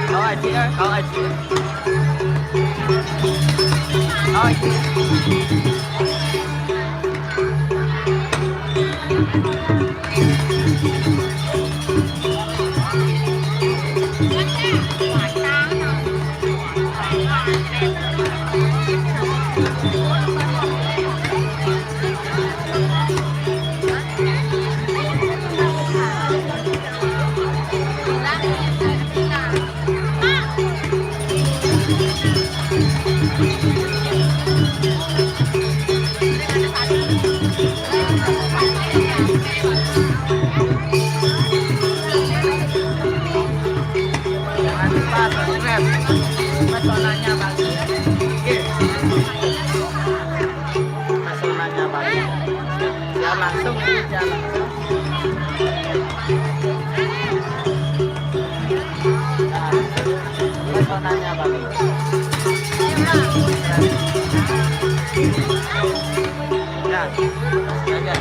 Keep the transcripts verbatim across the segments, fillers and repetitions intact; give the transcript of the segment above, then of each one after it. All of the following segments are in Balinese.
Có ai chứ, có ai chứ. Có ai chứ. Jangan lupa subscribe. Pesonanya bagus. Oke. Pesonanya bagus. Siap langsung, ini siap langsung. Nah, pesonanya bagus. Nah, aja.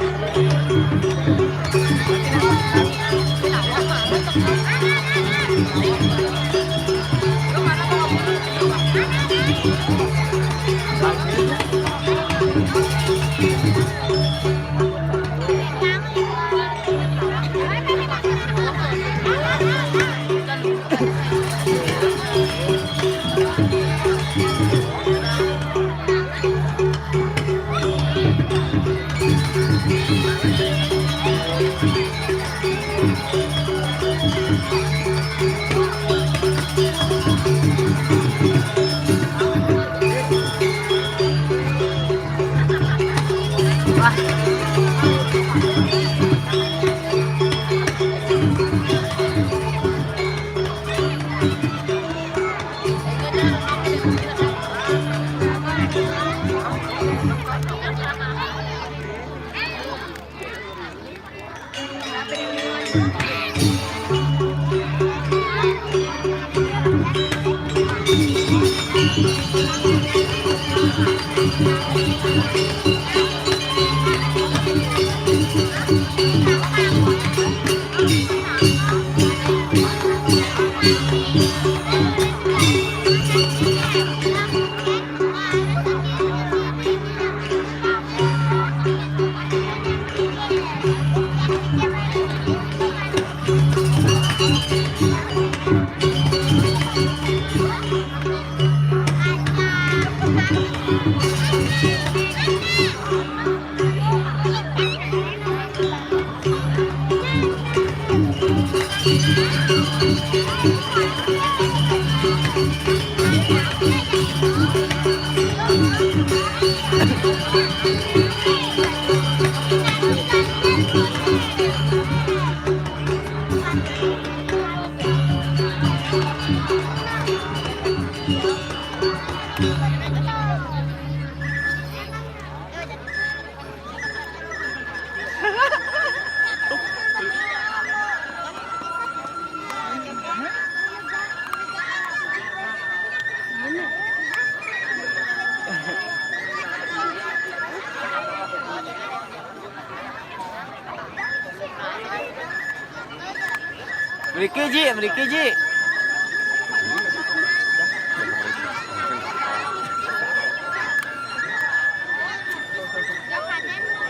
Mriki, Ji, mriki, Ji.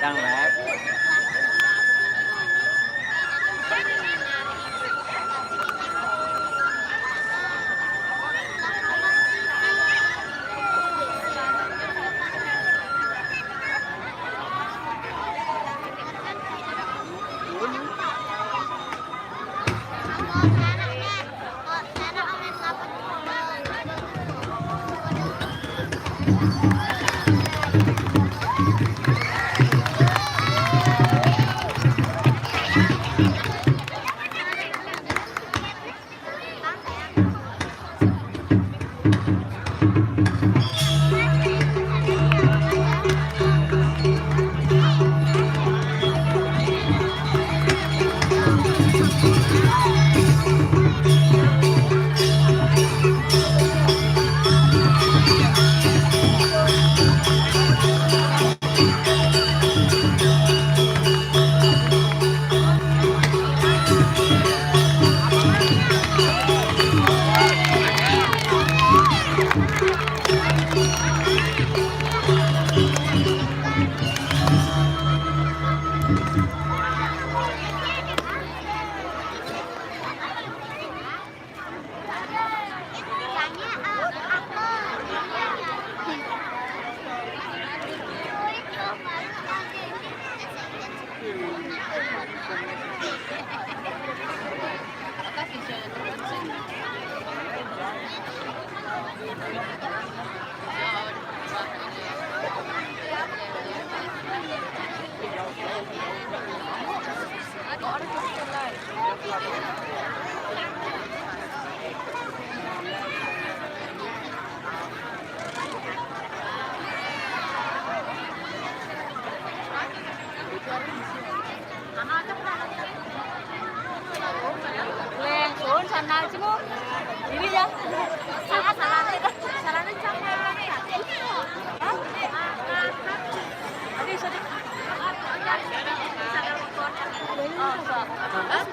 Đang lẹ. Leng, sun, sandal, cimo. Ini ya. Salah, salah, salah, salah. Hah? Aduh, sorry. Oh, so. Hah?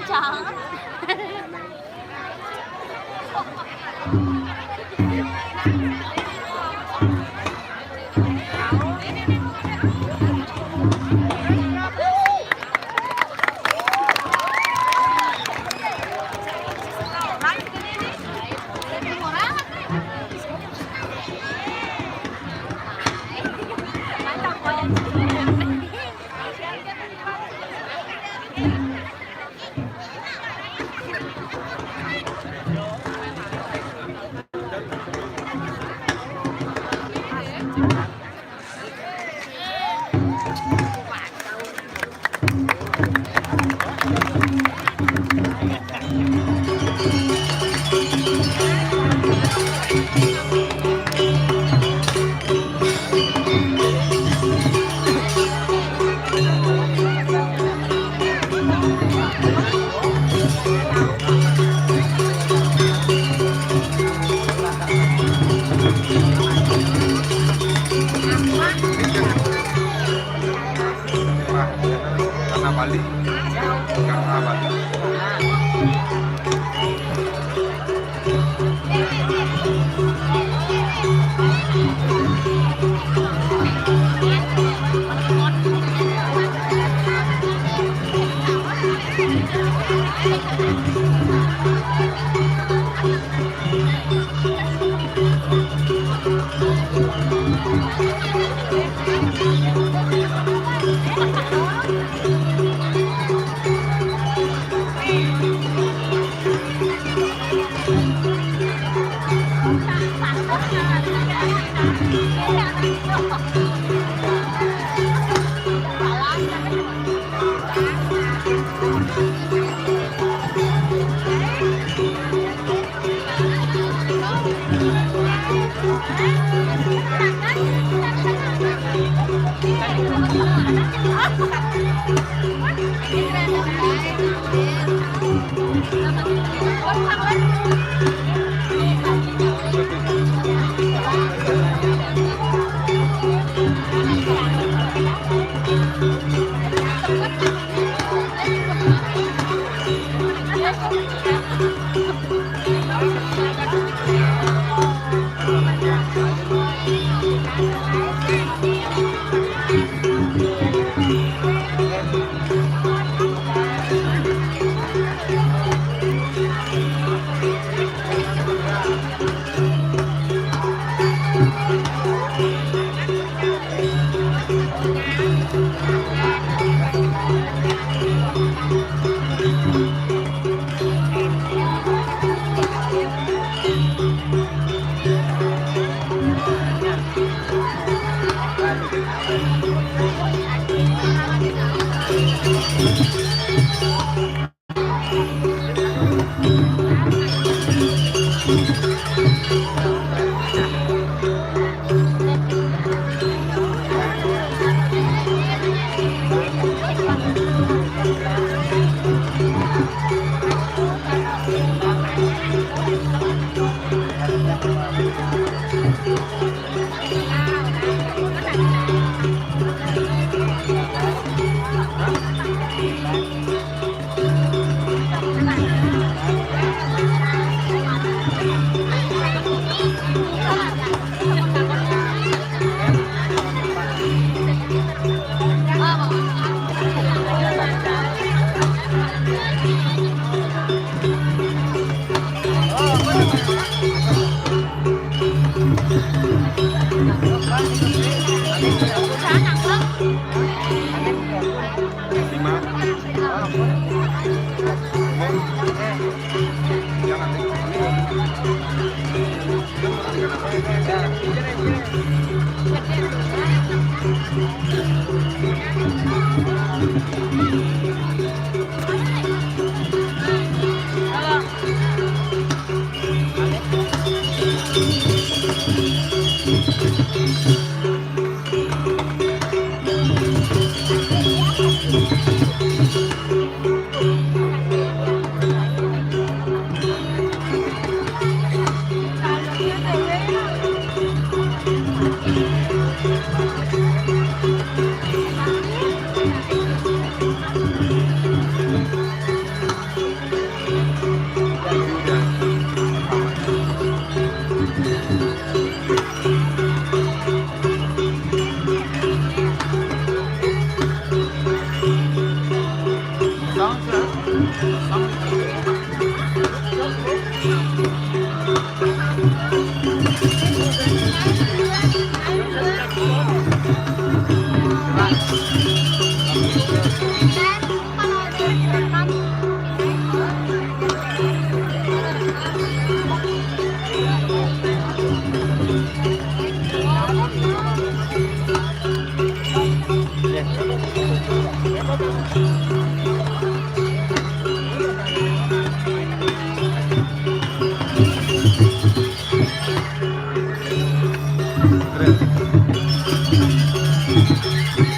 Hah? Kang Abah.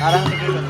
Sekarang segitu.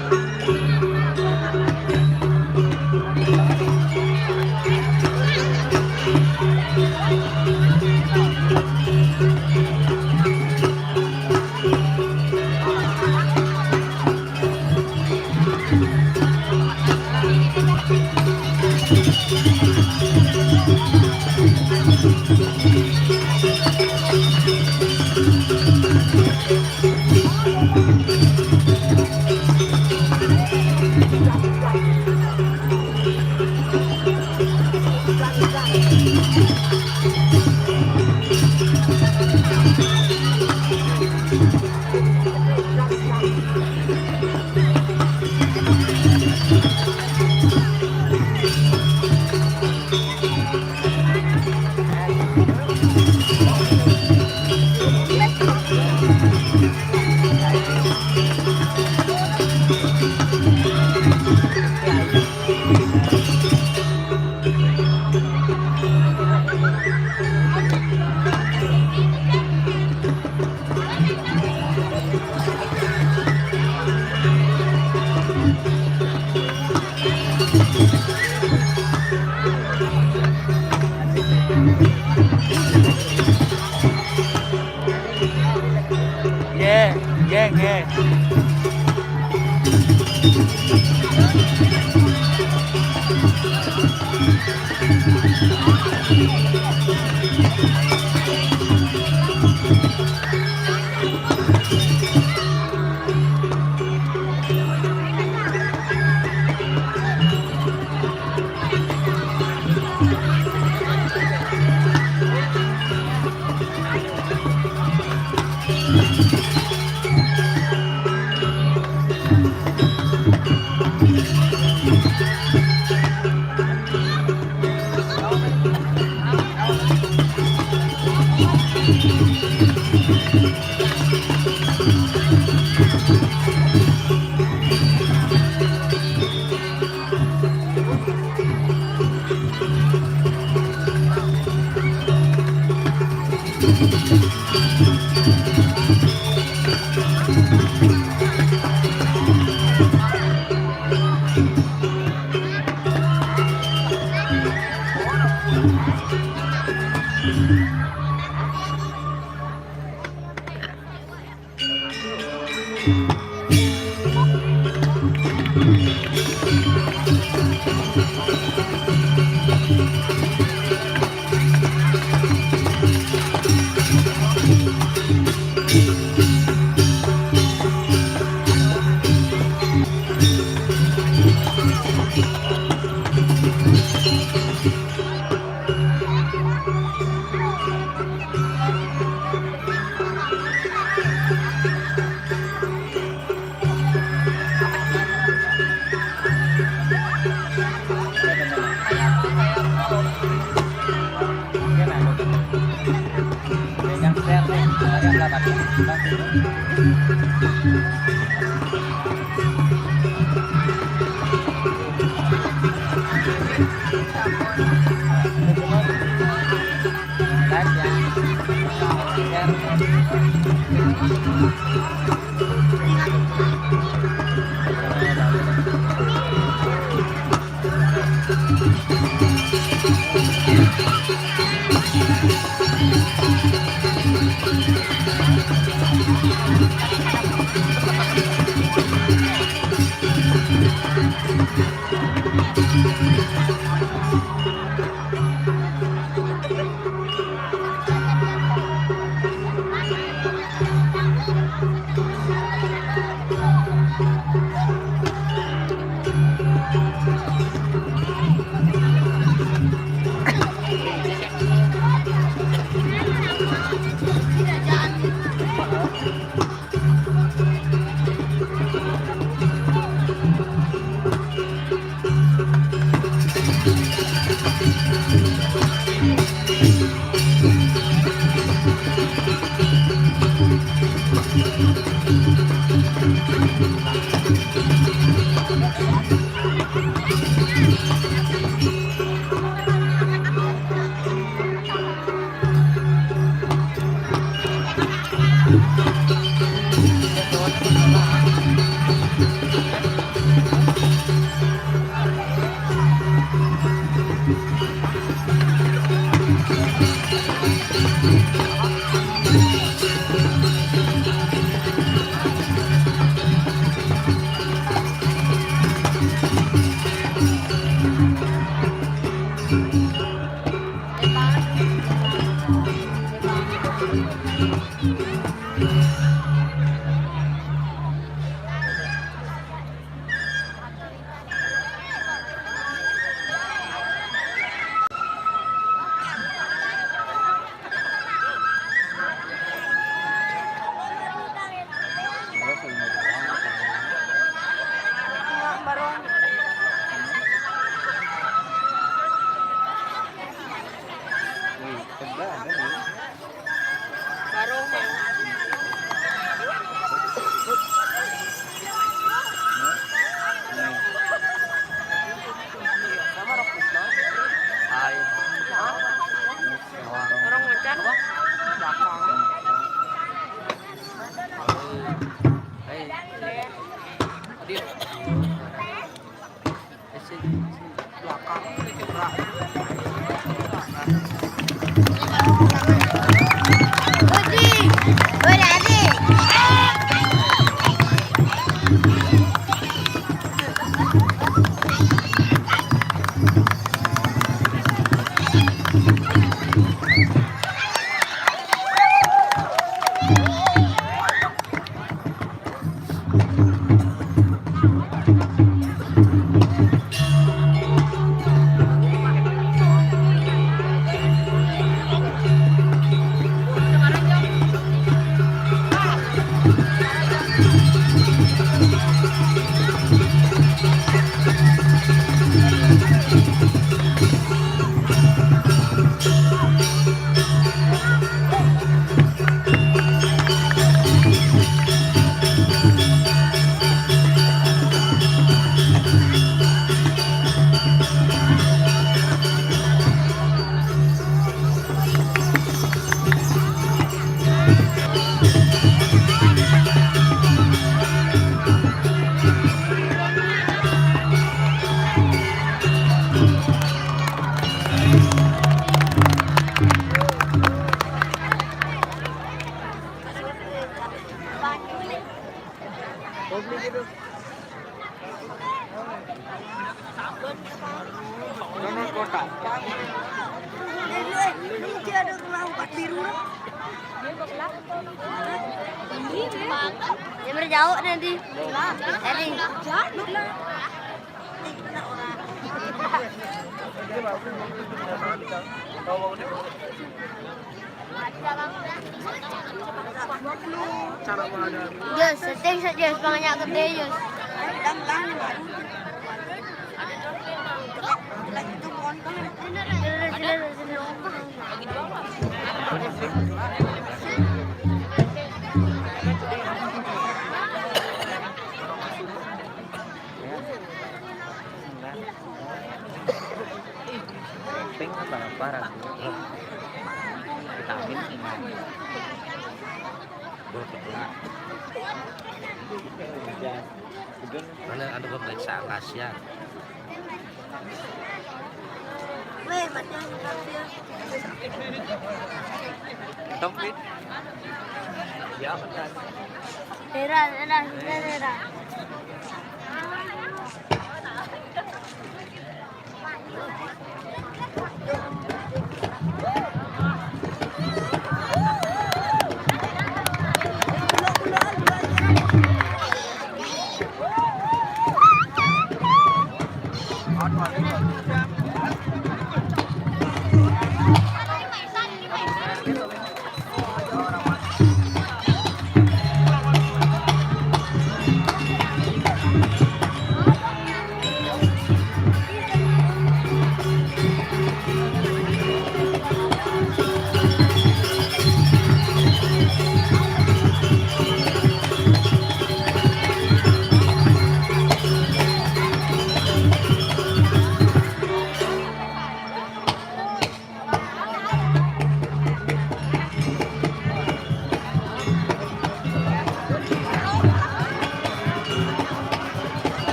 Barong, barong. Ay. Barong macan. Ay. Adil. Dia berjauh nanti. Tadi. Jus, setting saja, semangatnya gede, Jus. Pink apa? Parah. Vitamin ini. Mana ada pemeriksaan rahasia? Weh, macam rahasia. Tong, Pin. Ya, betul. Heran, heran, heran, heran.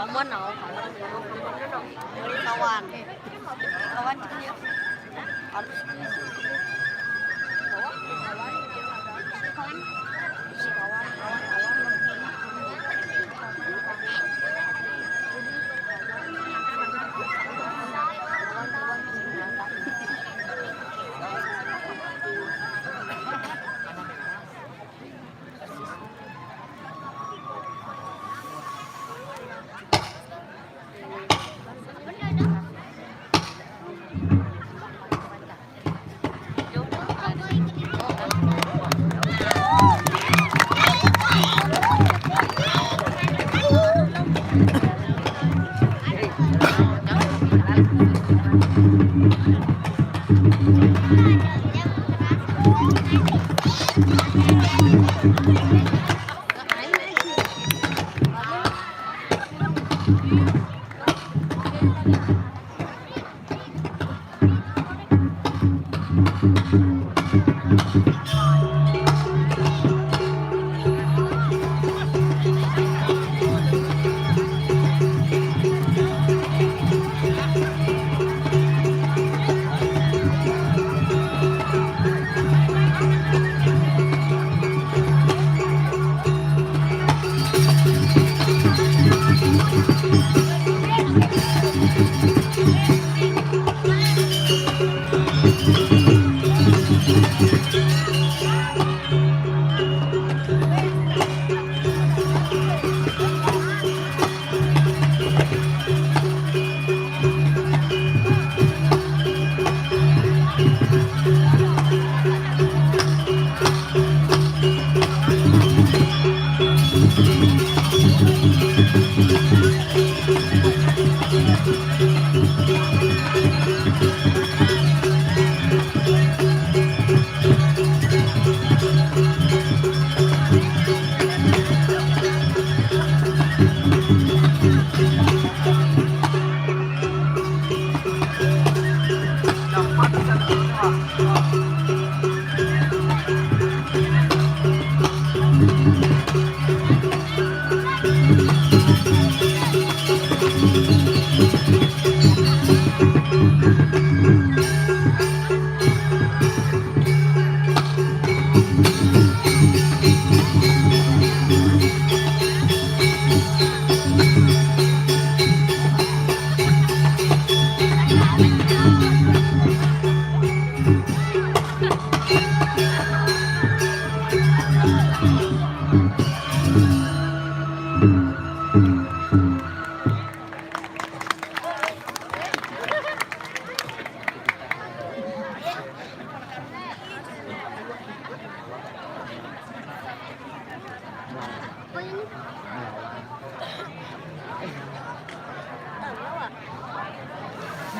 Kawan, kawan, kawan, kawan, kawan.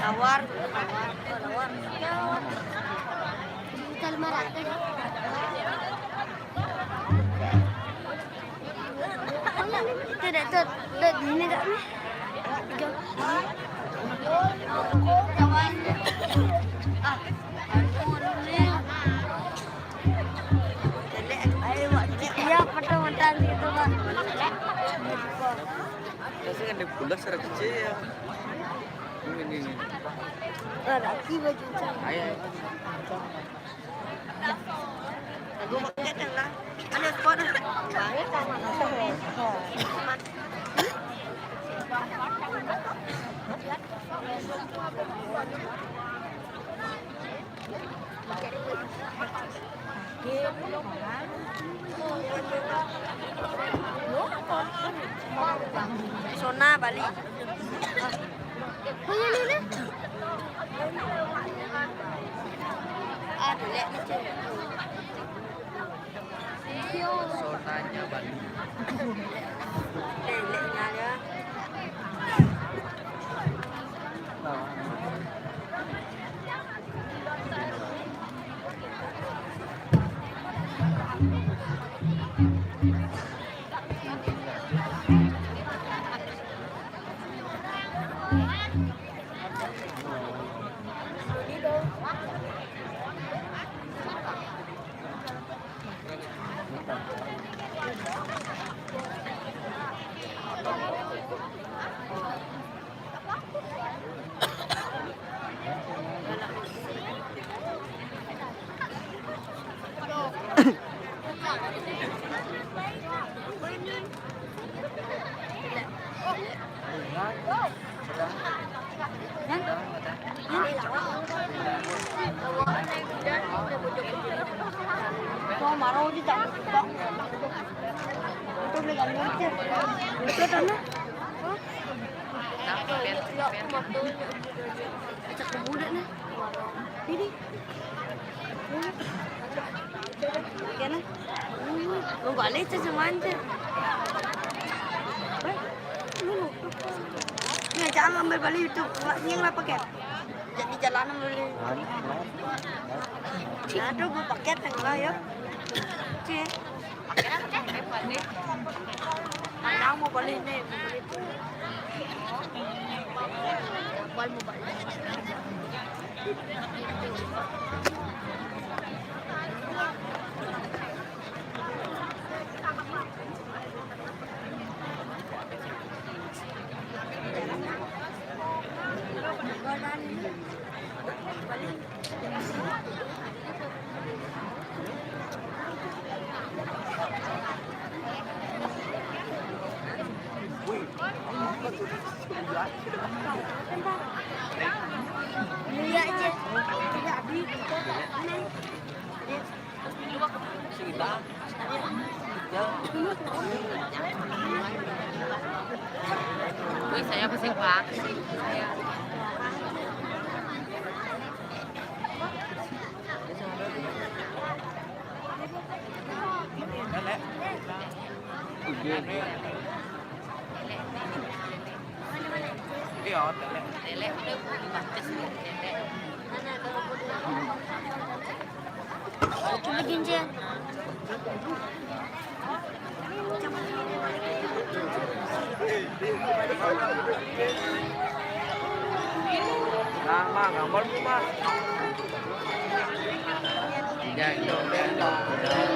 Lawar, lawar, lawar. Bukan marah. Itu dah tu, dah ni dah ni. Jom. Ah, aduh, aduh, ni. Ya, patah mata gitu, Pak. Saya kan dia pulas, saya kecil ya. Ini, ini, ini. Ada lagi baju saya. Ayo, ayo. Sona Bali. Sonanya Bali. Marau di tak buka. Itu beli kali aja. Itu tanah. Cakep muda nih. Ini. Kena. Mau balik tuh semuanya. Ini jangan ambil balik itu. Yang apa, Ken? Jadi jalanan beli. Ada bu paket yang lah ya. Cek. Paket apa, Ken? Yang mau balik nih. Mau balik. Wih, saya pasti pak. Iya, telek. Telek udah dibates nih, telek. Coba jinjing. Nah, Mak, gambar tuh, Mak. Jangan, jangan, jangan.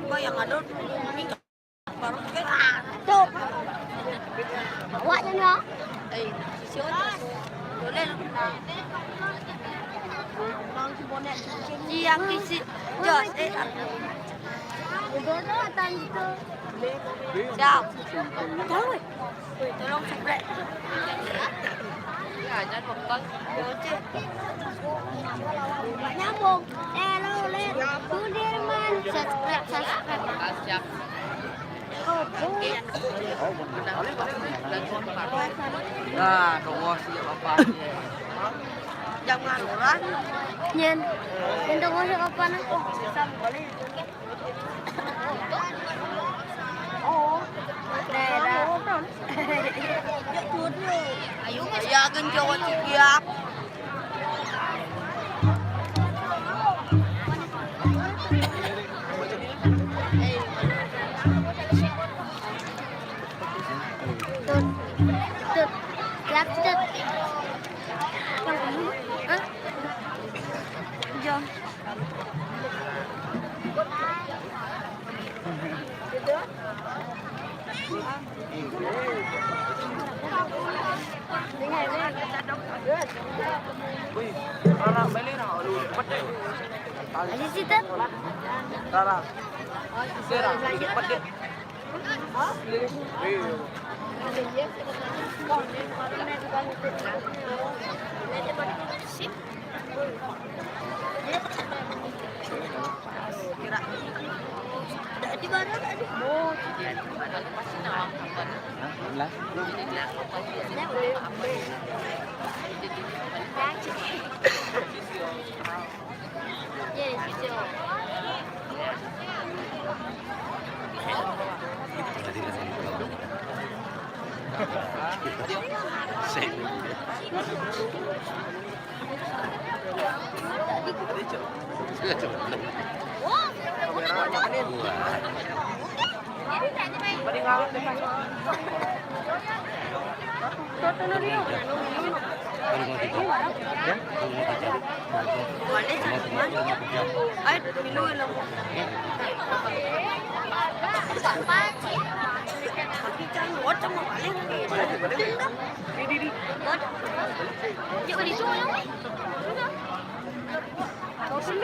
Kau yang ada. Tuh. Awak je nak. Eh, sisi otak. Boleh lah. Dia kisi. Jos, eh. Udah dah, tanya tu. Siap. Tahu, eh? Tolong subscribe. Ya, jangan lupa. Oke. Nyambung. Eh, lo, le. Sudirman. Subscribe, subscribe. Siap. Nah, tunggu sih apa. Jangan orang. Nyen. Nyen tunggu sih apa nah. Ayo, ya genjot ya. Tut. Tut. Gelap, Tut. Hah? Jom. Aziz itu. Tara. Sera.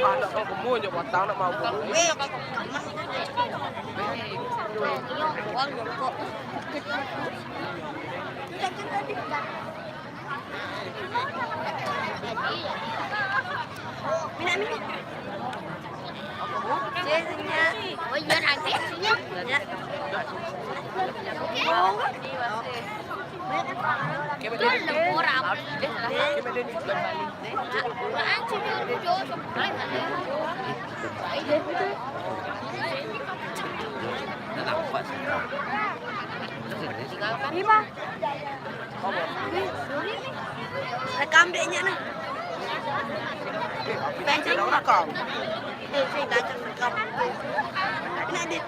Anak kau gemuk je, batang nak mabuk. Minat, minat. Oh, iya, nanti. Ya. Rekam dek nyak nah. Pencet rekam. Eh, saya dah rekam. Nak edit.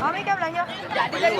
Mami, kau belanja? Jadi,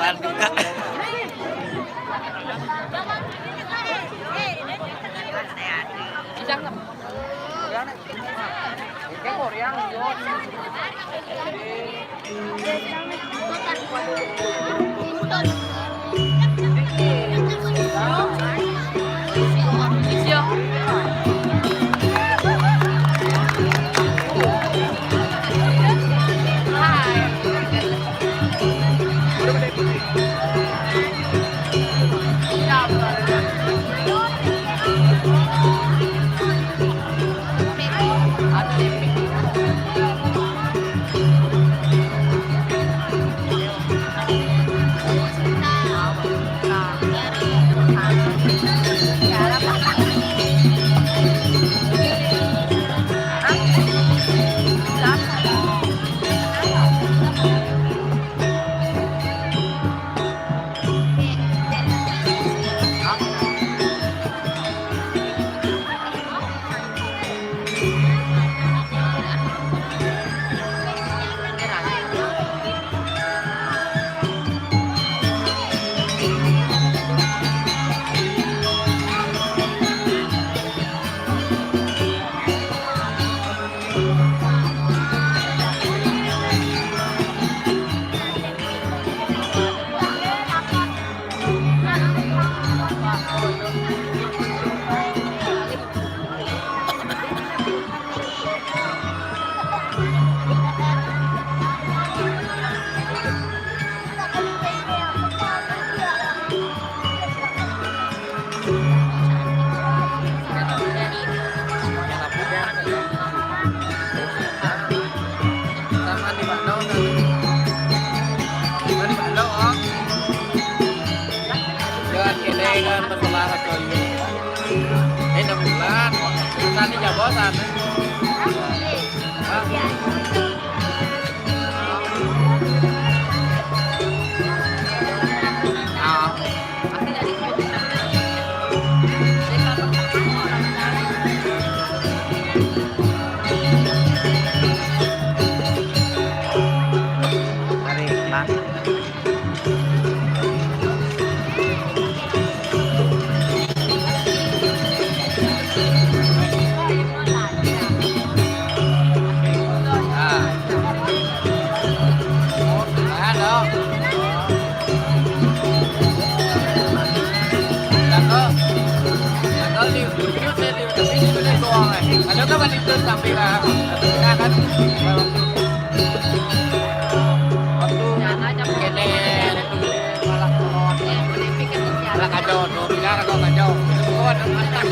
Sama di Bandung, sama di Bandung, oh. Jangan kene kan, peselara kali. Eh, enam bulan. Tadi jabosan. Hah? Ah. Tarik, Mas. Nah. Oh, tahan dong. Jago. Jago di, di, di, di, di, di, doang, eh. Ada kan di, di, sampai lah. Nah, kan. Waktu kene, malah kolot. Malah kacau, tuh, bilang kacau, kacau. Itu gua ada masak.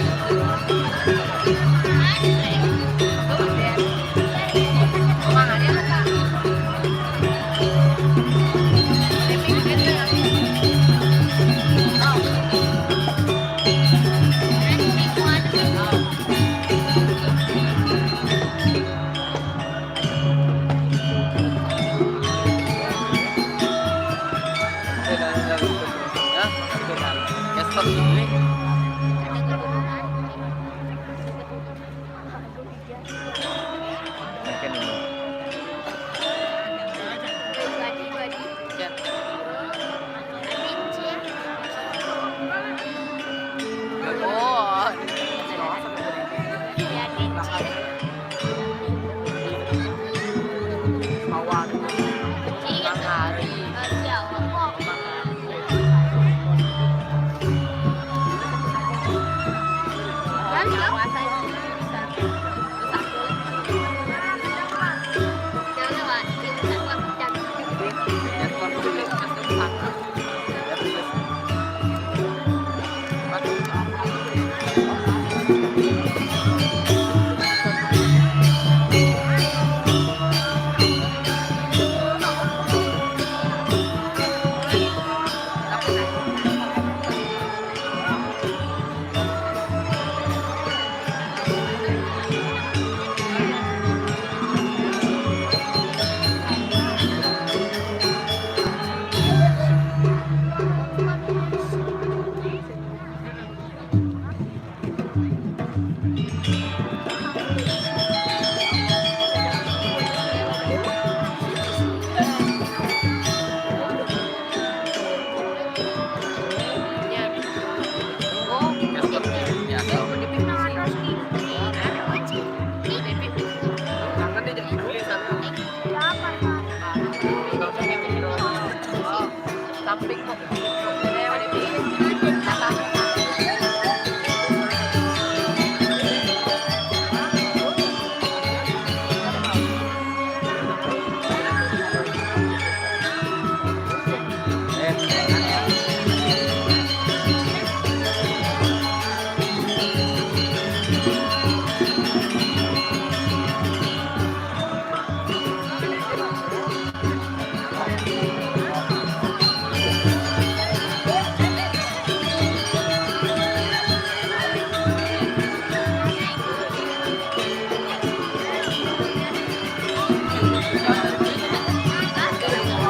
Samping.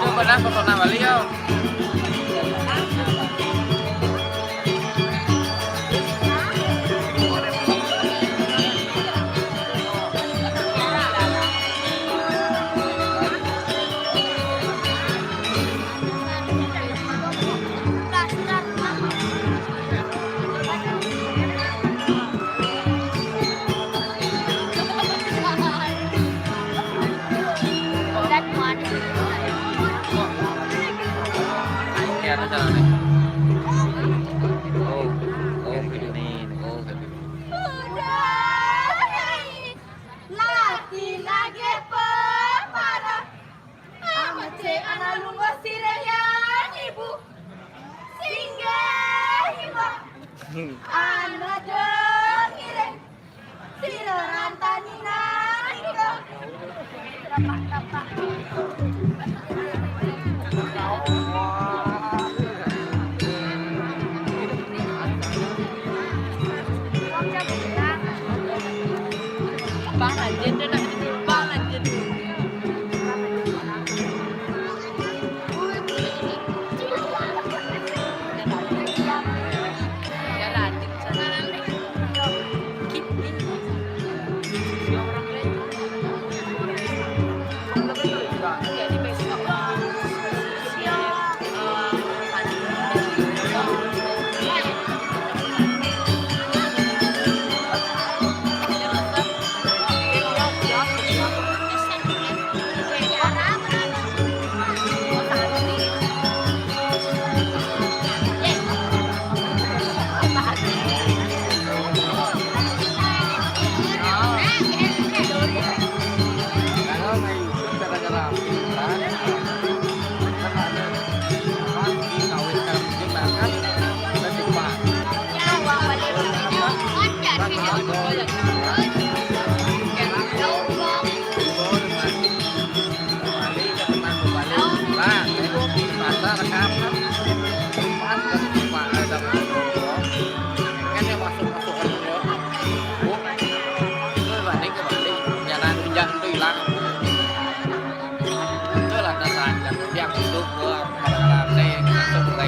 Coba dah, pesona balik, yo. Ya, ada jalan nih. Oh, oh, gini. Oh, gini. Udah. Laki lagi pemarah. Amat cek anak lungguh sireh yang ibu. Singgah ibu. Anak dong ireng. Sirah rantani nangko. Nah, itu pasar rekaman. Pas ke tempat ada kan yang masuk-masuk kan, ya. Bu, itu balik ke balik. Jalan hujan itu hilang. Itu lah dasar yang hidup gua kadang-kadang teh masuk ke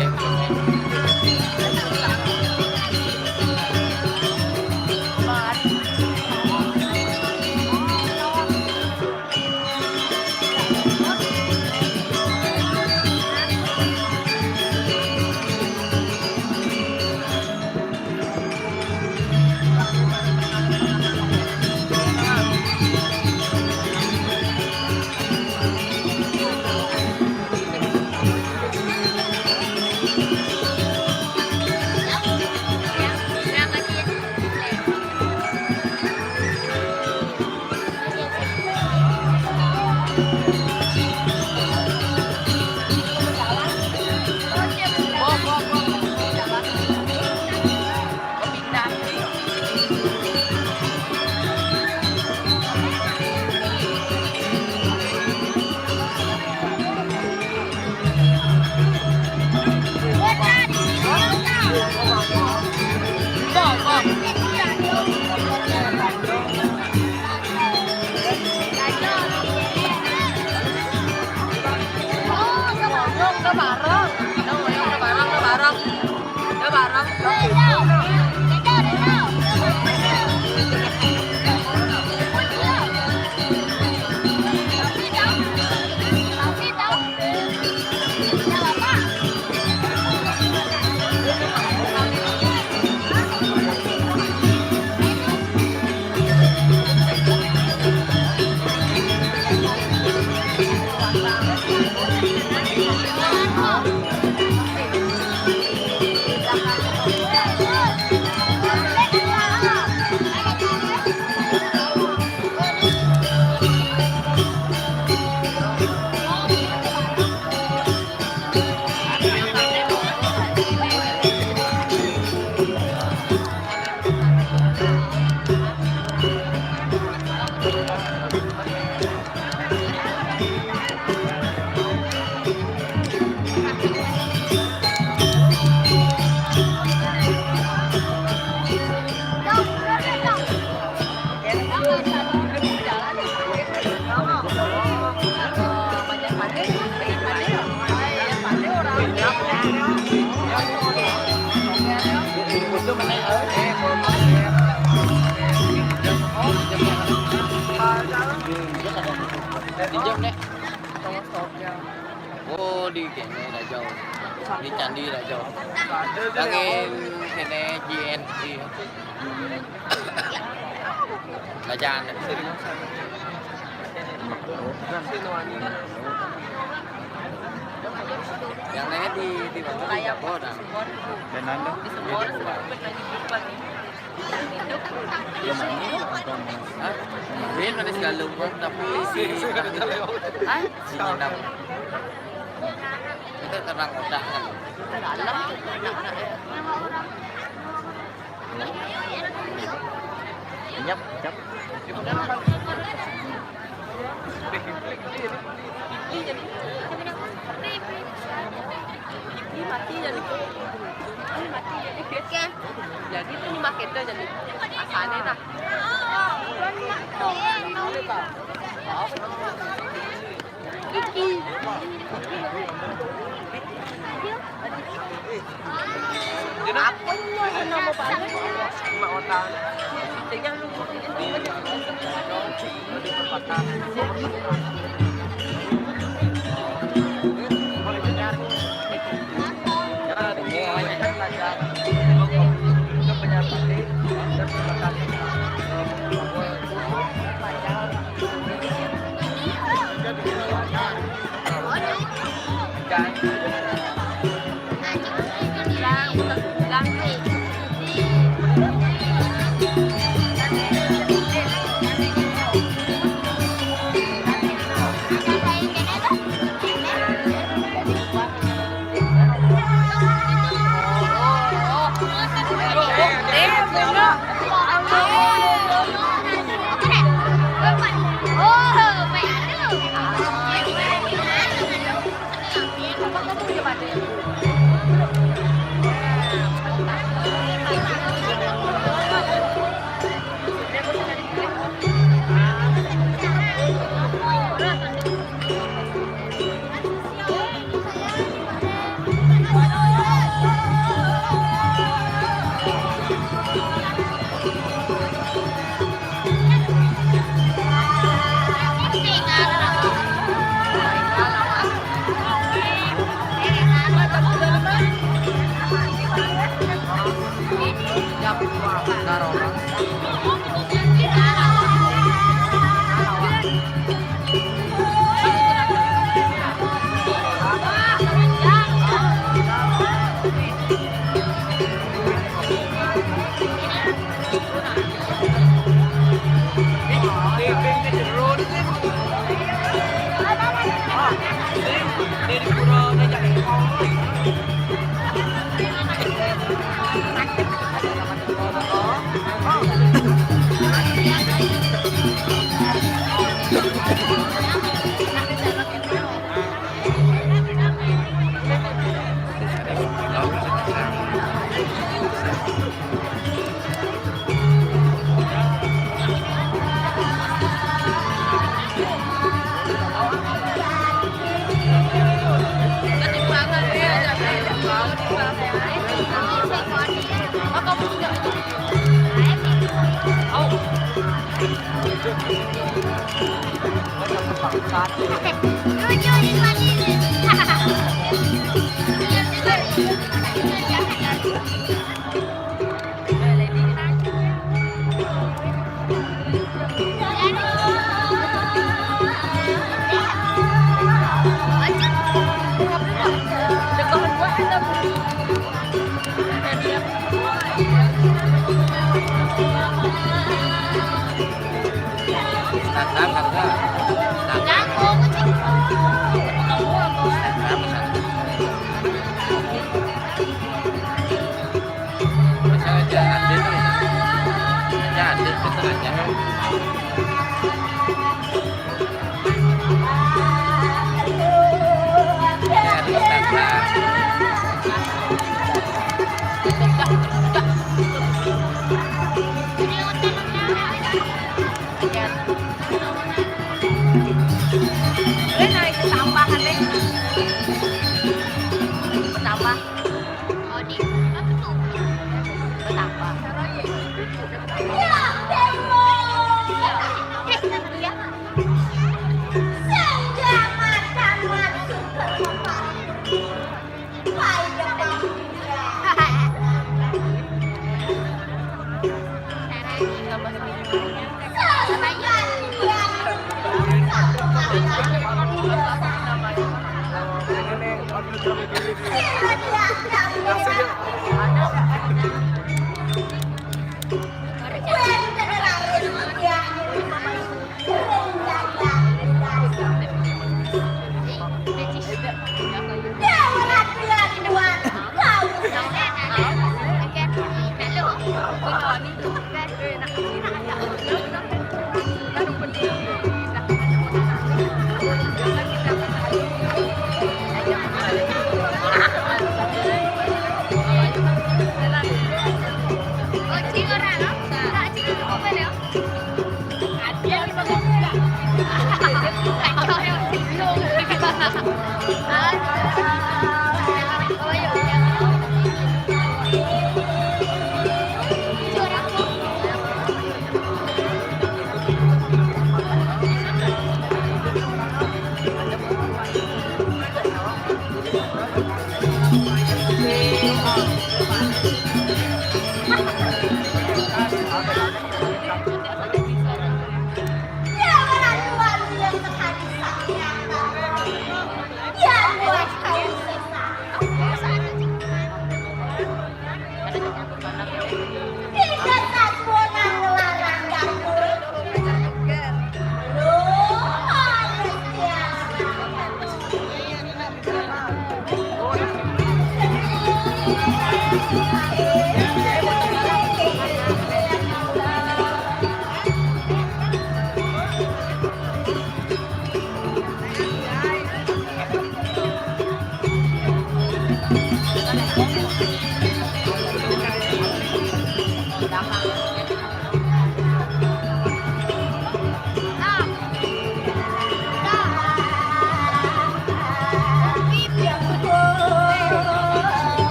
Di Jogja. Oh, di kene dak jauh. Di Candi dak jauh. Lagi kene G N I. Bacaan. Yang lainnya di di mana? Di Jabo dah. Dan anda? Di Sumur. Hah? Ini manis galung, Bang, tapi si Hah? Si Nendang. Itu terang otak kan. Dalam. Nyap, nyap. Ini mati jadi. Ini mati jadi. Oke. Jadi itu ni marketer jadi. Asalnya dah. Apa ini nama paling? Lima otak. Tinggal lu. Boleh naik ke sampah, kan, Dek? Sampah. Oh, di. Sampah.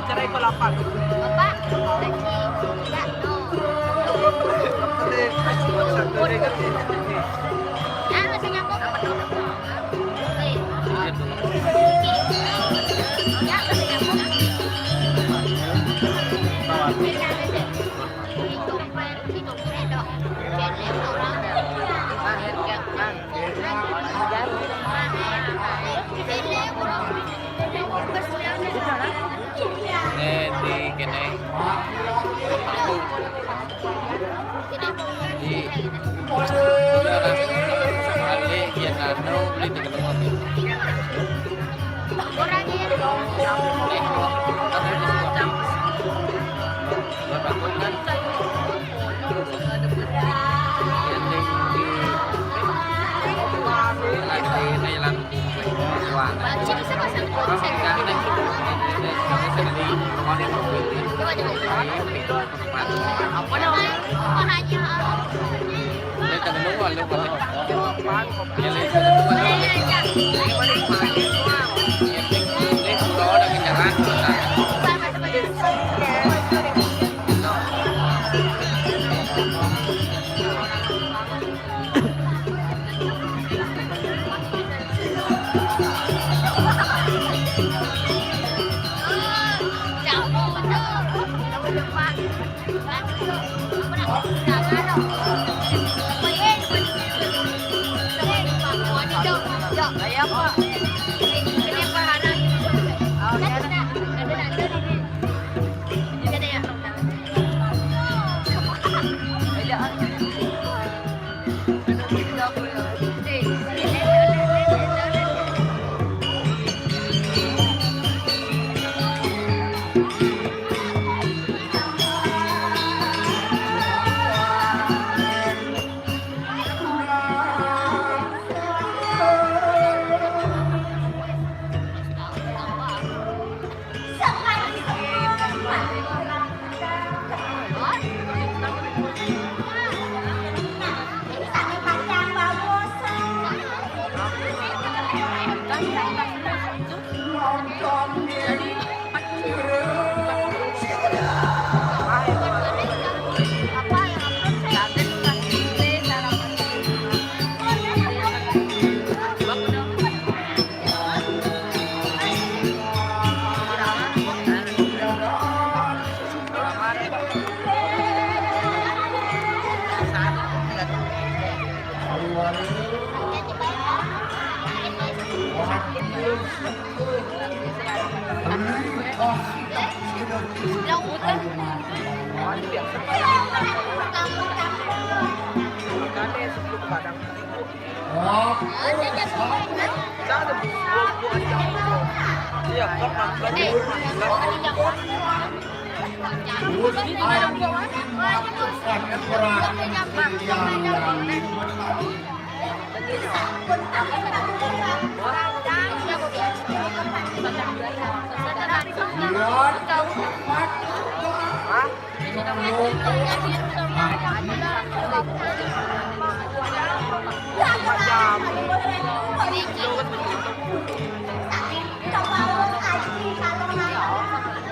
Bicara ikut lapar. Bapak, lagi. Ya, no. Ya, masih nyambung. Eh, di kene. Di. Iya, kan? Sekali, iya, kan? No, beli di kedua. Orang ini. Nih, kan? Buat aku, kan? Yang di, di, di, di, di, di, di, di, di, di, di, di, di, di, di, di,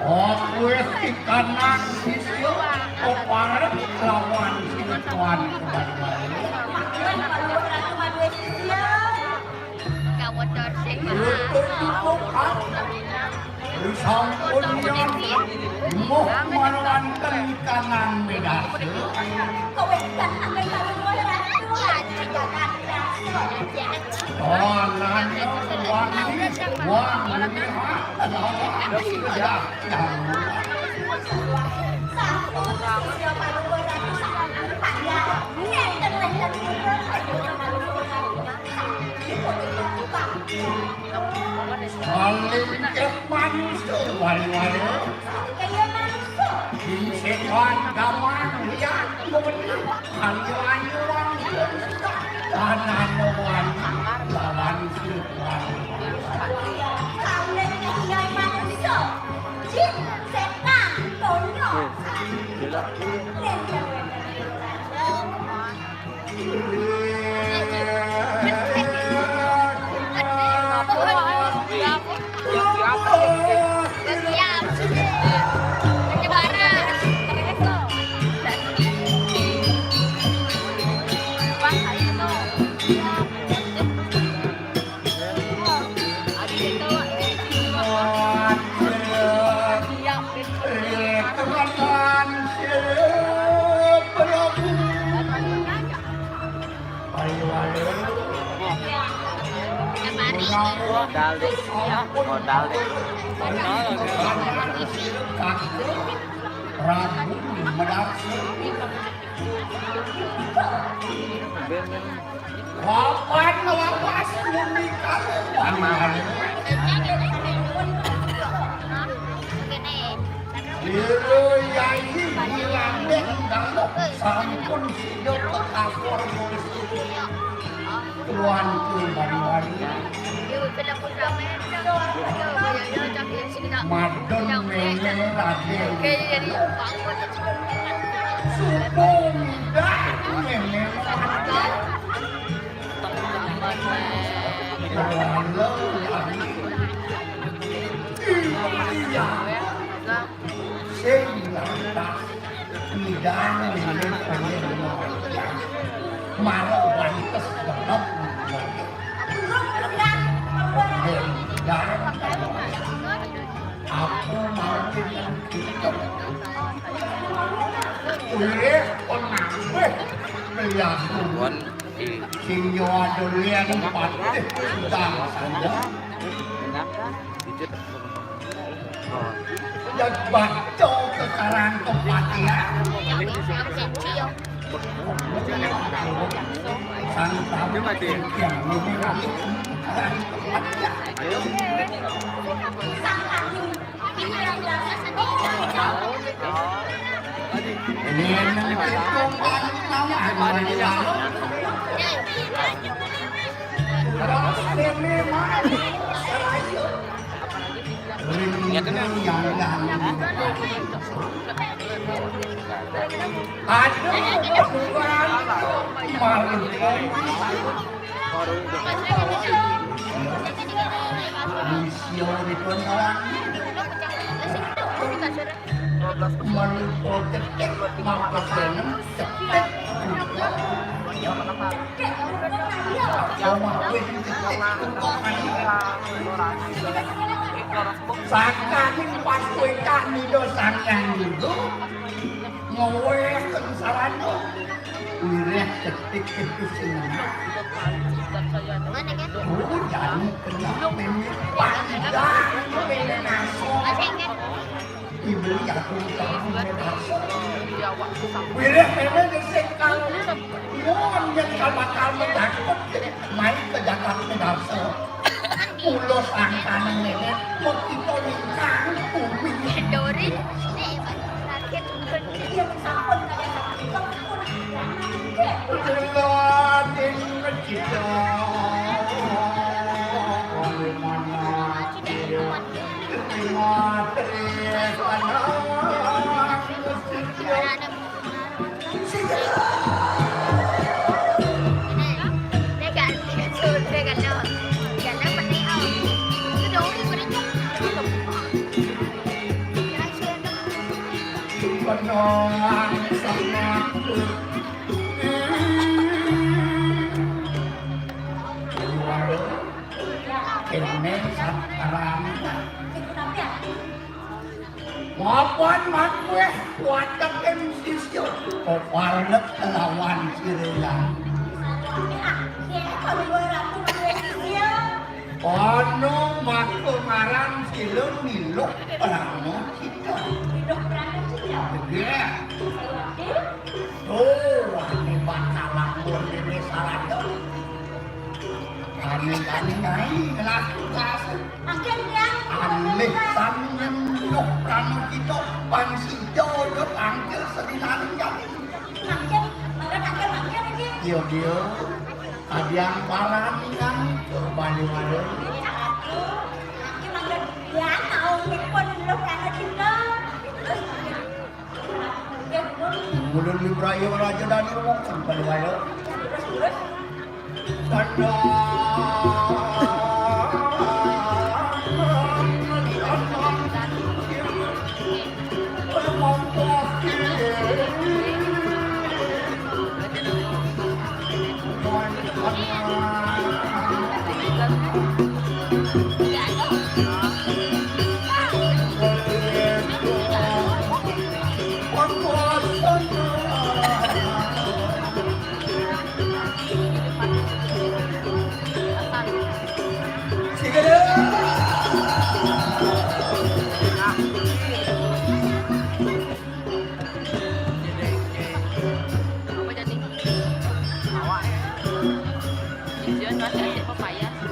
Oh, kuis di kanan, di sini. Keparek lawan si Tuan kembali. Maklum, kalau Ratu Madue Sisia. Kamu dorsing. Lutut dibuka. Disampun nian. Muh manawan tengkanan medase. Kowe kan anggen kalau Ratu aja jagat. Tanahnya wangi, wangi. Lawan. Saling ke manusia wali-wali. Kaya manusia. Di setan gaman liat. Ayo, ayo, ayo. Tanah lawan, lawan setan. Kawin dengan manusia. Jin, setan, konyol. Modal deh, ya, modal deh. Modal. Modal. Papan lawas bumi karuan. Lilo yai hilang dek dalu sampun sida pekapor. Tuan tuan. Madon mene raden. Suku muda mene. Iya. Sing lantas. Tidak, ini punya. Malah wantes banget. Aku mau hidup. Ulih penampuh. Melihat. Sing yo adolean patih sedang saja. Enak kan? Jujur. Dan baca kekarang kematian. Sang tamu yang memiliki kekarang kematian. Aduh, Tuhan, malu. Manusia ni tuan kawan. Malu kau cetek, maka seneng cetek. Kau malu cetek, kau malu. Sakaning pas kowe tak nido sangyang nido. Ngoweh kengsarane. Wiréh ketik-ketik sing enak. Oh, jani kena mimit panjang, mimit naso. Dibeli aku kamu naso. Wiréh mimit sing kang. Wong yen bakal mendapat, main ke Jakarta naso. Kula sangkaning nenek, kok kita lingkang bumi. Dori, nek sakit pun. Iya, sampun, Kak. Kula ning kita. Oleh mana? Terima kasih, anak. Penoang semak. Kéné santaran. Mapan mat wéh watekin sisya. Kopalet lawan sirila. Ana maka ngaran sila Miluh Prana Cita. Miluh Prana Cita. Nggih. Oh, ane bakal lamun dene salado. Ane, ane, nai, ngelah tugas. Mangkin, Yang. Alih sami Miluh Prana Cita, pang sida yo tangkil sedinaning jati. Mangkin, mangga tangkil, mangkin, nggih. Iya, iya. Adiang paran ingkang bali-bali. Nggih, mangga. Yang, naunipun Miluh Prana Cita. Mulun Libraya Raja Danu wonten Baliwaya. Tandha.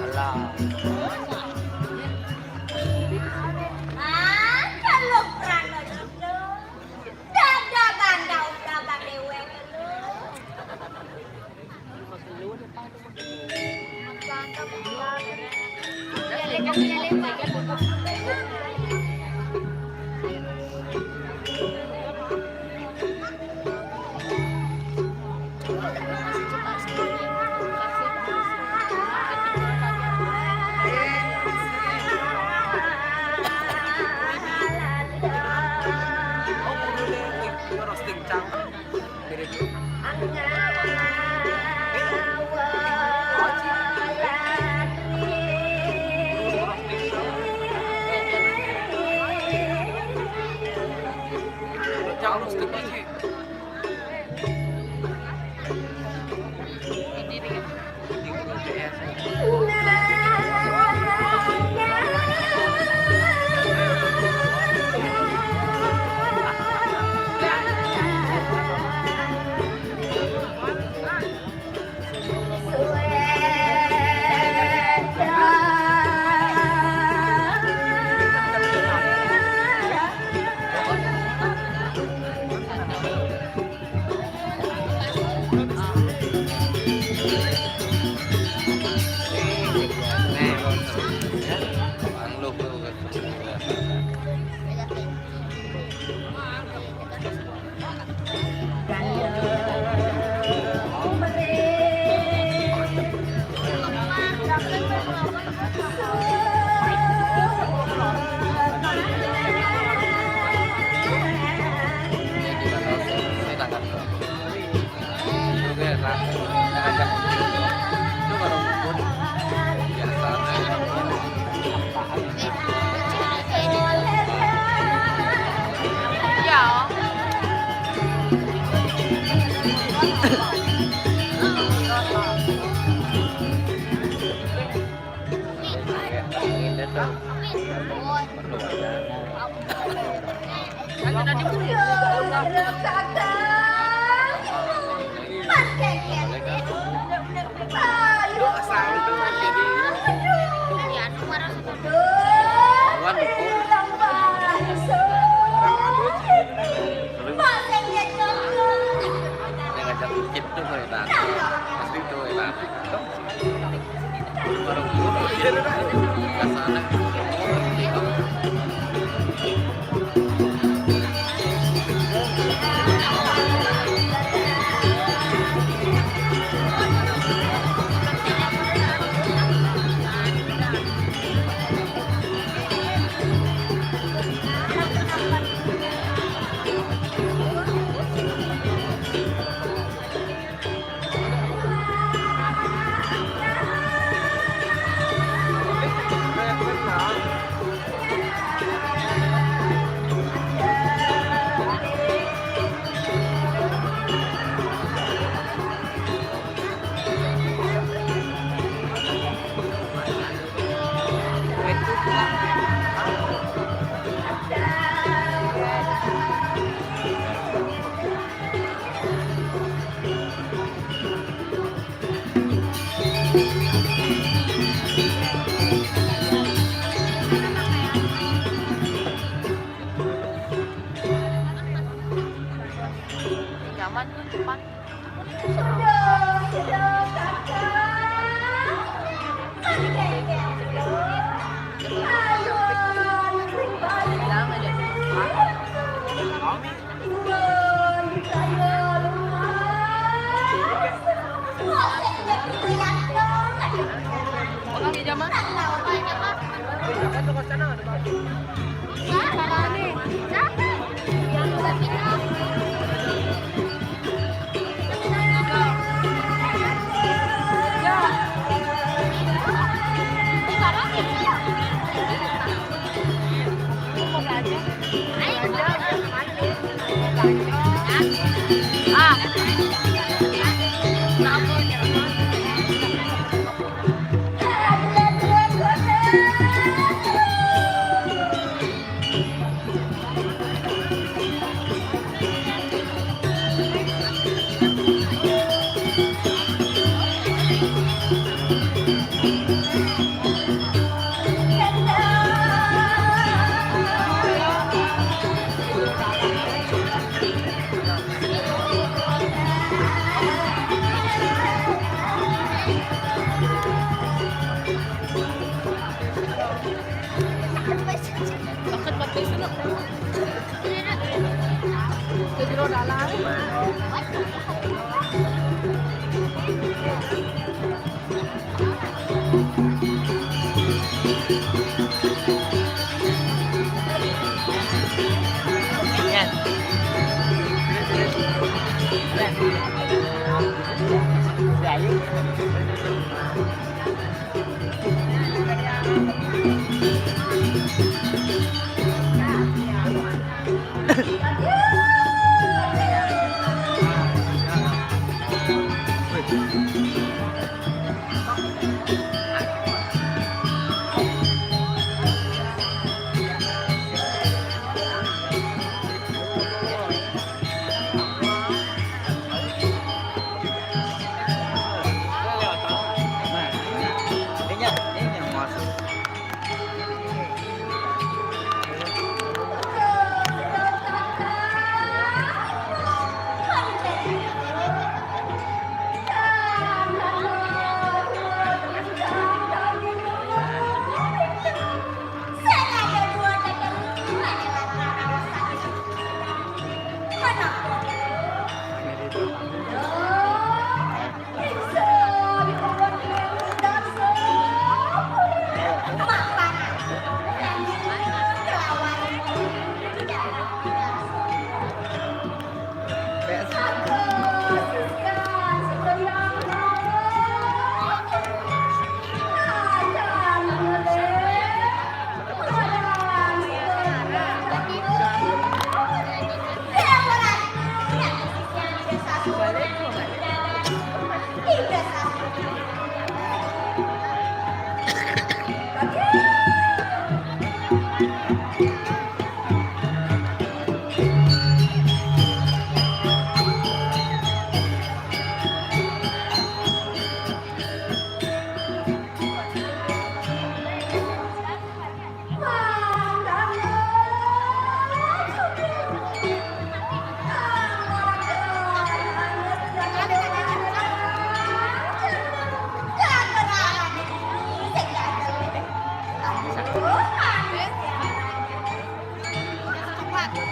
Alah. Ah, kalau Prana Cita. Dada bandau, dada dewek. Depan tuh, depan. Sudah, sudah, kakak. Ayo, ayo.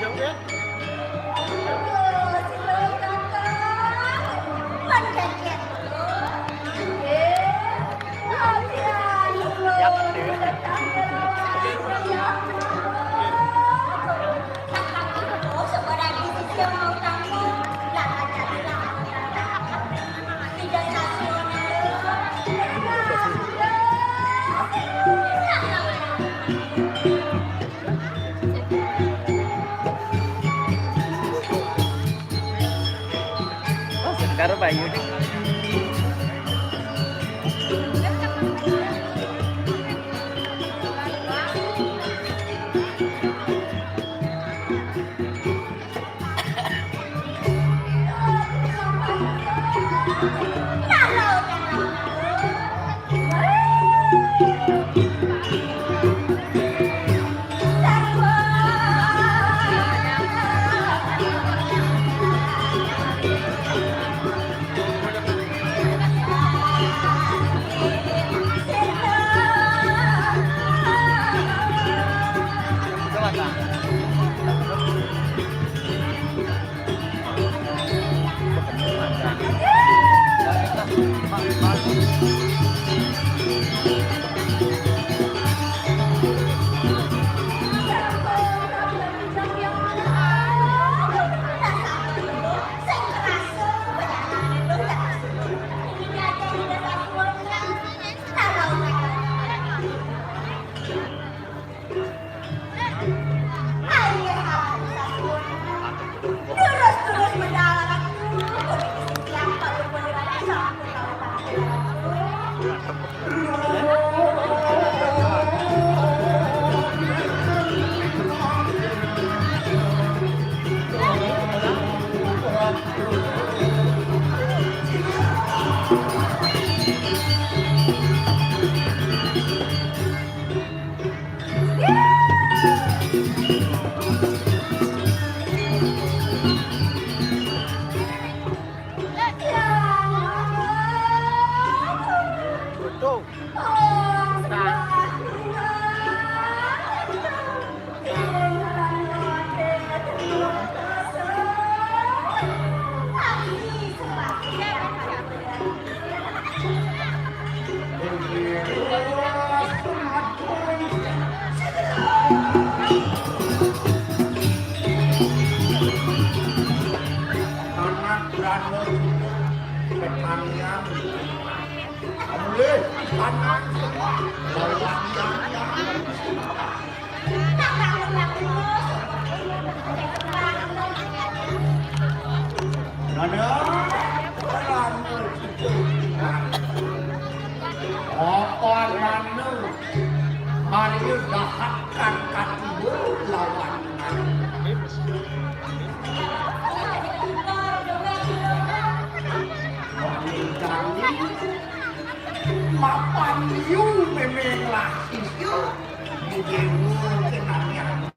Jangan aja. Karo Bayu nih. Eh, panas semua. Lawan yang, yang. Nana, terang. Apa nana? Ayo dahakkan katimu lawan nana. Wangi-wangi. Mapan yu memeng lah sisyu. Di dewa kenanya.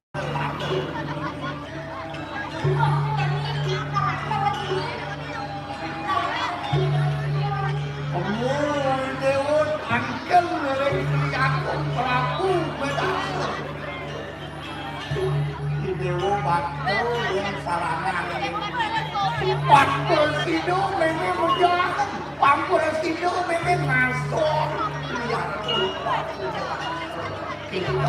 Kamu dewa angkel leleng aku Prabu Bedasa. Idewo bakto yang sarana. Pampul sido meme mujang. Pampul sido meme masuk. Iya. Idewo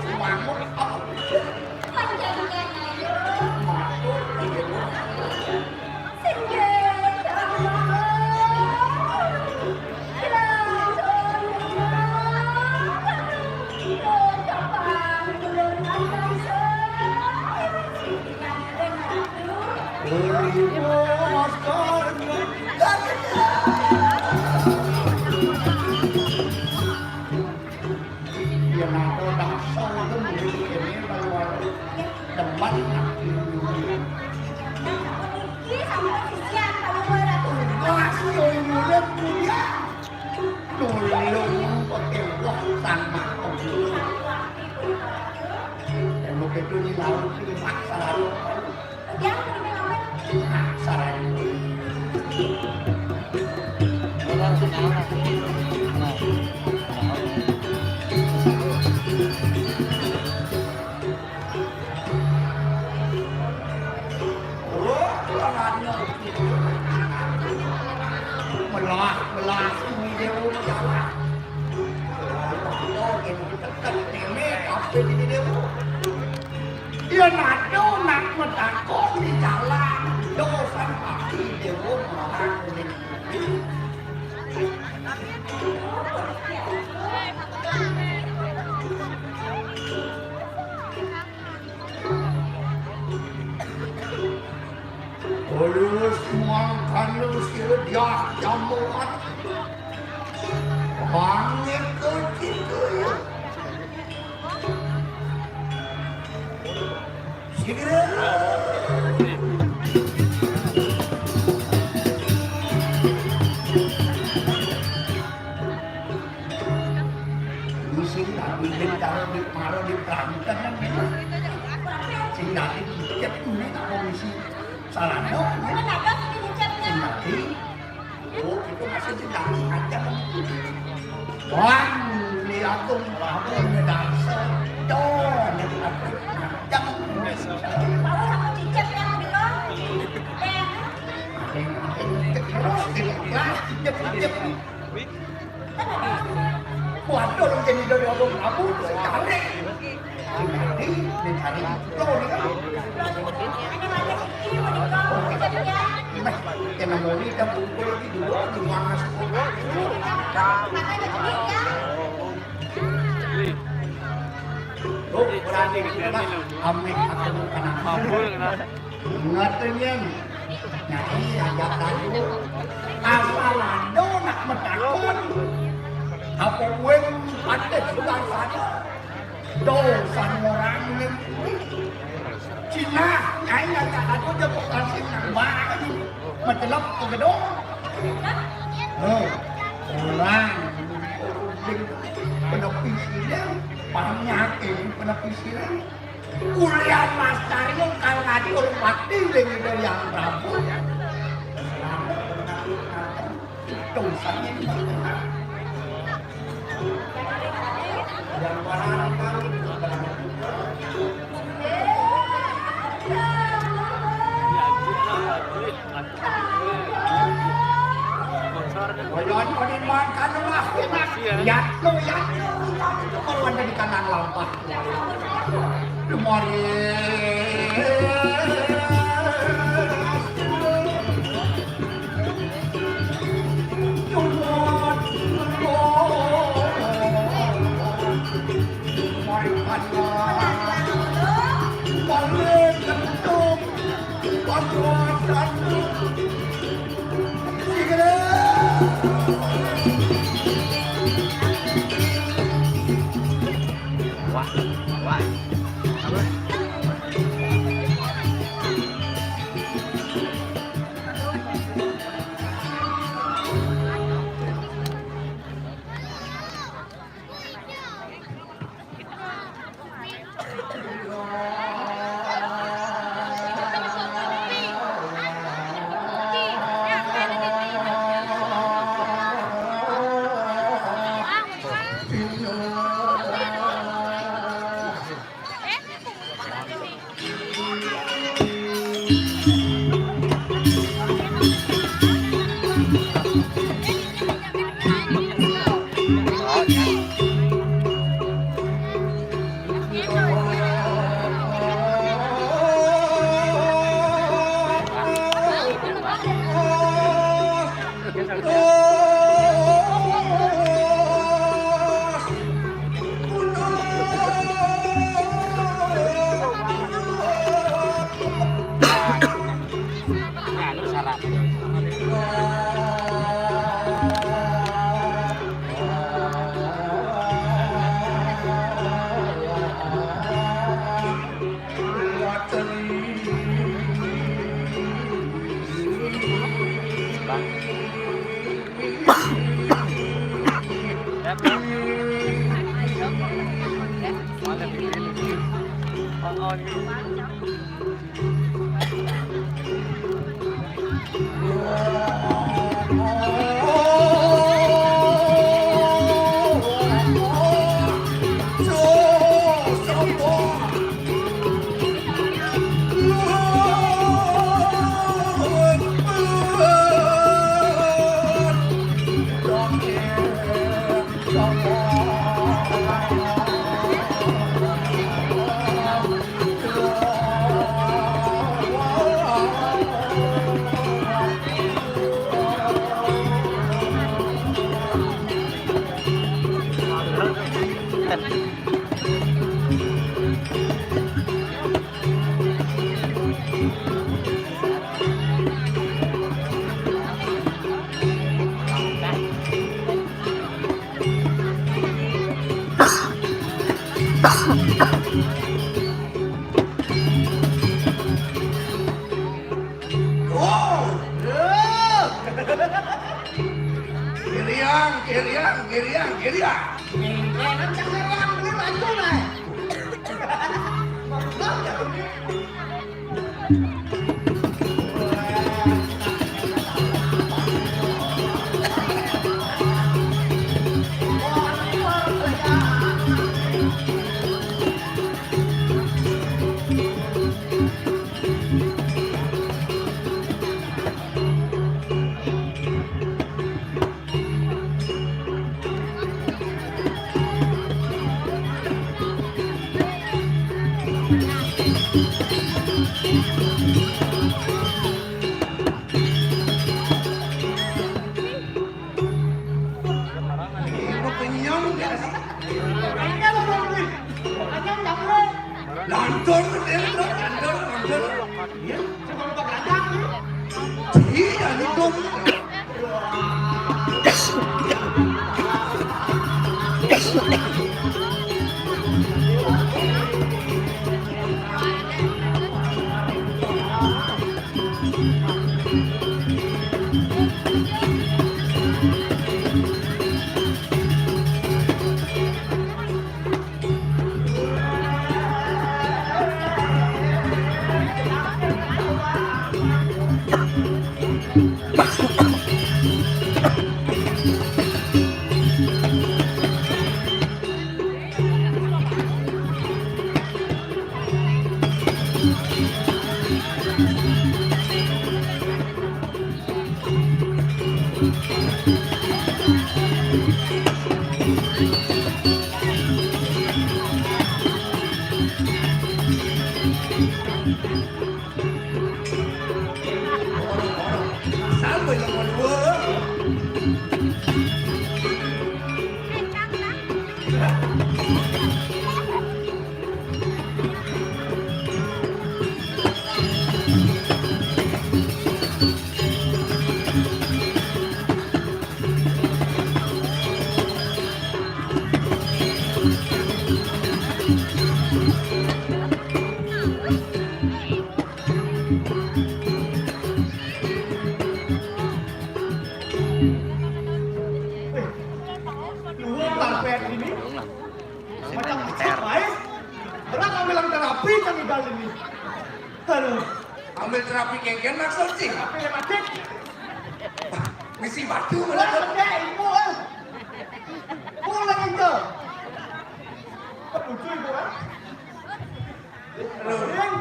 semangat. Yang ada dasar itu murid ini kalau ada tempat nak dulu. Wah, si murid punya dulu pakai wah sama. Yang begitu di laut itu paksa lalu. Melah, melah, ini dia mau jalan. Nenek, apa ini dia? Yen ada nak matakon di jalan, dosan pati dewa marang kuning. Terus mangkana sira diah jamuan. Pangit ke kita ya. Sira. Sing dadi bintang di paro di Banten kan memang. Sing dadi dicet kuwi tak komisi. Salah no. Sing dadi. Oh, kita masih sing dadi aja. Wah, ini aku apa ini dasar. Tuh, ini aku. Jangan. Mau sama cicet yang di bawah. Eh. Terus, terus, terus, terus. Waduh, lu jadi dari Abang Prabu, tarik. Nanti, dicari. Lo, ini kan. Nah, yang namanya kita kumpul di dua, di mana sekolah. Tuh, berani gitu, Mas. Amit, aku bukan apa. Ngatenyen. Nyai ajak tadi. Asal ada nak matakon. Apa kuwi patih sudah sana? Dosan orang ini. Cina, nyai ajak aku aja kok kasih nang bang. Macelok ke gedung. Oh, orang. Penepi silang, banyak ini penepi silang. Ulian Mas Caryo kang ngatur pati ring Ida Hyang Prabu. Selamat menawi ngaten. Itu saking yang parang kami. Wayan kami makan lah, enak. Yatno, yatno, utawi itu kalau ada di kanan lampah. Lumari. Oh, ya. Kiriang, kiriang, kiriang, kiriang. Eh, nanti kiriang, ini maju lah. Lantur, lantur, lantur. Iya, iya, lantur. Bisa nih kali ini. Aduh. Ambil terapi kengken maksud sih. Tapi lewat cek. Misi batu. Wah, mana? Gede, ibu, ah. Pulang itu. Lucu ibu, ah. Aduh. Ring.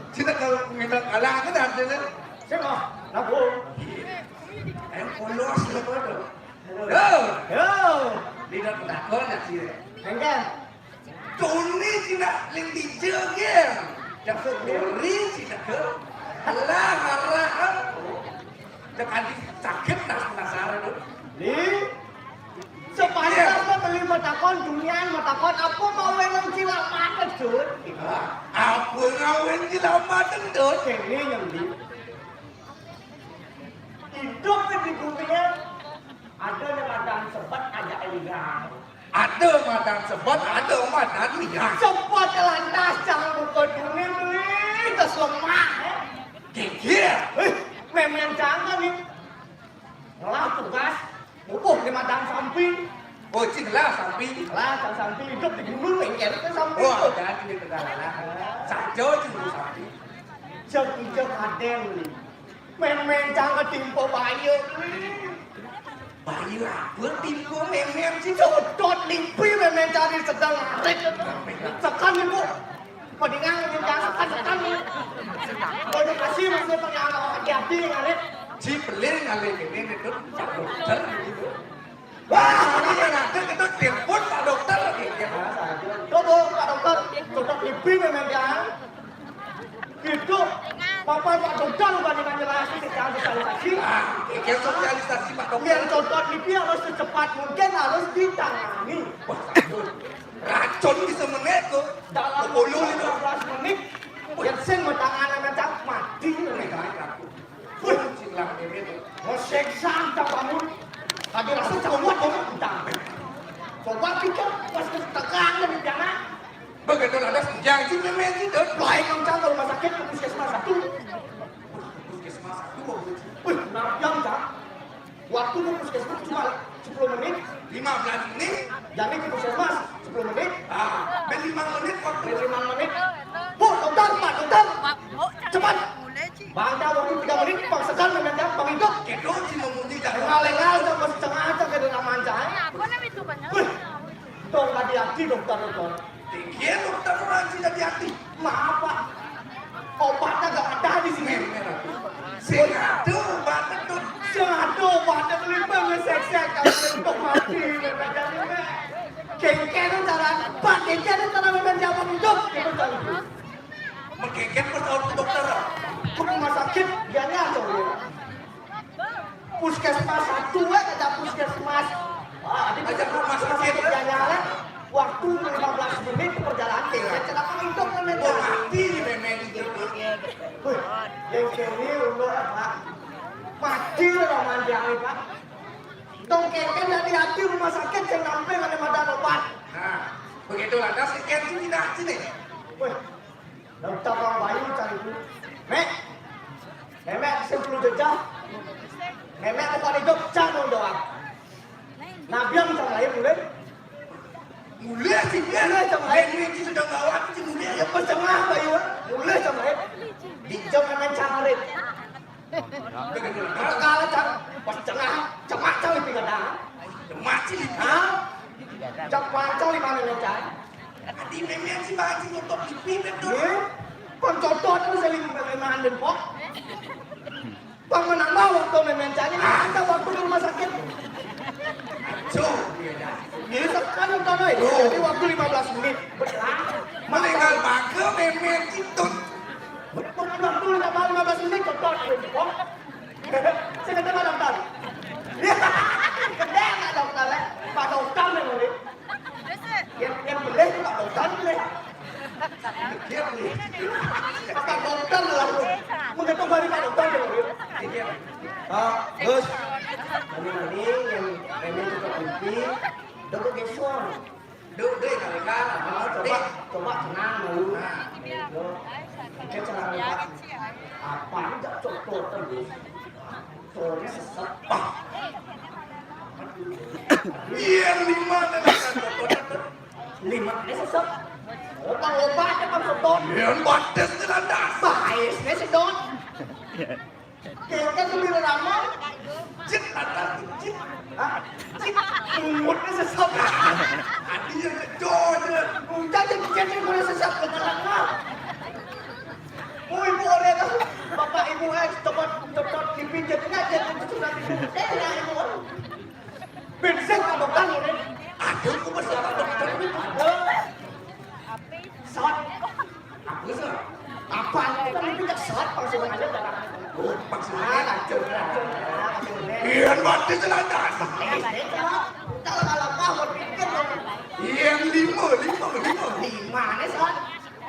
Cina kalau minta kalah kan artinya. Siapa? Lagu. Ayo polos lah pada. Yo. Yo. Tidak penakon ya sih. Enggak. Tuni cina ling dijege. Dapat duri cina ke. Alah, alah. Tekan sakit nas penasaran tuh. Li. Sepantas mah beli matakon, dunian matakon, apa mau wenang cilak mata, Jun? Apa ngawin cilak mata, Jun? Kene yang di hidup di bumi ada yang ada sebet, ada enggak. Ada madang sebet, ada madang liang. Sebet lantas jangan buka dunia beli, terus lemah, eh. Gigir. Eh, memen jangan nih. Ngelah tugas, bubuh di madang samping. Oh, cing lah samping. Lah, cang samping hidup di gunung, lengket ke samping. Wah, tuh. Jadi di Tegallalang. Saja cing di samping. Jam ijam adeng nih. Memen cang ketimpa bayu. Bayu apa timpa memen sih? Codot mimpi memen cari sedang ngarit. Tekan ibu. Padingan yang jangan sekan-sekan nih. Kode kasih masih pakai anak hati-hati ngarit. Si pelin ngalir ini itu Pak Dokter gitu. Wah, ini yang ada kita telepon Pak Dokter lagi. Ya, coba Pak Dokter, coba pipi memang ya. Gitu. Bapak Pak Dokter bandingan jelas secara sosialisasi. Ah, ini sosialisasi Pak Dokter. Yang cocok pipi harus secepat mungkin harus ditangani. Wah, aduh. Racun bisa menek tuh. Dalam sepuluh lima belas menit, yang sing matangana macam mati nih. Wih, sing lah ini. Ngosek santa bangun. Tadi rasa cawat bangun entah. Coba pikir pas ke tegang dan di jalan. Begitu ada senjang sih memen sih tuh. Baik kamu cang ke rumah sakit ke puskesmas satu. Puskesmas satu. Wih, nah yang cang. Waktu ke puskesmas cuma sepuluh menit. Lima belas menit. Jadi ke puskesmas sepuluh menit. Ah, ben lima menit waktu. Ben lima menit. Bu, dokter, Pak, dokter. Cepat. Bang, dah waktu tiga menit, Bang Segar, Bang Segar, Bang Indo. Gitu, si Mamuni dah. Lengal-lengal, udah masih tengah aja ke dalam aja. Wih, dong, hati-hati, dokter, dokter. Tinggi, dokter, orang sih hati-hati. Maaf, Pak. Obatnya nggak ada di sini. Sing ada obatnya tuh. Sing ada obatnya tuh, limbah ngesek-sek, kalau untuk mati, memang jadi, Mek. Kengken cara, Pak, kengken cara memang zaman hidup. Gitu, kan. Mengkengken pas tahu ke dokter. Ke rumah sakit, dia nyari, coba. Puskesmas satu, eh, kata puskesmas. Ah, di puskesmas sakit, ya, ya, eh. Waktu lima belas menit perjalanan, ya, kenapa itu kan, oh, mati di memen itu. Wih, yang sini, udah, Pak. Mati lah, manjang, Pak. Dong, kengken dari hati rumah sakit, saya nampil ada madan obat. Nah, begitulah, dah, si Ken sini, dah, sini. Wih, Dokter Bang Bayu cari tu. Mek. Memek simpul jejah. Memek tempat hidup cang doang. Nabi yang cang lain boleh. Boleh sih dia. Boleh cang lain. Ini sih sedang gawat sih boleh. Ya pas cang lah Bayu. Boleh cang lain. Di jam memen cang lain. Kalau cang pas cengah, cemak cang lebih kena. Cemak sih. Hah? Cang pancang di mana nih cang? Adi memen si bang si nyotot pipi betul. Ye, pang cocok itu sering main den pok. Pang menambah waktu memen cari, ada waktu di rumah sakit. Cuk, iya dah. Ini sekarang nonton, eh. Jadi waktu lima belas menit. Betul. Meninggal bangke memen itu. Waktu lima belas menit cocok itu pok. Saya kata Pak Dokter. Gede nggak dokter, eh? Pak Dokter nih, Murid. Yang, yang boleh itu Pak Dokter, boleh. Dia boleh. Pak Dokter lah, lu. Menghitung hari Pak Dokter, nih, Murid. Ah, Gus. Ini, ini yang, ini juga kunci. Dokter Gesor. Duh, duh, kalau enggak, ah, coba, coba tenang dulu. Nah, itu. Oke, tenang, Pak. Apa aja cocok terus. Soalnya sesat. Ah. Iya, lima kan. Lima Ini sesep. Utang obat apa sedot? Yang batis itu lantas. Baisnya sedot. Kayaknya tuh bila lama. Cik lantas, cik. Hah? Cik. Punggutnya sesep. Hatinya kecoh aja. Udah jadi jadi gue sesep ke dalam. Oh, ibu oleh tuh. Bapak ibu eh copot copot dipijitnya aja tuh sudah dipijit. Eh, ya, ibu. Bensin apa kan ini? Aduh, aku masih apa dokter ini? Aduh. Sot. Apa sih? Apa itu kan itu kan sot maksudnya aja darah. Oh, maksudnya. Ah, racun, racun, racun. Iya, mati celana. Eh, itu kalau kalau mau pikir dong. Iya, lima, lima, lima. Lima nih sot.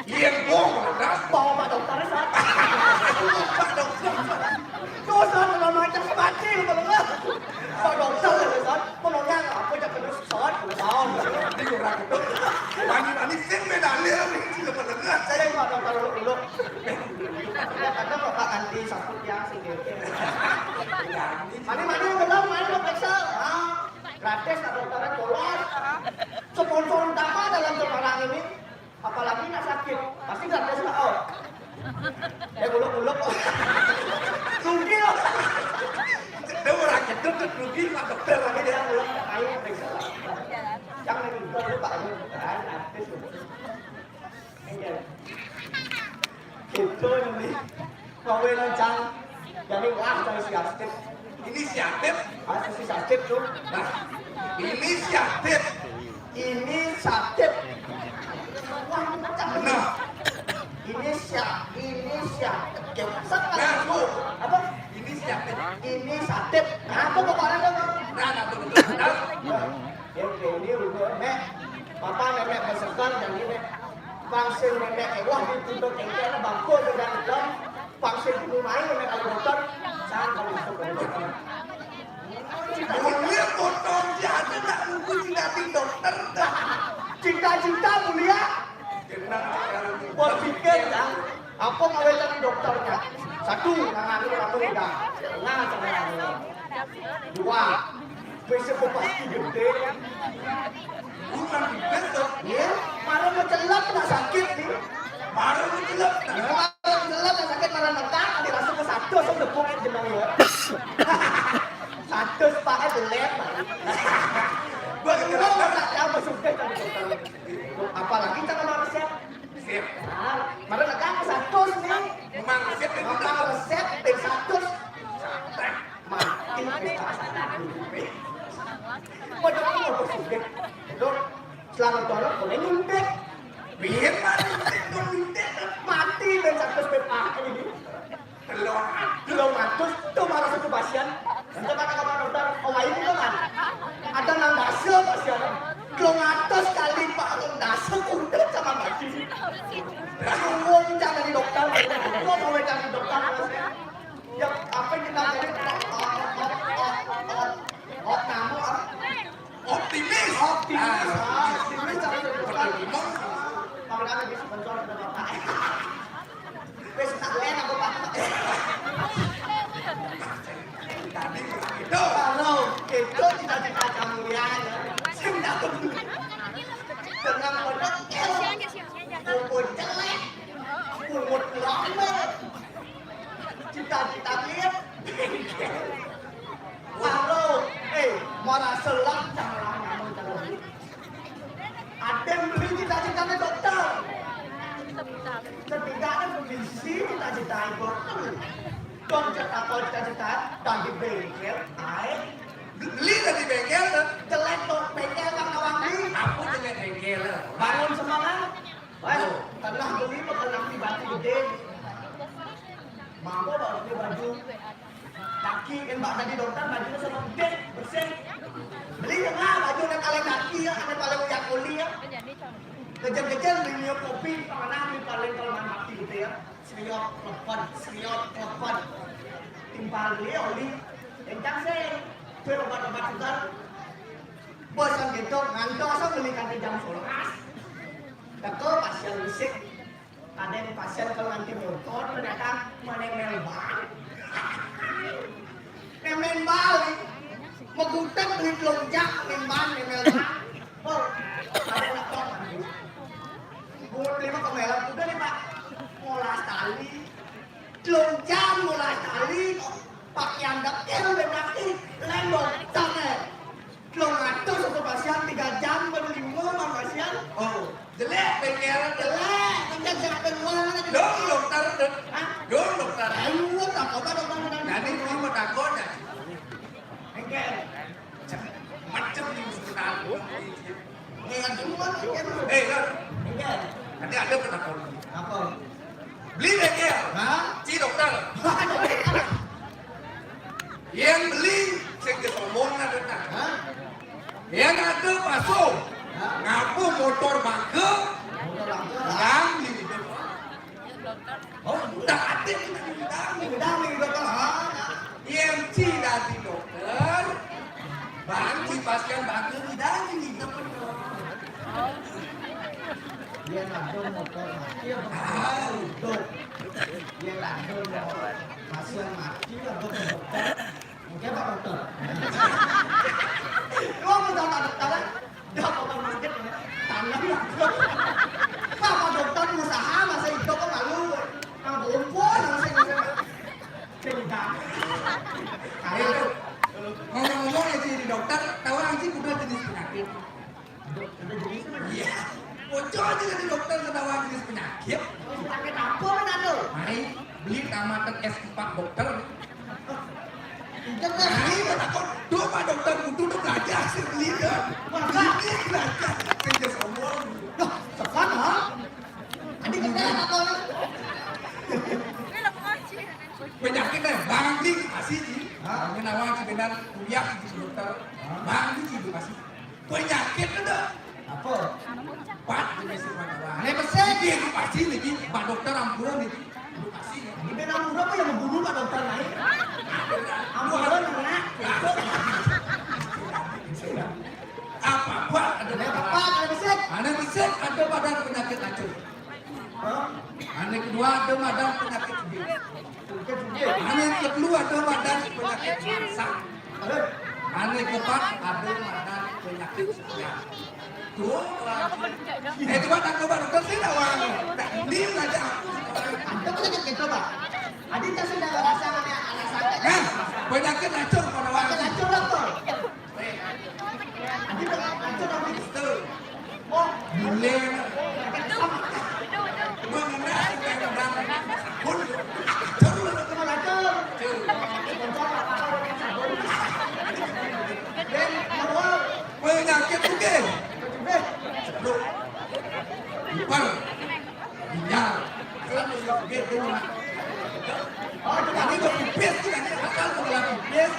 Iya, bohong, Mas. Bohong, Pak Dokter, Sat. Pak Dokter. Tuh, Sat, kalau macam mati, lu kalau nggak. Pak Dokter, Sat. Menolak apa, jangan terus, Sat. Bohong. Ini kurang itu. Mani-mani, sing beda lihat, ini sudah menengah. Saya, Pak Dokter, dulu, dulu. Ya, kadang Bapak ganti sabut yang sing. Mani-mani, belum, mani, lo periksa. Ah, gratis, Pak Dokter, polos. Sponsor utama dalam sekarang ini. Apalagi nak sakit, pasti gratis lah, oh. Eh, uluk-uluk. Rugi loh. Dia orang cedut, rugi, Pak Dokter. Tapi dia uluk, ayo, periksa lah. Jangan lupa, lupa, ayo, kan, gratis loh. Iya. Gitu, ini. Kowe lo, Cang. Jadi, wah, cari si Astrid. Inisiatif. Ah, si Astrid tuh. Nah, inisiatif. Inisiatif. Wah, Cang. Nah. Inisia-, inisiatif. Ya, masa Nah, tuh. Apa? Inisiatif. Inisiatif. Nah, apa kok ada tuh? Nah, nah, tuh, tuh. Nah. Ya, ya, ini udah, Mek. Papa nenek bersegar dan ini. Pang sing nenek ewah dituntut engkel bangkul dengan hitam. Pang sing gunung main nenek kalau dokter. Jangan kalau masuk ke dokter. Mulia potong dia ada tak nunggu tidak di dokter. Cita-cita mulia. Berpikir ya, apa mau cari dokternya? Satu, nang anu kamu udah. Nah, sama anu. Dua, besok pasti gede. Bukan di besok. Iya, malah mencelap nak sakit nih. Malah mencelap. Iya, malah mencelap nak sakit, malah netak, nanti langsung ke satu, langsung tepuk jenang ya. Satu, Pak, eh, jelek. Gua Lu tak tahu masuk ke dokter. Apalagi kita sama resep. Sip. Nah, malah netak ke satu nih. Memang resep itu Apa resep, P satu. Mati. Waduh, aku mau bersulit. Dok, selamat tolong, boleh nyuntik. Biar mati, nyuntik, nyuntik. Mati dan satu spek ini. Belum. Belum matus, tuh malah satu pasien. Untuk kata kabar dokter, oh, ini kan. Ada nang dasa pasien. Belum matus kali, Pak, belum dasa, udah sama mati. Suwung jangan di dokter. Kok mau cari dokter? Ya, apa yang kita jadi? Oh, oh, oh, oh, oh, kamu, ah. Optimis. Optimis. Ah, optimis cara terbuka. Betul. Kalau kami bisa menjual ke bapak. Wis tak enak kok, Pak. Tadi itu. Kalau itu cita-cita kamu ya, ya. Sing tak peduli. Dengan modal, pungut jelek, pungut lama. Cita-cita lihat. Karo, eh, malah selak, jangan ngomong terus. Ada yang beli cita-citanya dokter. Setidaknya polisi cita-cita dokter. Dong cetak cita-cita tadi bengkel, air. Beli tadi bengkel, jelek dong bengkel, Bang Nawang. Aku jelek bengkel. Bangun semangat. Wes, telah beli bakal nanti batu gede. Mangko baru beli baju. Kaki kan bak tadi dokter bajunya sama gede, bersih. Beli ya nggak baju yang paling kaki ya, ada paling uyak kuli ya. Kejar-kejar beli minyak kopi, pernah beli paling kalau main mati gitu ya. Seriot, lepet, seriot, lepet. Timpal beli oli. Kencang sih. Itu obat-obat sugar. Bosan gitu, ngantos beli kanti jam sebelas. Teko pasien fisik. Ada yang pasien kalau nanti motor ternyata mana yang main bal. Yang main bal nih. Megutek duit lonjak main bal, main bal. Oh, ada yang nonton. Kalau udah nih, Pak, ngolah tali, telung jam ngolah tali, pakaian dapil, berarti lembok sana. Telung atus satu pasien, tiga jam berlima, Bang, pasien. Oh, jelek bengkel. Jelek, bengkel jelek, bengkel. Dong, dokter, dong. Hah? Dong, dokter. Ayo, tak apa-apa, dokter. Jadi, ini mau takut, ya? Bengkel. Macam ni sebenarnya. Eh, kan semua tu, kan? Eh, kan? Bengkel. Nanti ada penakut. Apa? Beli bengkel. Hah? Ci dokter. Yang beli, saya ke sombong lah, dokter. Hah? Yang ada pasu. Hah? Ngapa motor bangka? Motor bangka. Yang di Oh, udah ada kita diundang. Diundang nih, dokter. Ha? E M C dari dokter. Bang, si pasien bangka ni dah ni, dokter. Dia ada motor mati apa? Ah, dok. Dia ada motor pasien mati apa, dokter? Oke, Pak Dokter. Lu mau tahu Pak Dokter, kan? Dah, Pak Dokter, tanam lah. Pak Dokter usaha masa itu kok malu. Nang kumpul, nang sing, sing. Cerita. Ayo, ngomong-ngomong ya, si dokter, tahu nggak sih udah jenis penyakit? Ada jenisnya, Mas? Iya. Bocor aja dari dokter ketahuan jenis penyakit. Penyakit apa, Mas, anu? Mai, beli tamatan S empat dokter. Iya, Mas. Mai, Mas, aku, duh, Pak Dokter, kudu udah belajar sih beli, dah. Masa? Ini belajar, kerja sombong. Loh, tepat, ha? Tadi kita apa, Mas? Penyakit, eh, Bang, beli, kasih, Ji. Hah? Ini nawang, si Benar, kuliah, si dokter. Hah? Bang, beli, kasih. Penyakit ada. Apa? Pat, dia mesti pengetahuan. Ané besik. Iki edukasi niki, Pak Dokter, ampun niki. Edukasi ya. Ini kan ampun apa yang membunuh Pak Dokter naik? Ampun, anak. Apa buat ada? Ada apa? Ada besik. Ané besik ada pada penyakit racun. Hah? Ané kedua ada pada penyakit. Penyakit. Ané kedua ada pada penyakit masak. Ané keempat ada madan penyakit sosial. Tuh, eh, coba tak coba dokter sih, tak wang. Tak, ini belajar aku. Ada penyakit gitu, Pak. Adi tak sudah rasa ada, ada sakit. Nah, penyakit racun pada wang. Penyakit racun apa? Adi penyakit racun apa? Itu. Oh, boleh. Penyakit sama. Mengenai penyakit racun. Racun, racun. Penyakit sugih. Ipar. Ginjal. Asal sugih, dia mah. Jadi, pipis, asal pipis,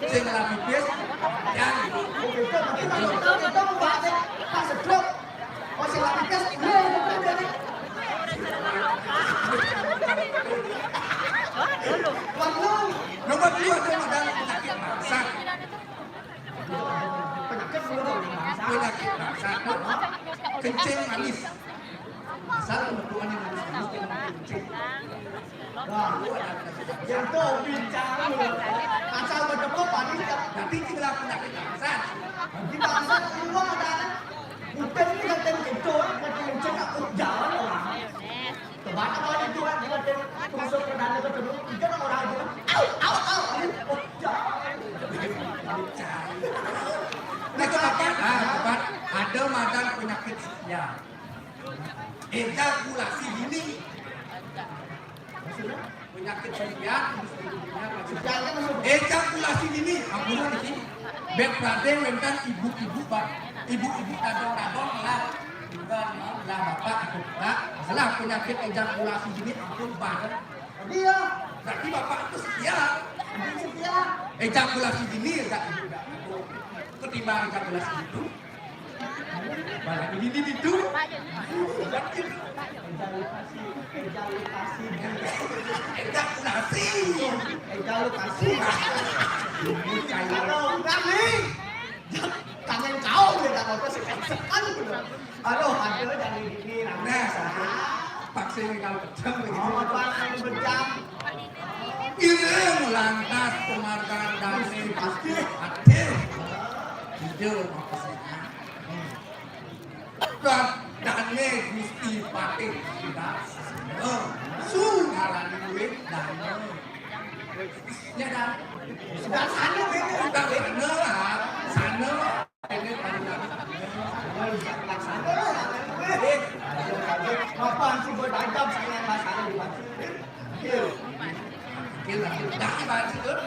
sing pipis, jangan. Pas sedot. Oh, sing lagi tes. Nomor dua ada madan penyakit bangsat. Penyakit dulu dong, bangsat. Penyakit bangsat. Kencing manis. Asal kebetulan yang manis-manis, jangan kencing. Wah, yang tuh bincang lu. Asal bertemu paling. Tapi kita penyakit bangsat. Di bangsat, lu ada. Udah ini ngatain gitu, ngatain cek aku jalan orang. Coba apa itu kan ngatain tusuk ke dalam ketemu, itu kan orang itu kan, au, au, au, au, jalan. Nah, keempat, ah, keempat, ada madan penyakit sosial. Ejakulasi dini. Maksudnya? Penyakit sosial, ejakulasi dini, ampun iki. Bek prade wénten ibu-ibu, Pak. Ibu-ibu tadong-tadong lah. Bukan, lah bapak atau enggak. Salah penyakit ejakulasi dini ampun banget. Dia. Berarti bapak itu setia. Setia. Ejakulasi dini enggak, enggak. Ketimbang ejakulasi itu. Malah ini, ini, itu. Ejakulasi, ejakulasi, ejakulasi. Kalau enggak nih, kangen kau dia tak mau sih, sekan gitu. Aduh, ada dari ini, nah, nah, saya paksa ini kalau pecah begitu. Oh, Tuhan, saya pecah. Ini lantas penghargaan dari pasti hadir. Itu maksudnya. Tuhan, Dane Gusti Patih Sudarsana. Su ngarani kuwi dane. Ya, Dan. Sudarsana, Ben. Sudarsana, ha. Sana. Ini kan Sudarsana. Sana, ha. Eh, kapan suba tajam saya nggak sana di mana? Iya. Iya, lah. Dari mana sih, tuh?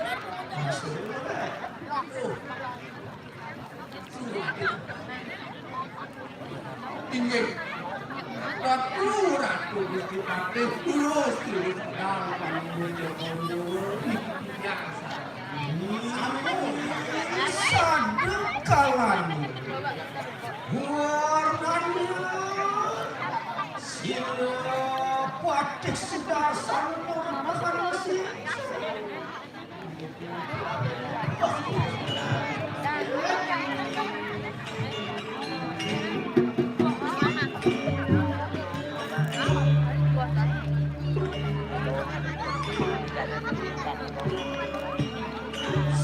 Inggih. Ratu, Ratu Gusti Patih, terus, terus, Ratu Gusti Patih. Sampun. Sadeng kalani. Warnanya sila Patih Sudarsana purun makan nasi.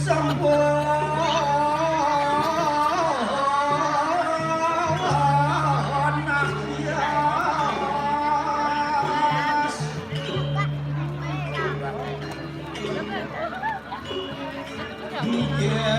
Sempurna hias.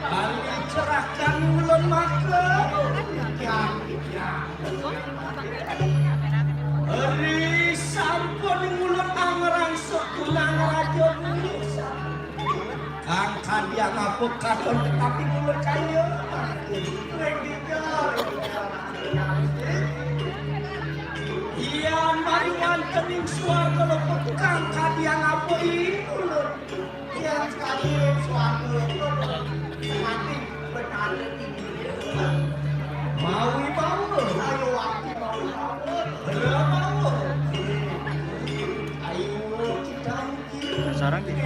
Kali cerahkan ulun maka. Ri sampun ulun angrangsuk kunang raja Indonesia. Kang kadiang apa katon tetapi ulun kaya. Ring dija. Yan mari wonten ing swarga lho, Kang kadiang apa ulun. Yan sekali ring swarga lho, mati betane tinggi. Mawi bawa. Ayo, ati mawi bawa. Lha bawa. Ayo, kita sarang gitu.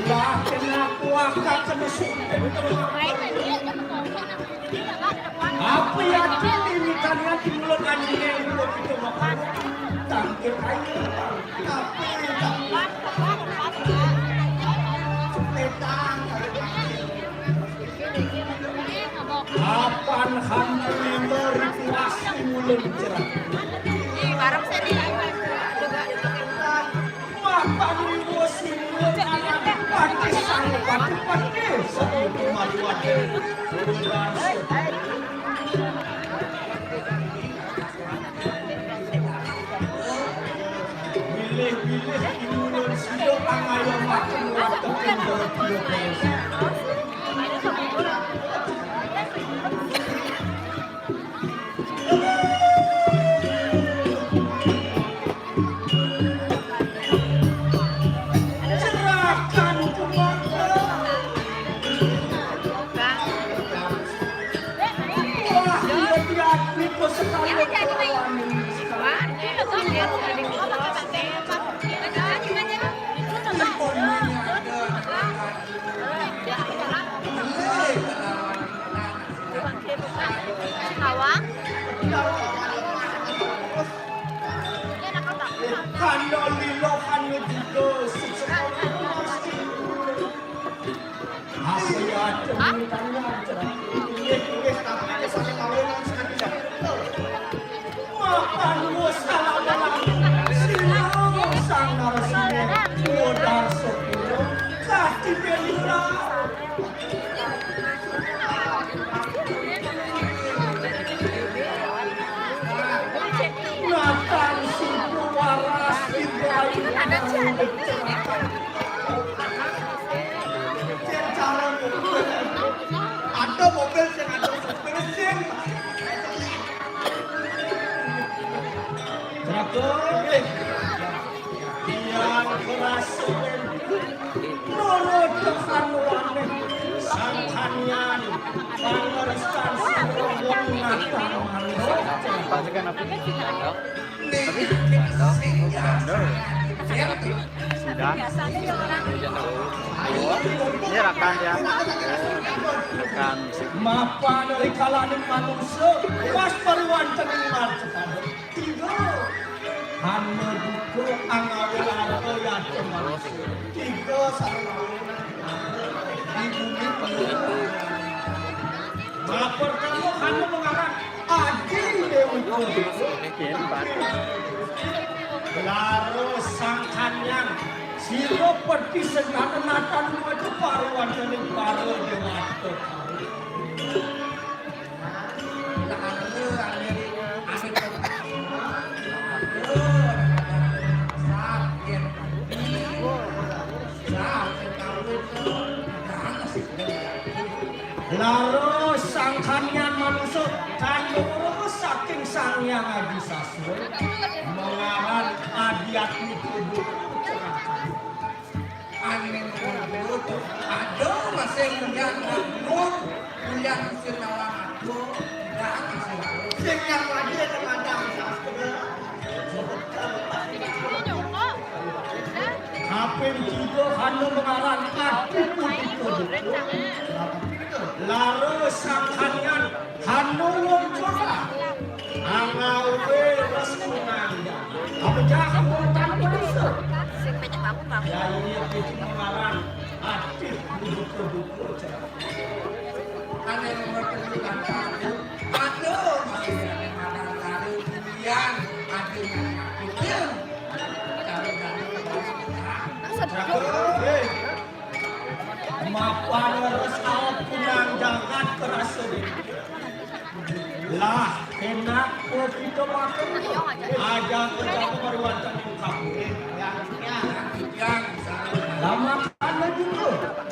Lah, kena kuah, kena sumpit. Apa ya, ini kalian di mulut anjing yang mulut itu makan? Tangkir aja, tapi, tapi. Petang, kapan kamu lima ribu asli mulut cerah? Bareng sini. Makan limo sini, pati sang, pati, pati, satu kemaluan. Bilih-bilih inulun sida pangaya makan warteg ing Baladia. Serahkan ke mata. Wah, iya, dia niku sekali. Kandha lila, kandha juga, sukses. Apa ya, ada permintaan aja. Iya, iya, tapi ada satu kawinan sekali ya. Mapan wis salah malam. Sira sang narasine, modar sepuluh, kati belura. Nathan Sibu waras Ibrahim. Ada mobil sing ada supir sing. Traktir. Yang kerasa. Nurut anuane sangkanian pangeristan sira wong Natal. Sudah. Ini rekan ya. Rekan musik. Mapan rikalaning manusa, pas pariwantening marcepada. Tiga. Hana duka angawe lara yadem. Tiga sareng. Di bumi. Lapor kamu hana mengarang. Adi Dewi. Lara sangkanian. Sira peti sendana natan wajah paruwan dening para dewata. Lara sangkanian manusa kandha saking Sang Hyang Adi Sastra mengaran Adiatmi Tubuh. Aning kudu ada masih kuliah makmur, kuliah musim nawang aduh, tidak masih. Sing yang wajib ada madang sastra. Kaping tiga hana mengaran ati putih kudu. Lara sangkanian hana wong coba. Angawe res kunanda. Apa jahat wong tanpa dosa. Sing banyak bangun, bangun. Ya, ini putih mengaran ati kudu kudu. Ane nomor telu kan satu. Aduh, masih ada madang baru, kemudian ada yang nyakitin. Kalau dari Mapan leres aopunang jagat kerasa. Lah, enak kok kita makan. Aja kerja kemaruan tadi kamu. Lama kan lagi tuh.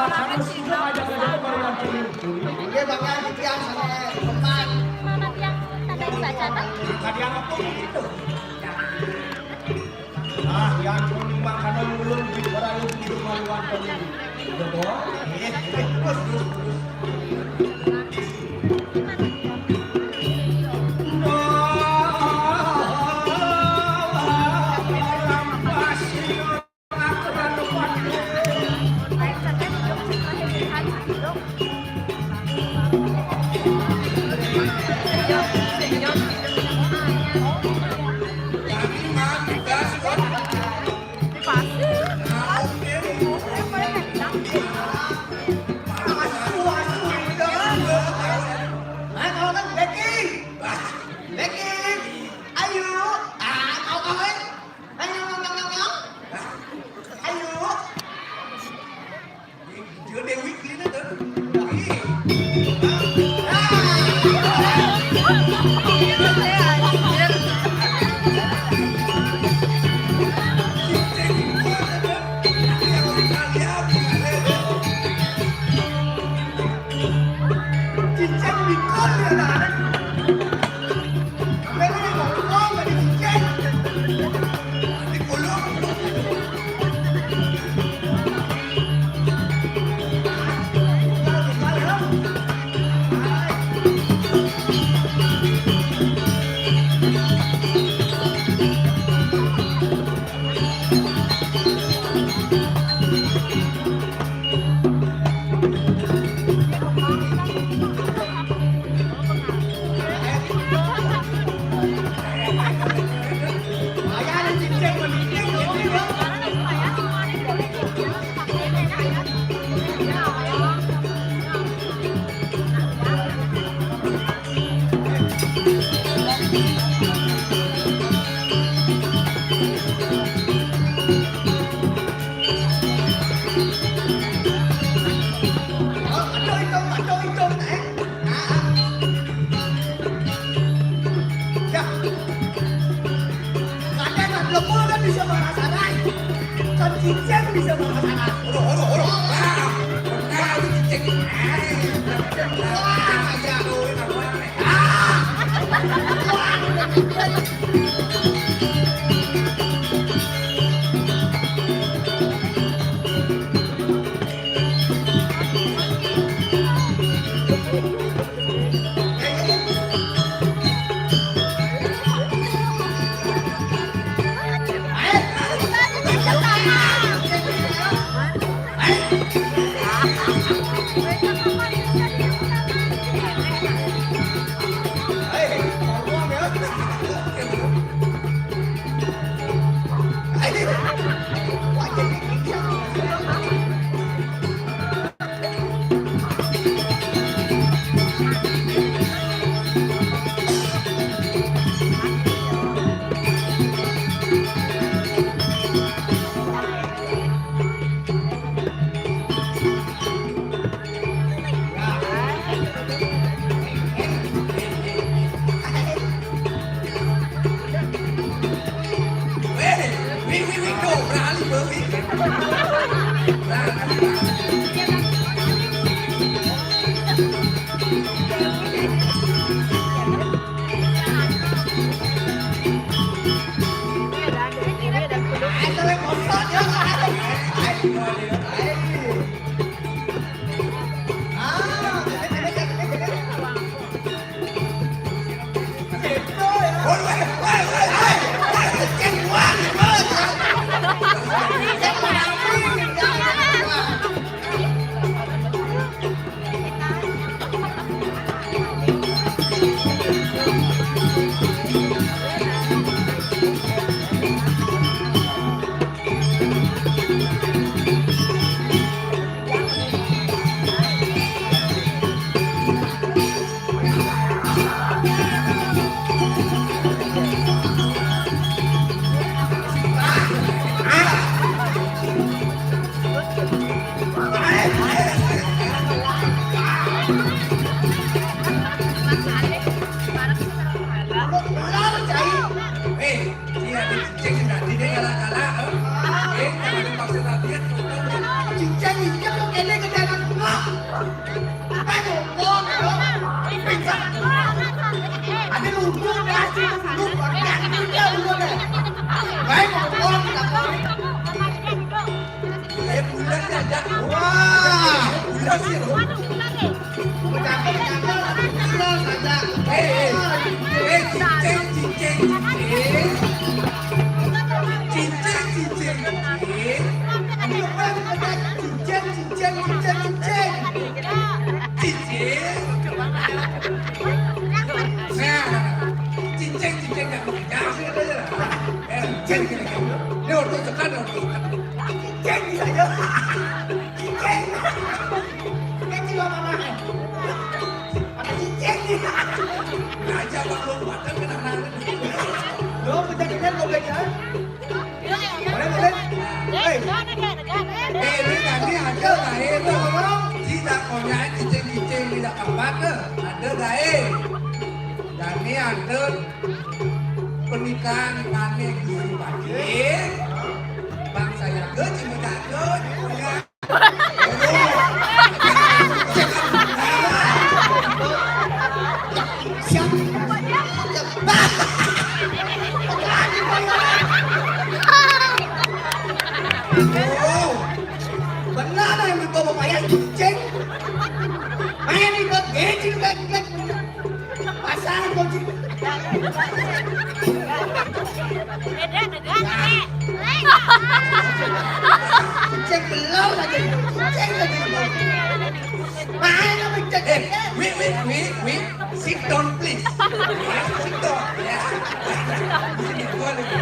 Nggih, Bang, ya, di tiang sana, depan. Mana tiang? Tadi saja, Bang. Tadi apa tuh gitu? Ah, ya ampun, Bang, karena ulun di orang itu gitu, Bang, Bang. Gitu, Bang. Iya, iya, terus, terus, terus. Ayo. Dia Dewi Clean itu. Cicing bikul ya, nah. Bisa marah sana. Kan cicing bisa marah sana. Oro, oro, oro. Ah, benar, itu cicing. Ah, ya, oro, oro, oro. Ah! Cakep, cakep. Terus aja. Eh, eh. Eh, cincin, cincin, cincin. Cincin, cincin, cincin. Ayo, cepat, cepat. Cincin, cincin, cincin, cincin. Cincin. Nah, cincin, cincin yang jangan sih aja lah. Eh, cincin, cincin. Ini orto tekan, orto tekan. Cincin bisa aja. Cincin. Kan juga mana? Ada cincin. Raja Bang Lompatan kena nangis. Lo pencet-pencet lo pencet. Boleh, boleh. Hei. Eh, ini tadi ada gaé tuh. Tidak punya cicing-cicing tidak kapan tuh. Ada gaé. Dani ada pernikahan aneh di Bangsa ya ke cuma jago. Benar yang mencoba payah cicing. Main ikut gecil, gecil. Pasang kunci. Beda dengan ini. Cek belum lagi. Cek lagi. Main apa cek? Eh, wait, wait, wait, wait. Sit down, please. Yes, sit down. Yes. Di sini, gua lagi.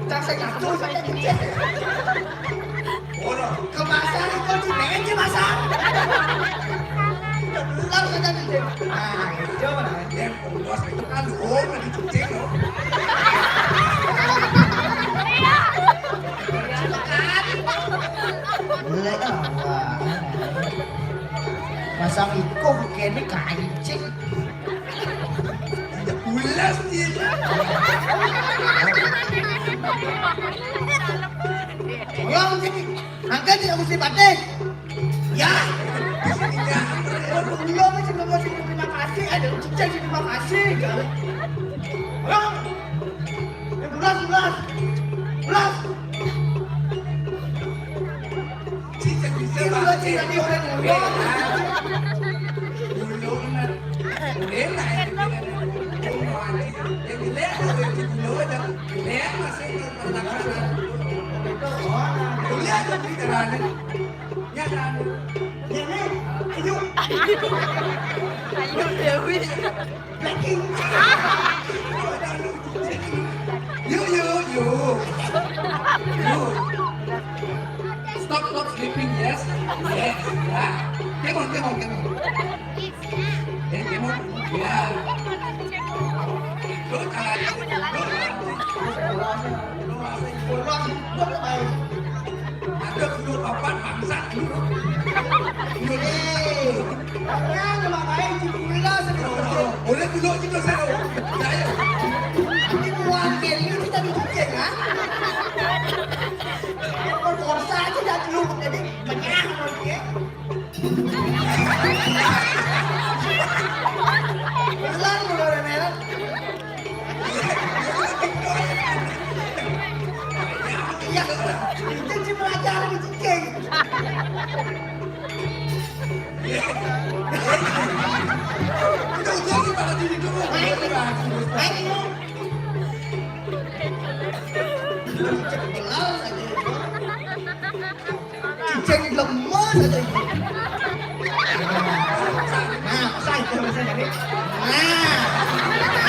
Cak saya ngatur, saya cek. Ora. Kemasan itu di meja masan. Udah belar saja nih. Nah, itu mana? Ya, ulos itu kan, oh, nggak dicuci, loh. Boleh, ah, wah. Masang iko kene kancing. Ulas dia. Tolong sini. Angkat dia mesti batik. Ya. Belum sih, belum sih terima kasih. Ada cicak terima kasih. Ya. Tolong. Ya, ulas, ulas. Ulas. Cicak bisa. Ini udah bahasa cicak di orang ngomong. Belum, Mat. Boleh lah, ya, kita ada ngomong aja. Yang jelek, kalau yang jelek, ada jelek, masih berlaku. Boleh ada bicara. Ya, kan? Ya, nih. Ayo. Ayo, Dewi. Blackpink. Yuk, yuk, yuk. Yuk. Stop, stop sleeping, yes? Yes. Ya. Come on, come on, come on. Ya, come on. Ya. Terus, ah, terus, terus. Ada dulu papan bangsat dulu. Iya. Orangnya cuma main di bola sendiri. Boleh dulu juga saya. Saya. Nanti uang ini kita bikin, ya. Korsa aja dah dulu, jadi banyak orang dia. Ulang dulu, Renel. Iya, itu si pelajaran itu, Ceng. Itu udah sih, Pak Haji, itu, Bu. Baik, baik. Cepet jelas aja itu. Cicing lemes aja itu. Nah, masa itu bisa jadi. Nah.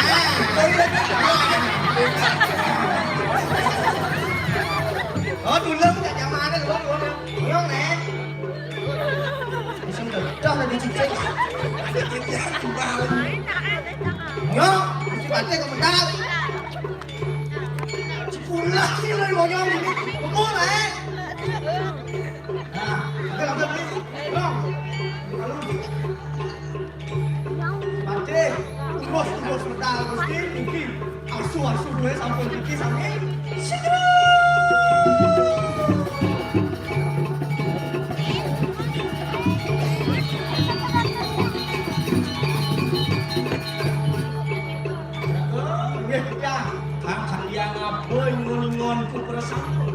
Nah. Oh, dulu nggak nyaman, lu, lu, lu, Nek. Bisa udah, udah lagi cicing. Yo, masih baca komentar. Sekolah sih lo ngomong ini. Ngomong lah, eh. Nah, ambil, ambil, ambil. Bang. Lalu. Mati. Terus, terus, bentar, terus ini, ini. Asu, asu, gue sampun iki sami. Sidru. Nggih, ya. Kang Kalian apa ngon-ngon ku perasaan?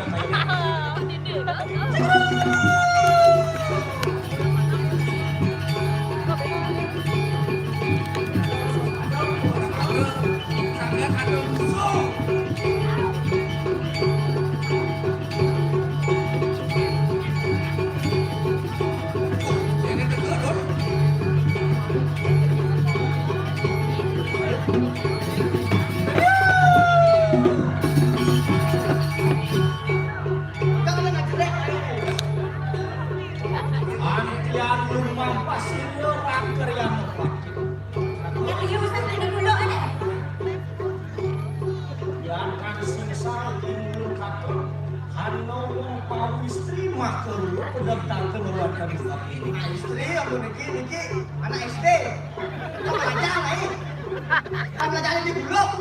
ya, Pak. Antian lumah pasir yo raker yang. Yang liusan ada dulu ada. Yan kan sing saling ulun kato. Hano wong pawistri maka ulun udah tangke meruatkan istri. Nah, istri aku niki, niki anak S D. Kamu aja lain. Kamu aja di buluk.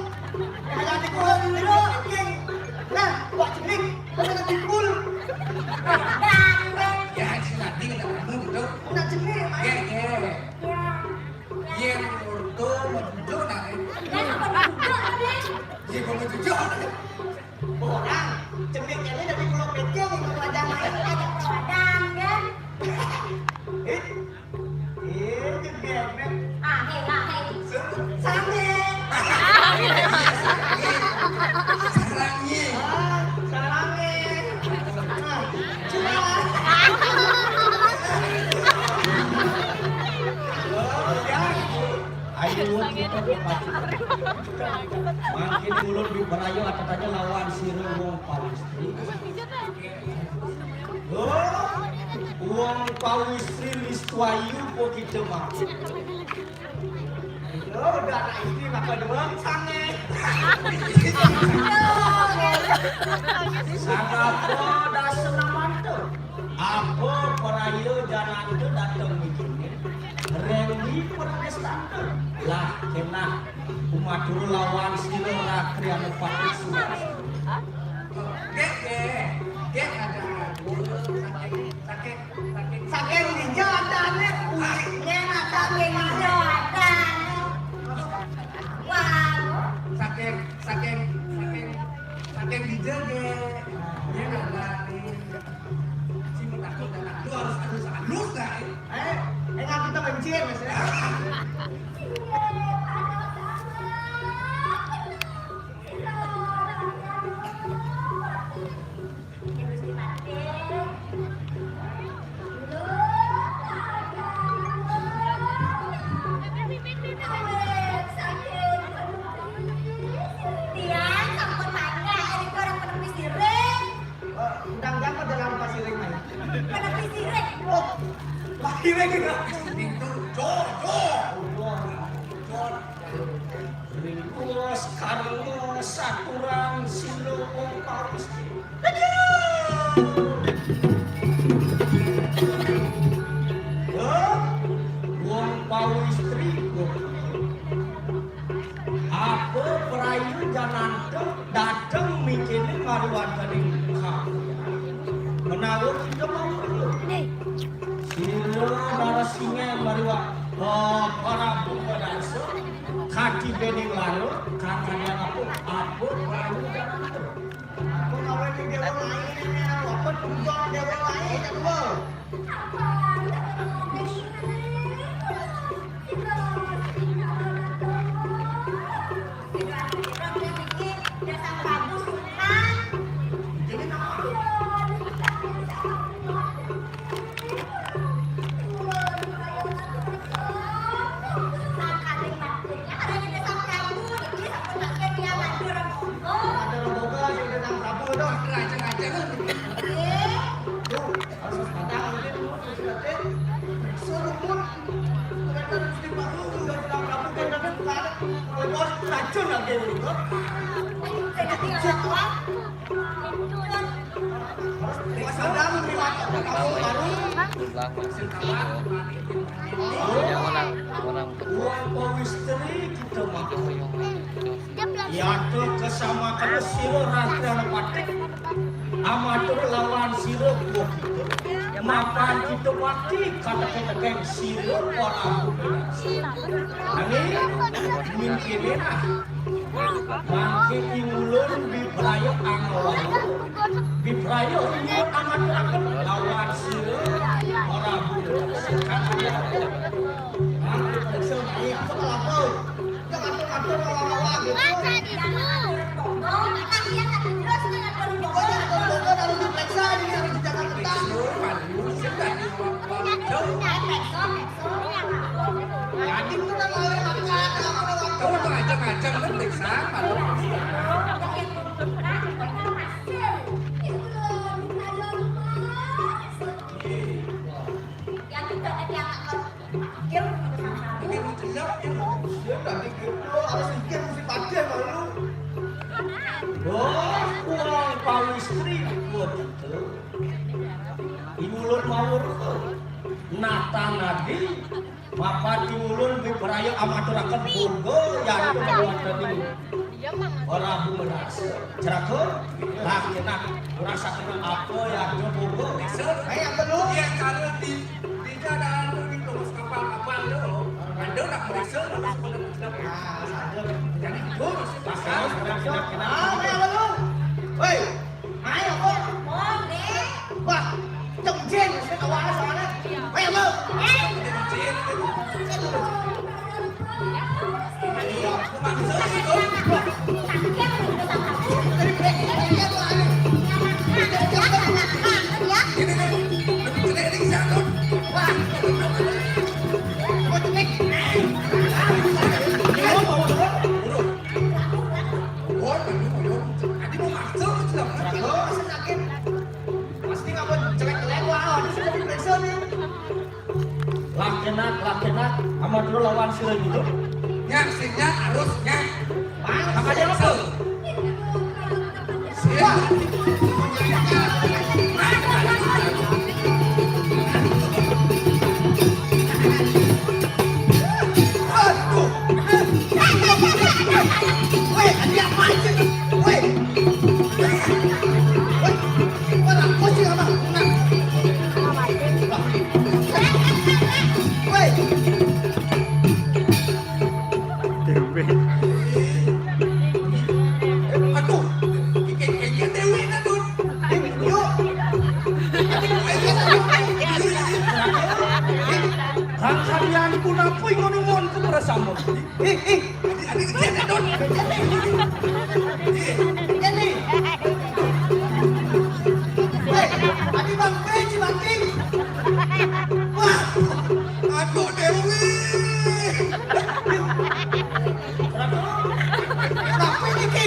Kamu aja di buluk dulu, anjing. Nah, wak jenik, kamu aja di bul. Ya, si Nadi kata kamu gitu. Anak jenik, main. Ya, ya. Ya. Yen ordo majujuk nak, eh. Lah, apa majujuk, Dek? Iya, apa majujuk? Orang, cemiknya ini dari Pulau Kecil, yang berwajah main, ada berwadang, kan? Eh, eh, juga, men. Ah, hei, ah, hei. Sange. Sarangi. Ah, sarangi. Ah, cuma. Oh, ya. Ayo, kita berpacu. Makin ulun di berayo, atatanya lawan sira wong Palestina. Oh, wong Palestina wis tuayu kok kita mah. Yo, udah anak istri maka doang sange. Sangapa dasa namanto? Apa paraya jananta dateng mikirne? Randy Protestante. Lah, kenah kumatur lawan sira rakri anu patut suwara. Gek, gek, gek ada. Saking, saking, saking dija adane, uliknya ada, saking dija adane. Wah. Saking, saking, saking, saking dija, gek. Dia ada nih. Sing takut, takut harus halus-halus, gek. Eh, eh, ngaku tak benci ya, Mas, ya? Tiang sampun mangga, Erika orang penepi sirih. Eh, undang japa dalam pasiring, Mai? Penepi sirih. Oh, pasiring. Pintu, cor, cor. Cor. Ring Karena saturan sira wong Pawistri. Aduh. Wah, wong Pawistri kok. Apa prayu jananta dateng mingkene mariwantane kamu. Menawa kita mau perlu. Sira Narasingan mariwa, oh, para buka dansa, kati bening lalu, kakanya apa, apa prayu jananta. Aku kawin di dewa lain, apa buka dewa lain, kedua. Wong pawistri kita mah. Yata kesamakan sira rakyat patik. Amatur lawan sira kuwa kita. Mapan kita mati kata-kata sira ora. Nanging mingkene nah. Mangke ingulun bibraya angawau. Bibraya ingulun amaturaken lawan sira ora butuh sekat. Mangke ingsun ayo aku melapor. Jangan atur-atur awal-awal gitu. Masa gitu? Pokoknya atur-atur harus diperiksa, ini harus dijaga ketat. Tadi itu kan oleh makan, apa waktu? Kamu tuh ngajak-ngajak, lu periksa, malu. Yang kita tadi angkat. Dia udah jelas, dia udah mikir, harus mikir, mesti pakai malu. Wah, wong pawistri kuwi. Iwulun mawur. Nata nadi, mapan iwulun bibraya amaturaken burga, yantu wonten ing ora bumenas. Jeraga, tak enak, ora sakena apa, yantu burga. Ayo, apa lu? Iya, kalau di, di jalan tuh, di tunggu kapal-kapal lo. Ada nak meriksa, harus pada. Nah, sadar. Jadi, terus, pasal, kena, kena, kena. Ah, ayo, apa lu? Woi, Ayo, Bu. Wah, cemjin, saya tahu ada soalnya. Ayo, Bu. Wah, tadi mau masuk, sudah masuk. Pasti ngapa jelek-jelek, wah, ini sudah diperiksa nih. Lakenak, lakenak, amat dulu lawan sira gitu. Nyak, sing nyak, harus nyak. Makanya apa? Siap. Aduh. Weh, ada apa aja? Weh. Weh. Wah, pusing abang. Nah. Woi. Tembe. Aduh, kayaknya Dewi nih, Dun. Yuk. Kakalian punapa ingon-ingon kepada sama. Ih, ih. Adi, adi, kejadian, Dun. Ini. Hei, adi bang, hei, Cimanti. Wah, aduh, Dewi. Kenapa ini, Ki?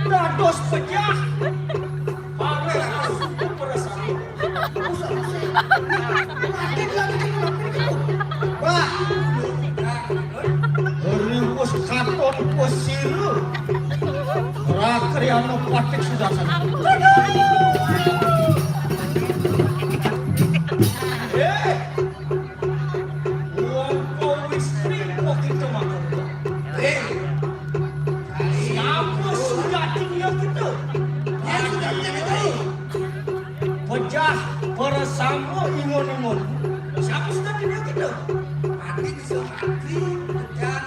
Dados pecah. Wah, Riwus Gatot Kusira. Rakriana patik sudarsana. Eh. Wong kok istri kok kita makan. Eh. Siapa sujatinya kita? Ya, sujatinya kita. Pejah bersama ingon-ingon. Siapa sujatinya kita? Mati bisa mati, pejah.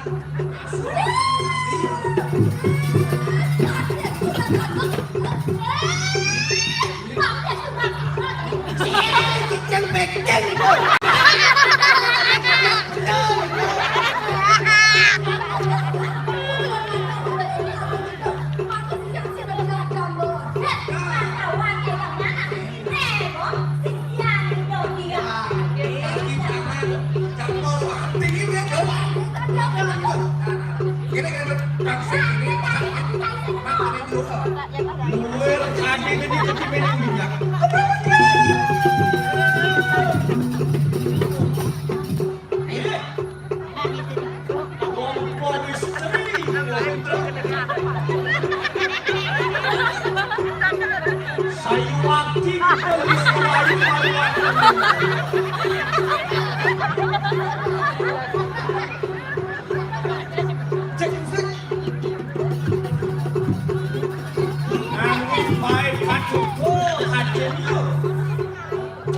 Nanging bae katuko hajine.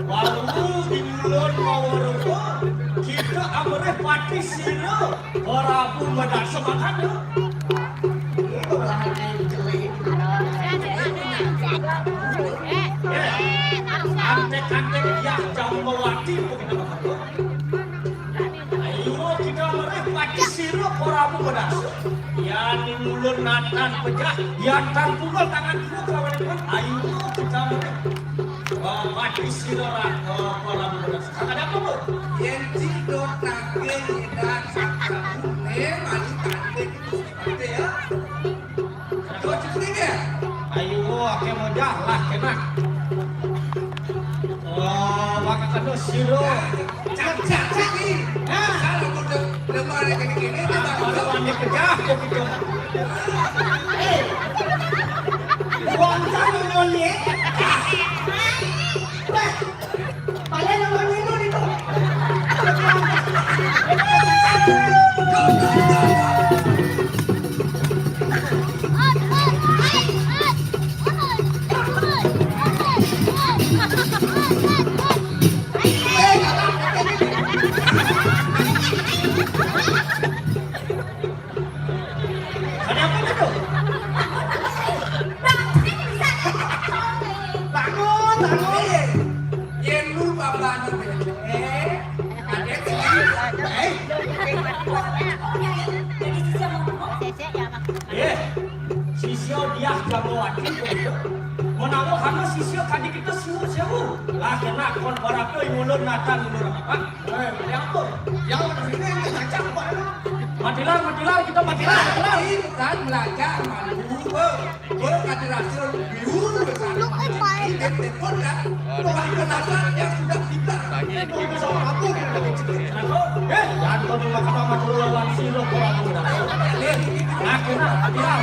Walu di ngulon mawa rupa, kita amrih pati sira, Prabu Medaksa mangkana. Antek-antek Diah Jambawati, begitu mangkana. Ayo, kita mereh pati sira Prabu Medaksa. Yan di mulun natan pejah, yan tan pula tangan dua kelawan dua. Ayo, kita mereh. Wah, pati sira ra-, eh, Prabu Medaksa. Ada apa, Bu? Yen ci do nagih idak sakabune mari tanding Gusti Patih, ya. Aduh, cus nih, ya. Ayo, oke, mojah lah, kena. Oh, maka kena siro. Cak, cak, cak, nih. Nah. Salah, udah lemah, nih, gini, gini, nih, Bang. Kalau mandi pejah, kok gitu. Eh. Buang sana, Noni. Bah. Padahal nomor minum itu. Ada apa tuh? Bangun, bangun. Yen lu babane becek, ada sih. Eh. Eh, sisya Diah Jambawati. Menawa hana sisya kadi kita suruh sewu. Lah kena kon barato ngulun natan ngulun apa? Eh, ya ampun. Ya ampun, ini, ini kacang, Pak. Matilar, matilar, kita matilar, matilar. Ini kan belajar malu, Bu. Bu, kata Rasul, biu, lu, eh, Pak. Ini telepon, ya. Tuhan penata yang sudah kita. Itu sama aku, kita kecil. Eh, jangan kau cuma kata sama suruh lawan si lo, gua aku udah. Eh, akhirnya, matilar.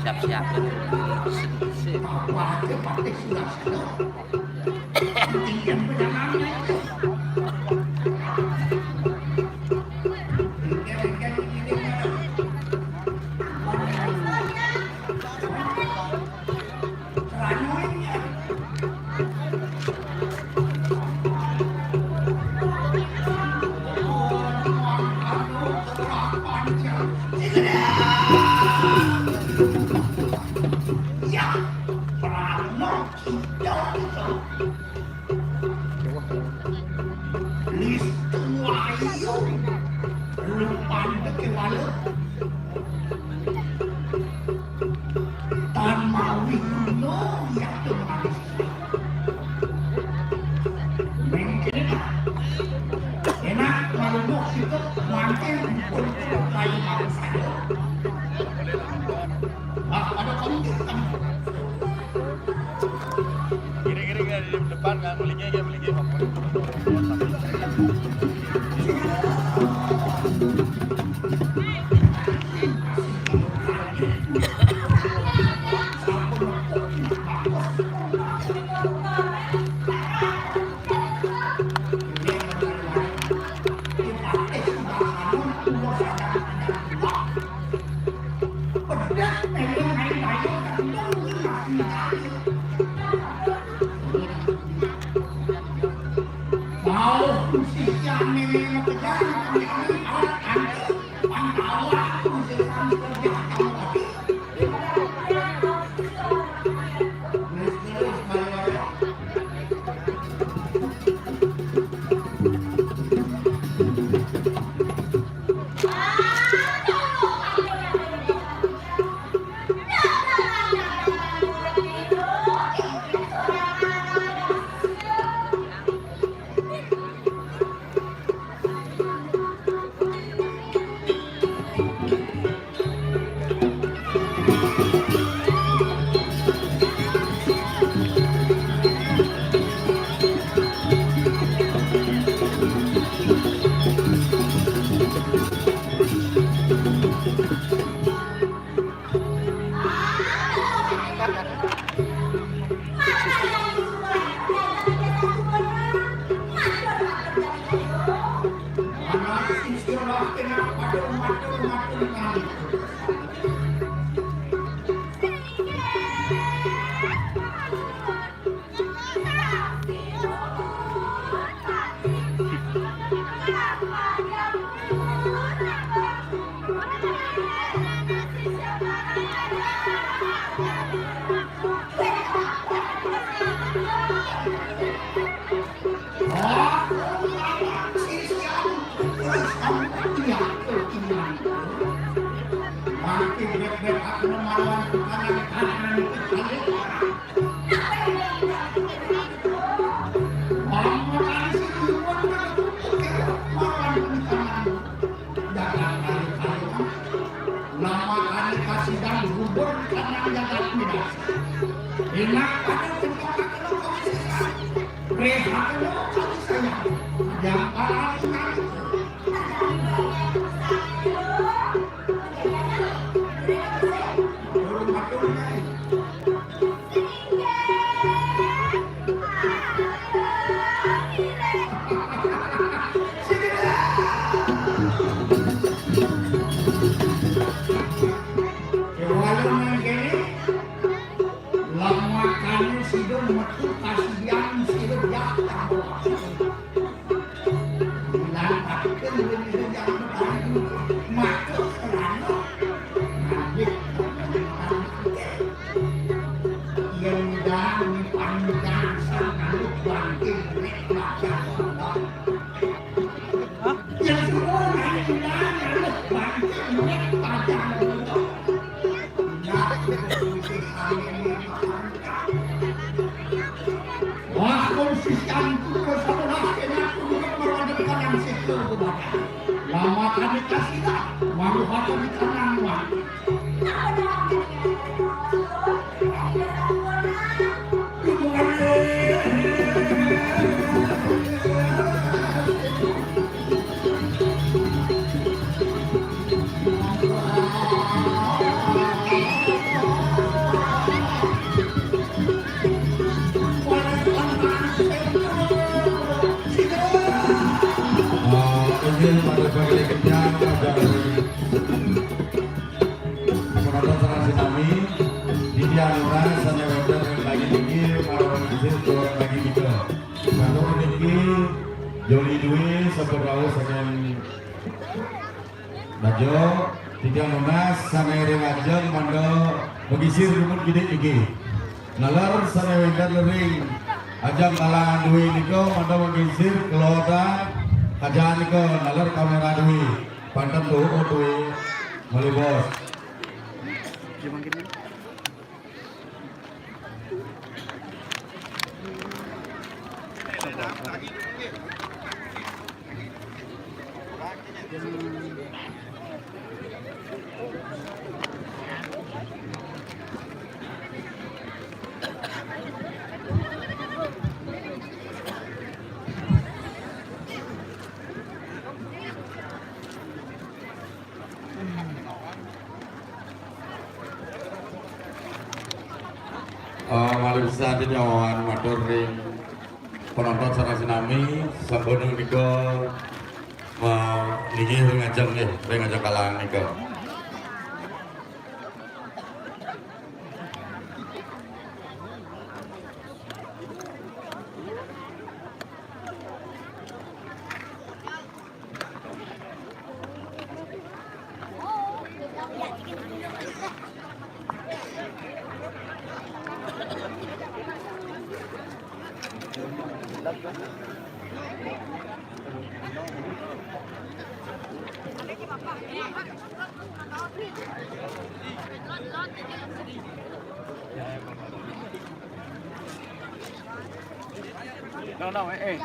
Siap-siap. Sip, sip. Listu ayu, lu pandeke walu. Tan mawi no ya tuh manis. Mengkene enak malu situ, mangke pun kayu malu saja. Ah, ada konten. Kira-kira di depan nggak beli, kayak beli, kayak Nama kali kasidang gugur karena jagat midas. Enak pada tempat rehat lo kali saya. Yang parah sekali. Walau nang kene, lamakane sida metu kasihan sida datang. Ampun, dosa dosa kena kudu merwajib kanang situ kumaha. Lama kami kasih dah, malu hati di kanang, Wan. Oh, inggih, pada pagi kenyang, pada penonton sareng sinami, titiang nunas sané wénten ring daging niki, para pangancil, para daging nika. Sampun niki, Joli dué, sampun rauh saking Bajo, titiang nunas sané ring ajeng mangda magisir dumun kidik niki. Naler sané wénten ring ajeng kalangan dué nika mangda magisir kelotan kaja nika naler kaméra dué. Panten tuhu dué malih bos. Eh, malih pisan titiang wawan matur ring penonton sareng sinami, sampun nika, eh, linggih ring ajeng nggih, ring ajeng kalangan nika. No, no, eh, eh.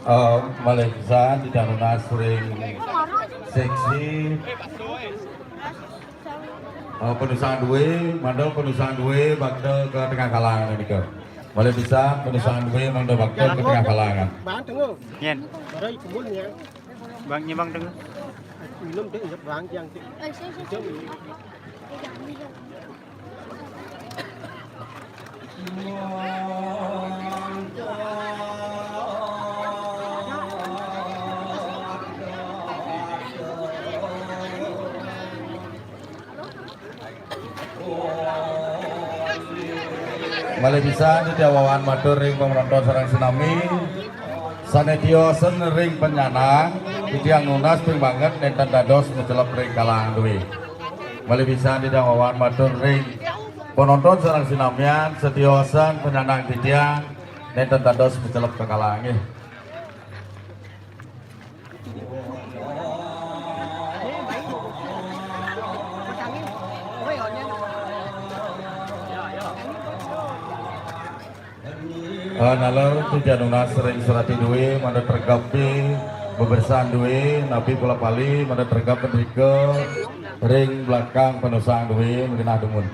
Eh, malih pisan titiang nunas ring seksi, eh, penusan dué, mangda penusan dué bakta ka tengah kalangan nika. Malih pisan penusan dué mangda bakta ka tengah kalangan. Bang tengah. Nyén. Baru kebun ya. Bang, nyé Bang tengah. Minum deh, ya, Bang, yang deh. Malih pisan titiang wawan matur ring panonton sareng sinami, sané tiosan ring penyandang, titiang nunas ping banget nénten dados macelep ring kalangan dué. Malih pisan titiang wawan matur ring panonton sareng sinamian, satiosan penyandang titiang nénten dados macelep ka kalangan nggih. Eh, naler titiang nunas ring serati dué, mangda tregep bebersan dué, napi pula pali, mangda tregep mrika ring belakang penusan dué, magenah dumun.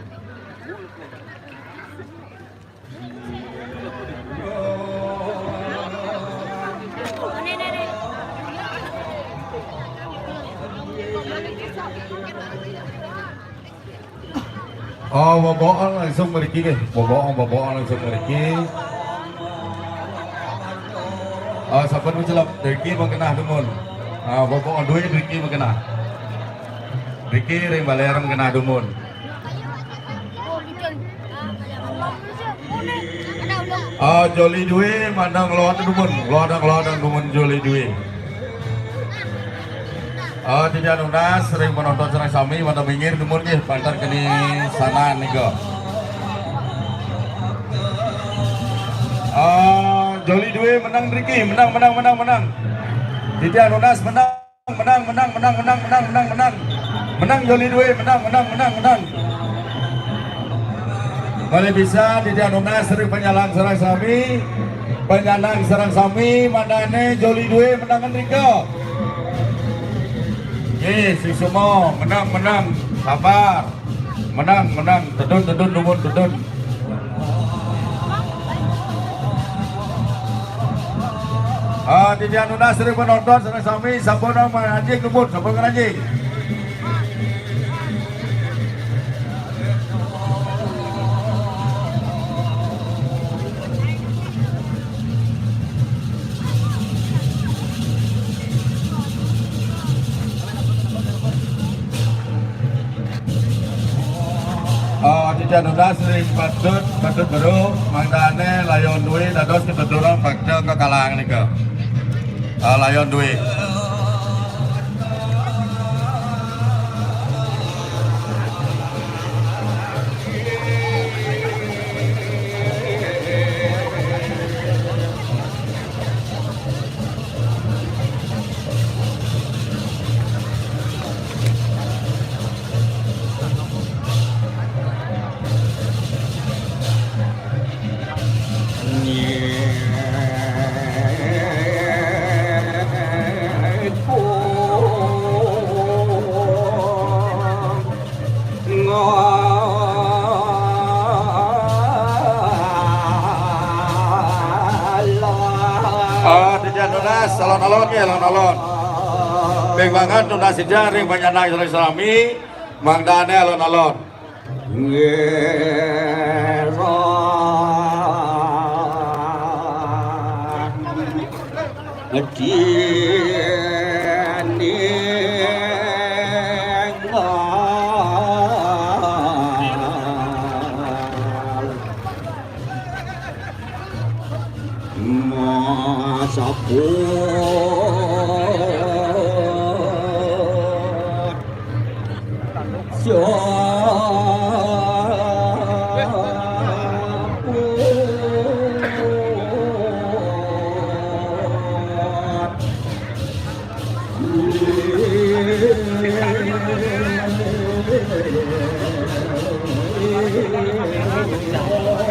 Oh, bobo'on langsung mriki nggih. Bobo'on, bobo'on langsung mriki. Oh, sampun mecelep. Mriki mengkenah dumun. Ah, bobo'on duwe mriki mengkenah. Mriki ring baler mengkenah dumun. Ah, joli duwe mandang loan dumun, loan, loan dumun joli duwe. Ah, titiang nunas ring penonton sareng sami, wantah minggir dumun nggih, banten keni sanan nika. Ah, joli duwe menang mriki, menang, menang, menang, menang. Titiang nunas menang. Menang, menang, menang, menang, menang, menang, menang. Menang joli duwe, menang, menang, menang, menang. Malih pisan titiang nunas ring panyanang sareng sami. Panyanang sareng sami, mangdane joli duwe menangan rika. Nggih, suksma, menang, menang, sabar. Menang, menang, tedun, tedun, dumun, tedun. Ah, titiang nunas ring penonton sareng sami, sampun ngranjing dumun, sampun ngranjing. Oh, titiang nunas ring Patut, Patut Beru, mangdane layon duwe dados ketuturan bakda kekalang nika. Ah, layon duwe. Ah, titiang nunas, alon-alon nggih, alon-alon. Ping banget nunas titiang ring panyanang sareng sami, mangdane alon-alon. Nggih,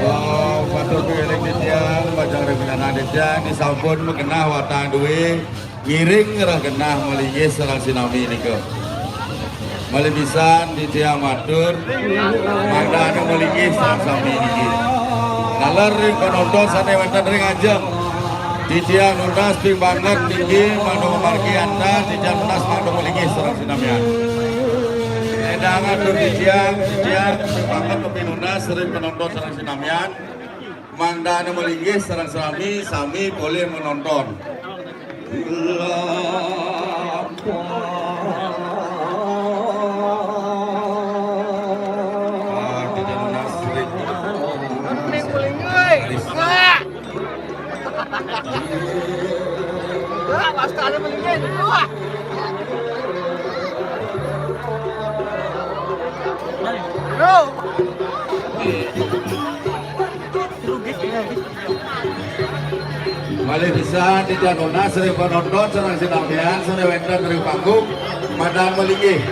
Oh, matur keling titiang, bajang ring panyanang titiang, sampun magenah watang duwe, ngiring rah genah malinggih sareng sinami nika. Malih pisan titiang matur, mangda anu malinggih sareng sami niki. Taler ring panonton sane wenten ring ajeng. Titiang nunas ping banget niki mangda mamargi antar, titiang nunas mangda malinggih sareng sinamian. Ledang atur titiang, titiang ping banget ping nunas ring panonton sareng sinamian. Mangda anu malinggih sareng sami, sami polih menonton. Ah, titiang nunas ring. Bro. Malih pisan titiang nunas ring panonton sareng sinamian sane wenten ring panggung, mangda malinggih.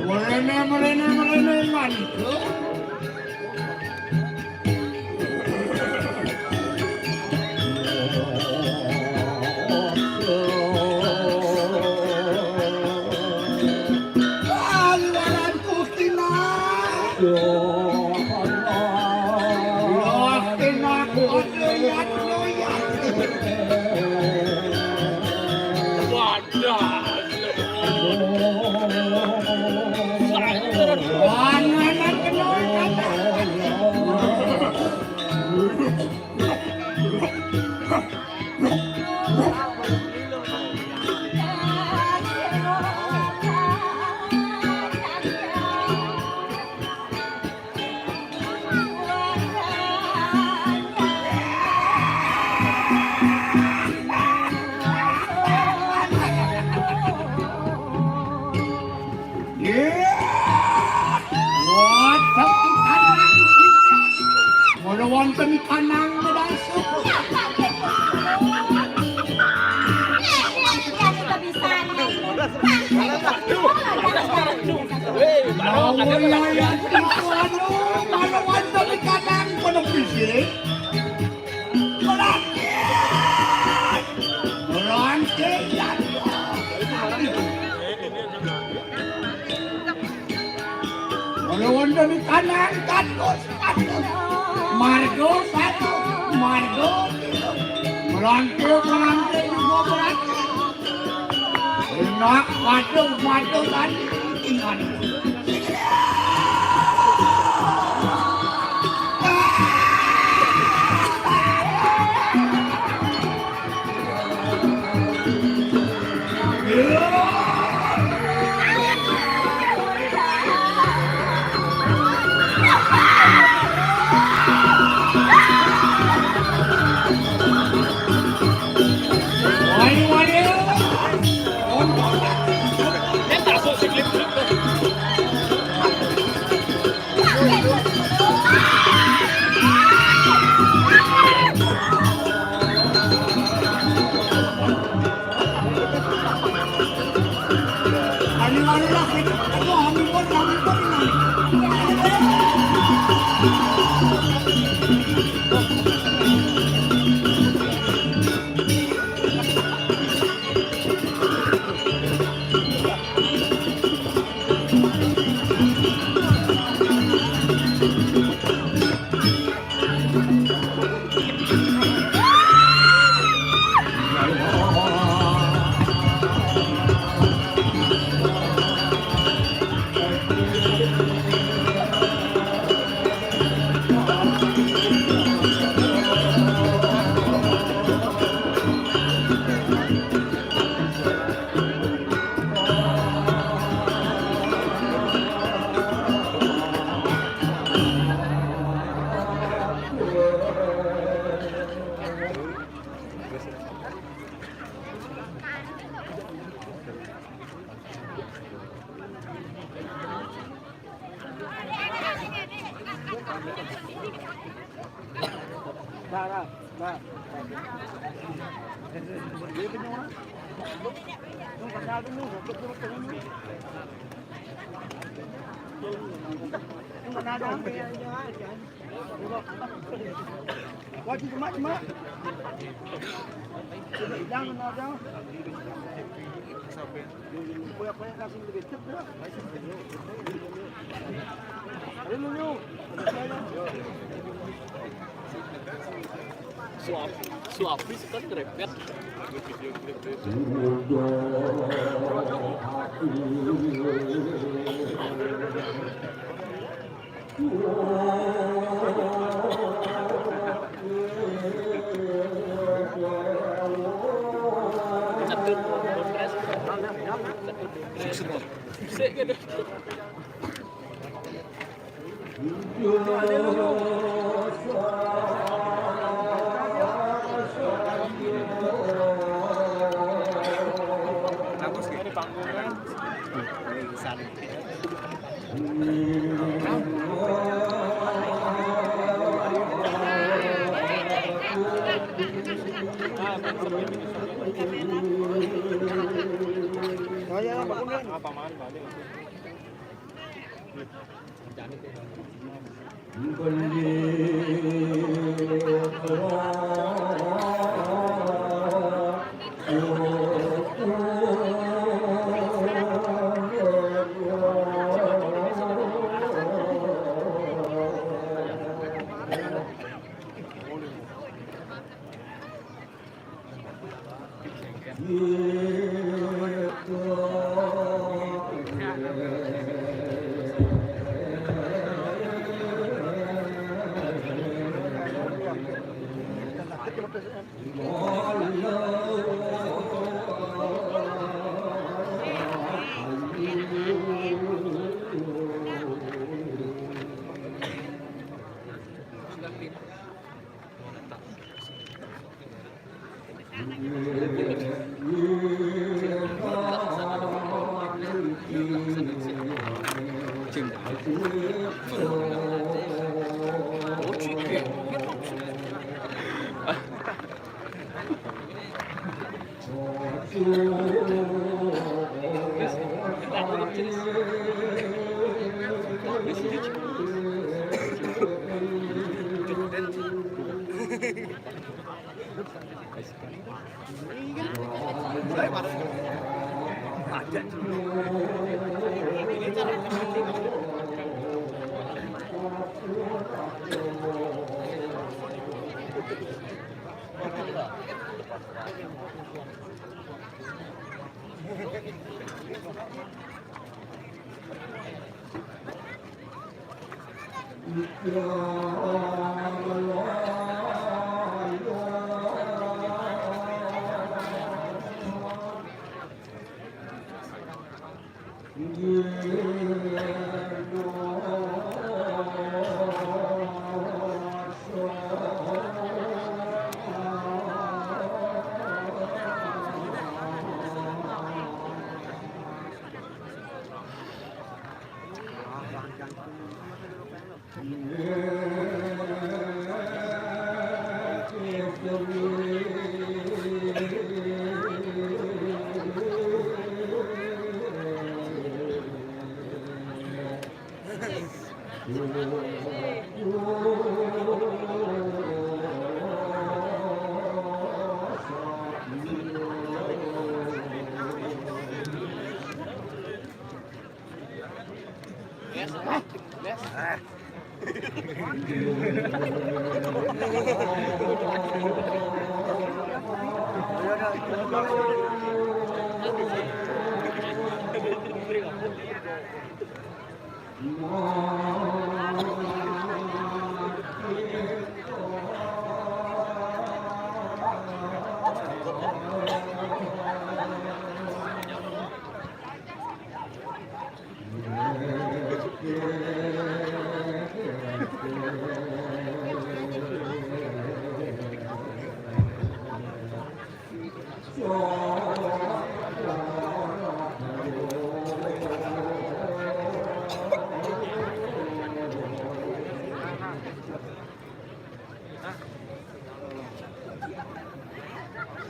Merene, merene, merene, mantu. Wah, tepuk tangan. Mana wonten kanang medasuk. Mana wonten kanang kono pisire. Meranti. Meranti. Ora wonten kanan kados, kados. Margo satu, margo tiga. Merangkil, merangkil, juga merangkil. Enak, waduh, waduh, tadi. Suap, suap, sekali grepet.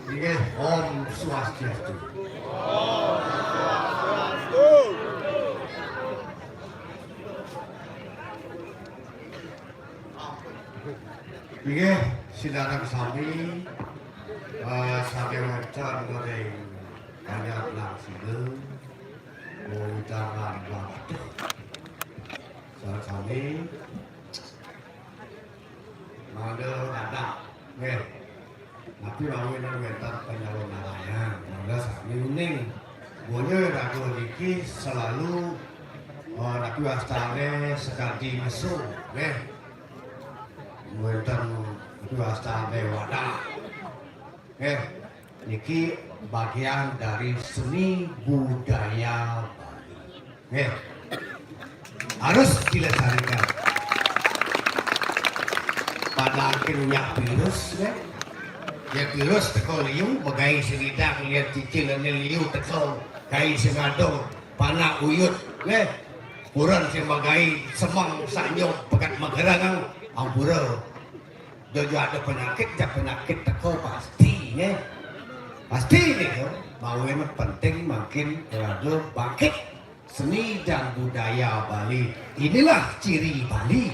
Inggih, Om Swastiastu. Inggih, sinareng sami, eh, sami wénten ring Banjar Blang Singa, undangan Batu. Sareng sami, mangda ngadeg, nggih. Napi mawinan wénten panyalonarang, mangda sami uning. Boya raga niki selalu, eh, napi wastané sakadi mesum, nggih. Wénten napi wastané wadah. Nggih, niki bagian dari seni budaya Bali. Nggih. Harus dilestarikan. Padahal nyak virus, nggih. Ya virus teka liu, magaé sing ngidang, lian cicing ané liu teka, gaé sing ngadung, panak uyut, nggih. Purun sing magaé semeng, sanyo, pegat magerang, ampura. Dojo ada penyakit, ya penyakit teka pasti, nggih. Pasti nika, mawinan penting mangkin raga bangkit. Seni dan budaya Bali, inilah ciri Bali.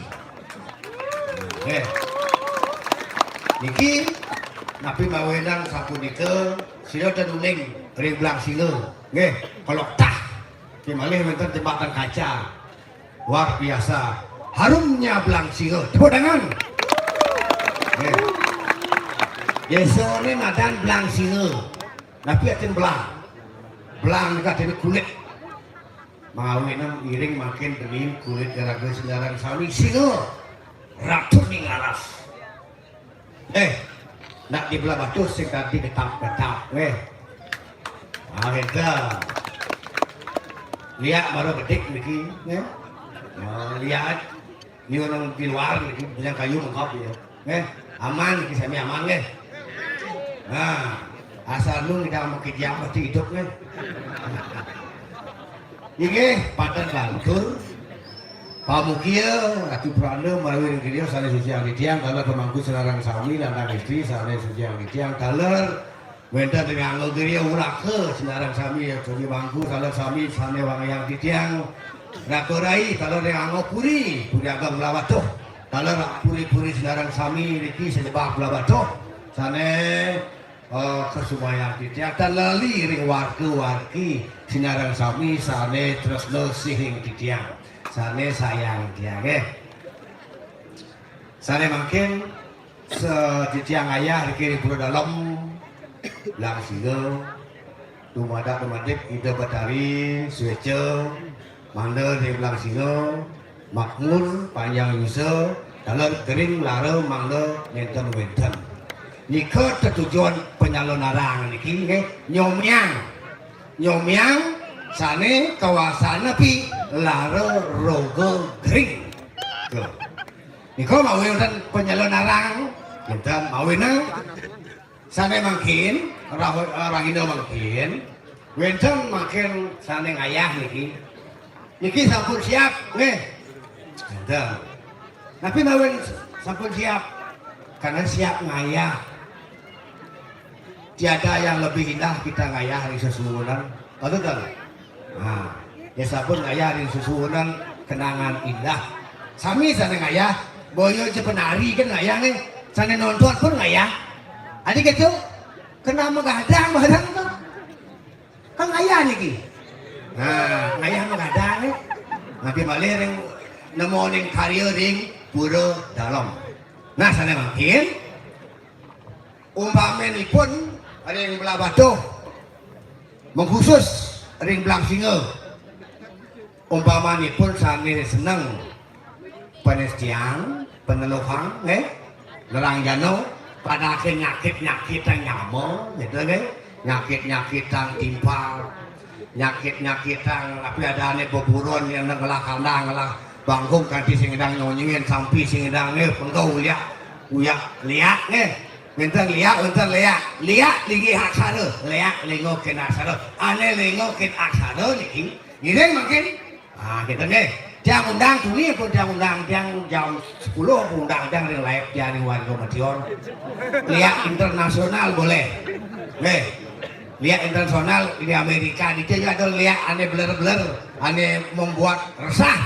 Nggih. Niki, napi mawinan sapunika, sira ten uning ring Blang Singa. Nggih, kaloktah. Nggih, malih wénten jembatan kaca. Luar biasa. Harumnya Blang Singa. Tepuk tangan. Nggih. Désané nadan Blang Singa. Napi artin blang? Blang nika artiné kulit. Mawinan iring mangkin dening kulit raga sinareng sami singa. Ratu ning alas. Eh, nak di Blahbatuh sing dadi getap-getap, wéh. Ah, éda. Liak mara bedik niki, nggih. Ah, liak. Ni orang di luar niki, punya kayu mengkap ya. Nggih, aman niki, sami aman nggih. Nah, asal nu kita mau kerja mesti hidup nggih. Inggih, padan lantur. Pamukia, Ratu Pranda, marawi ring griya, sané suci anggih tiang, taler pamangku sinareng sami, lanang istri, sané suci anggih tiang, taler wénten ring angga griya, uraka, sinareng sami, ya, suci mangku, taler sami, sané wangiang titiang, raka rai, taler ring angga puri, puri ageng Blahbatuh, taler puri-puri sinareng sami, riki sajebag Blahbatuh, sané eh, kasumayang titiang, tan lali ring warga-wargi sinareng sami sané tresna sihin titiang, sané sayang tiang, nggih. Sané mangkin sa-, titiang ngayah riki ring Pura Dalem, Blang Singa, dumadak dumadik Ida Betari suéca, mangda ring Blang Singa, makmur, panjang yusa, taler gering lara mangda nénten wénten. Nika tetujon panyalonarang niki nggih, nyomiang. Nyomiang sané kawasana pi lara roga gering. Tuh. Nika mawi wénten panyalonarang, nénten mawinan. Sané mangkin, rah-, rahina mangkin, wénten mangkin sané ngayah niki. Niki sampun siap, nggih. Wénten. Napi mawinan sampun siap? Karena siap ngayah. Tiada yang lebih indah kita ngayah ring sesuwunan. Betul kan? Nah, ya sampun ngayah ring sesuwunan kenangan indah. Sami sané ngayah, boya ja penari kan ngayah nggih. Sané nonton pun ngayah. Adi kéto, kena magadang barang to. Kan ngayah niki. Nah, ngayah magadang nggih. Napi malih ring nemonin karya ring Pura Dalem. Nah, sané mangkin umpamanipun ring Blahbatuh, mengkhusus ring Blang Singa. Umpamanipun sané seneng panestiang, paneluhang, nggih. Nerang jana, padaké nyakit-nyakitang nyama, gitu nggih. Nyakit-nyakitang timpal, nyakit-nyakitang, napi adané beburon yang ngelah kandang, ngelah bangkung kanti sing ngidang nyonyin, sampi sing ngidang nggih, pengkau uyak, uyak liak nggih. Wénten liak, wénten léak. Liak linggih aksara, léak lingga kin aksara. Ané lingga kin aksara niki ngiring mangkin. Ah, kita nggih. Tiang undang tuni pun tiang undang, tiang jam sepuluh pun undang tiang ring live tiang ring warga Mation. Liak internasional boleh. Nggih. Liak internasional di Amerika, di sini ada liak ané beler-beler, ané membuat resah.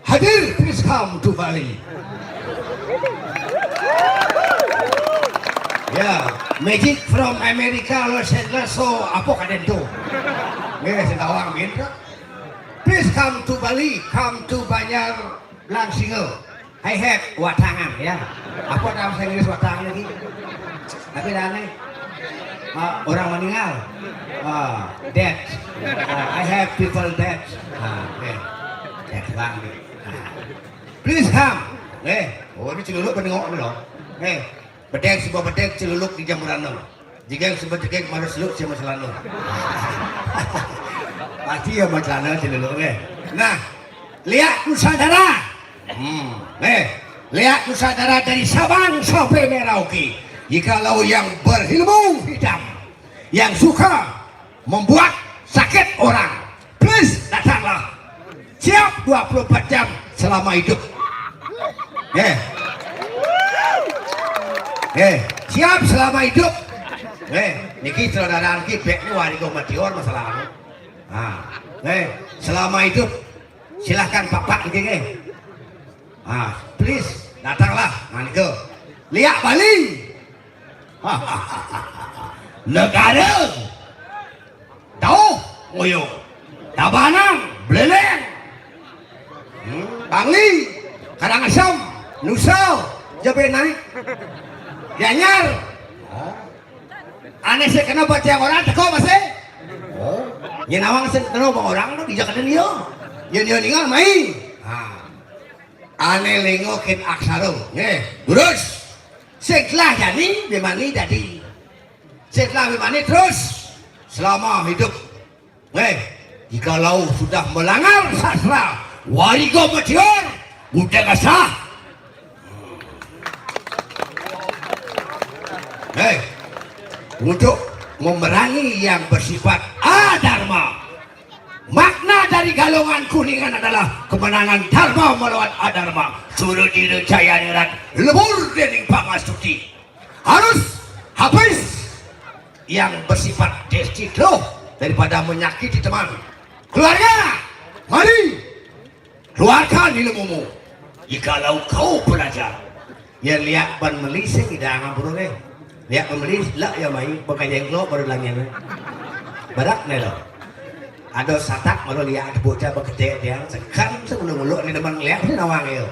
Hadir, please come to Bali. Magic from America, Los Angeles, so apa kadén to? Nggih, sing tawang minta. Please come to Bali, come to Banjar Langsinga. I have watangan, ya. Apa dalam bahasa Inggris watangan lagi? Tapi aneh. Ah, orang meninggal. Ah, dead. Ah, I have people dead. Ah, okay. Dead lang. Ah. Please come. Eh, oh, ini celuluk penengok dulu. Eh, bedek sebuah bedek celuluk di jamuran dong. Jika sebuah jegek marah seluk sama selanu. Pasti ya macelana celuluk, eh. Nah, lihat Nusantara. Hmm, eh, lihat Nusantara dari Sabang sampai Merauke. Jikalau yang berilmu hitam, yang suka membuat sakit orang, please datanglah. Siap dua puluh empat jam selama hidup. Eh. Eh, siap selama hidup. Eh, niki saudara niki bek ni wariga matior masalahnya. Ah, eh, selama hidup silahkan papak niki, eh. Ah, please datanglah. Nah, niku. Liak Bali. Negara. Dauh, Ngoyo. Tabanan, Beleleng. Hmm, Bangli, Karangasem, Nusa, Jabenai. Gianyar. Oh. Ané sing kena batiang orang teko masih. Oh. Nyén nawang sing kena bang orang tu dijak dia. Yén dia ningal mai. Ha. Ané lengo kin aksara. Nggih, terus. Setelah jani bimani dadi. Setelah bimani terus selama hidup. Nggih, jikalau sudah melanggar sastra, wariga matior, buta kasah. Nggih, untuk memerangi yang bersifat adharma. Makna dari galungan kuningan adalah kemenangan dharma melawan adharma. Suruh dira jaya nirat, lebur dening pangastuti. Harus habis yang bersifat destruktif daripada menyakiti teman. Keluarga, mari keluarkan ilmumu. Jikalau kau belajar, ya liak ban meli sing idang ampun deh. Liak ban meli lak ya mai bakal jengklok baru langit. Barak nih loh. Ada satak baru liak ada bocah beketek dia sekan sebelum uluk ni demen liak ni nawang yo.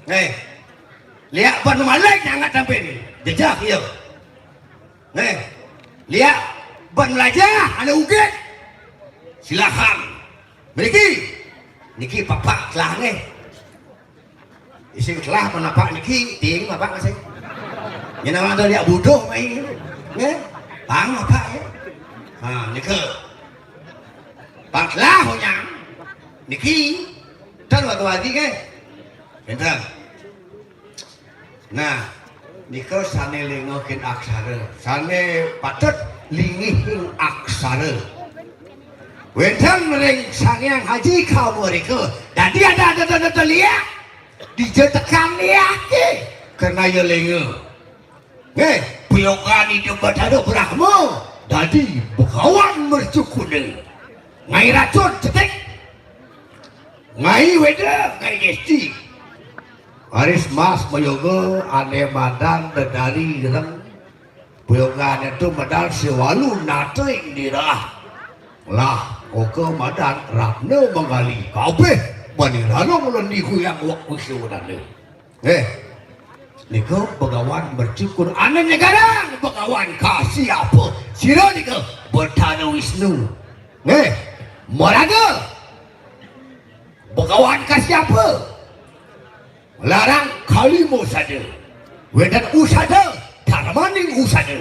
Eh, liak ban malik nyangat sampai ni. Jejak yo. Nggih. Liak ban melajah ana ugit. Silakan. Mriki. Niki papak telah nggih. Ising telah penapak niki ting papak masih. Nyén awak tu liak butuh mai. Nggih. Pang papak ya. Ha, nika. Pak telah onyang. Niki. Tan waktu lagi nggih. Pinten. Nah, nika sané linga kin aksara, sané patut linggih ing aksara. Wénten ring Sang Hyang Haji kaum mrika. Dadi ada ada ada ada liak. Dija tekan liaké. Karena ya linga. Nggih, piyogan Ida Batara Brahma. Dadi Begawan Mercukuna. Ngai racun cetik. Ngai Weda, ngai Gesti. Aris Mas mayoga ané madan dedari ireng. Boyongan itu medal sewalu nate ing dirah. Lah, oka madan Ratna Manggali. Kabeh bani ranong lendi kuyang wak kusyudane. Eh, nika Begawan Mercukuna ané nyegarang Begawan Kasyapa. Sira nika Betara Wisnu. Nggih, maraga Begawan Kasyapa. Larang kalima usada. Wénten usada, darmaning usada.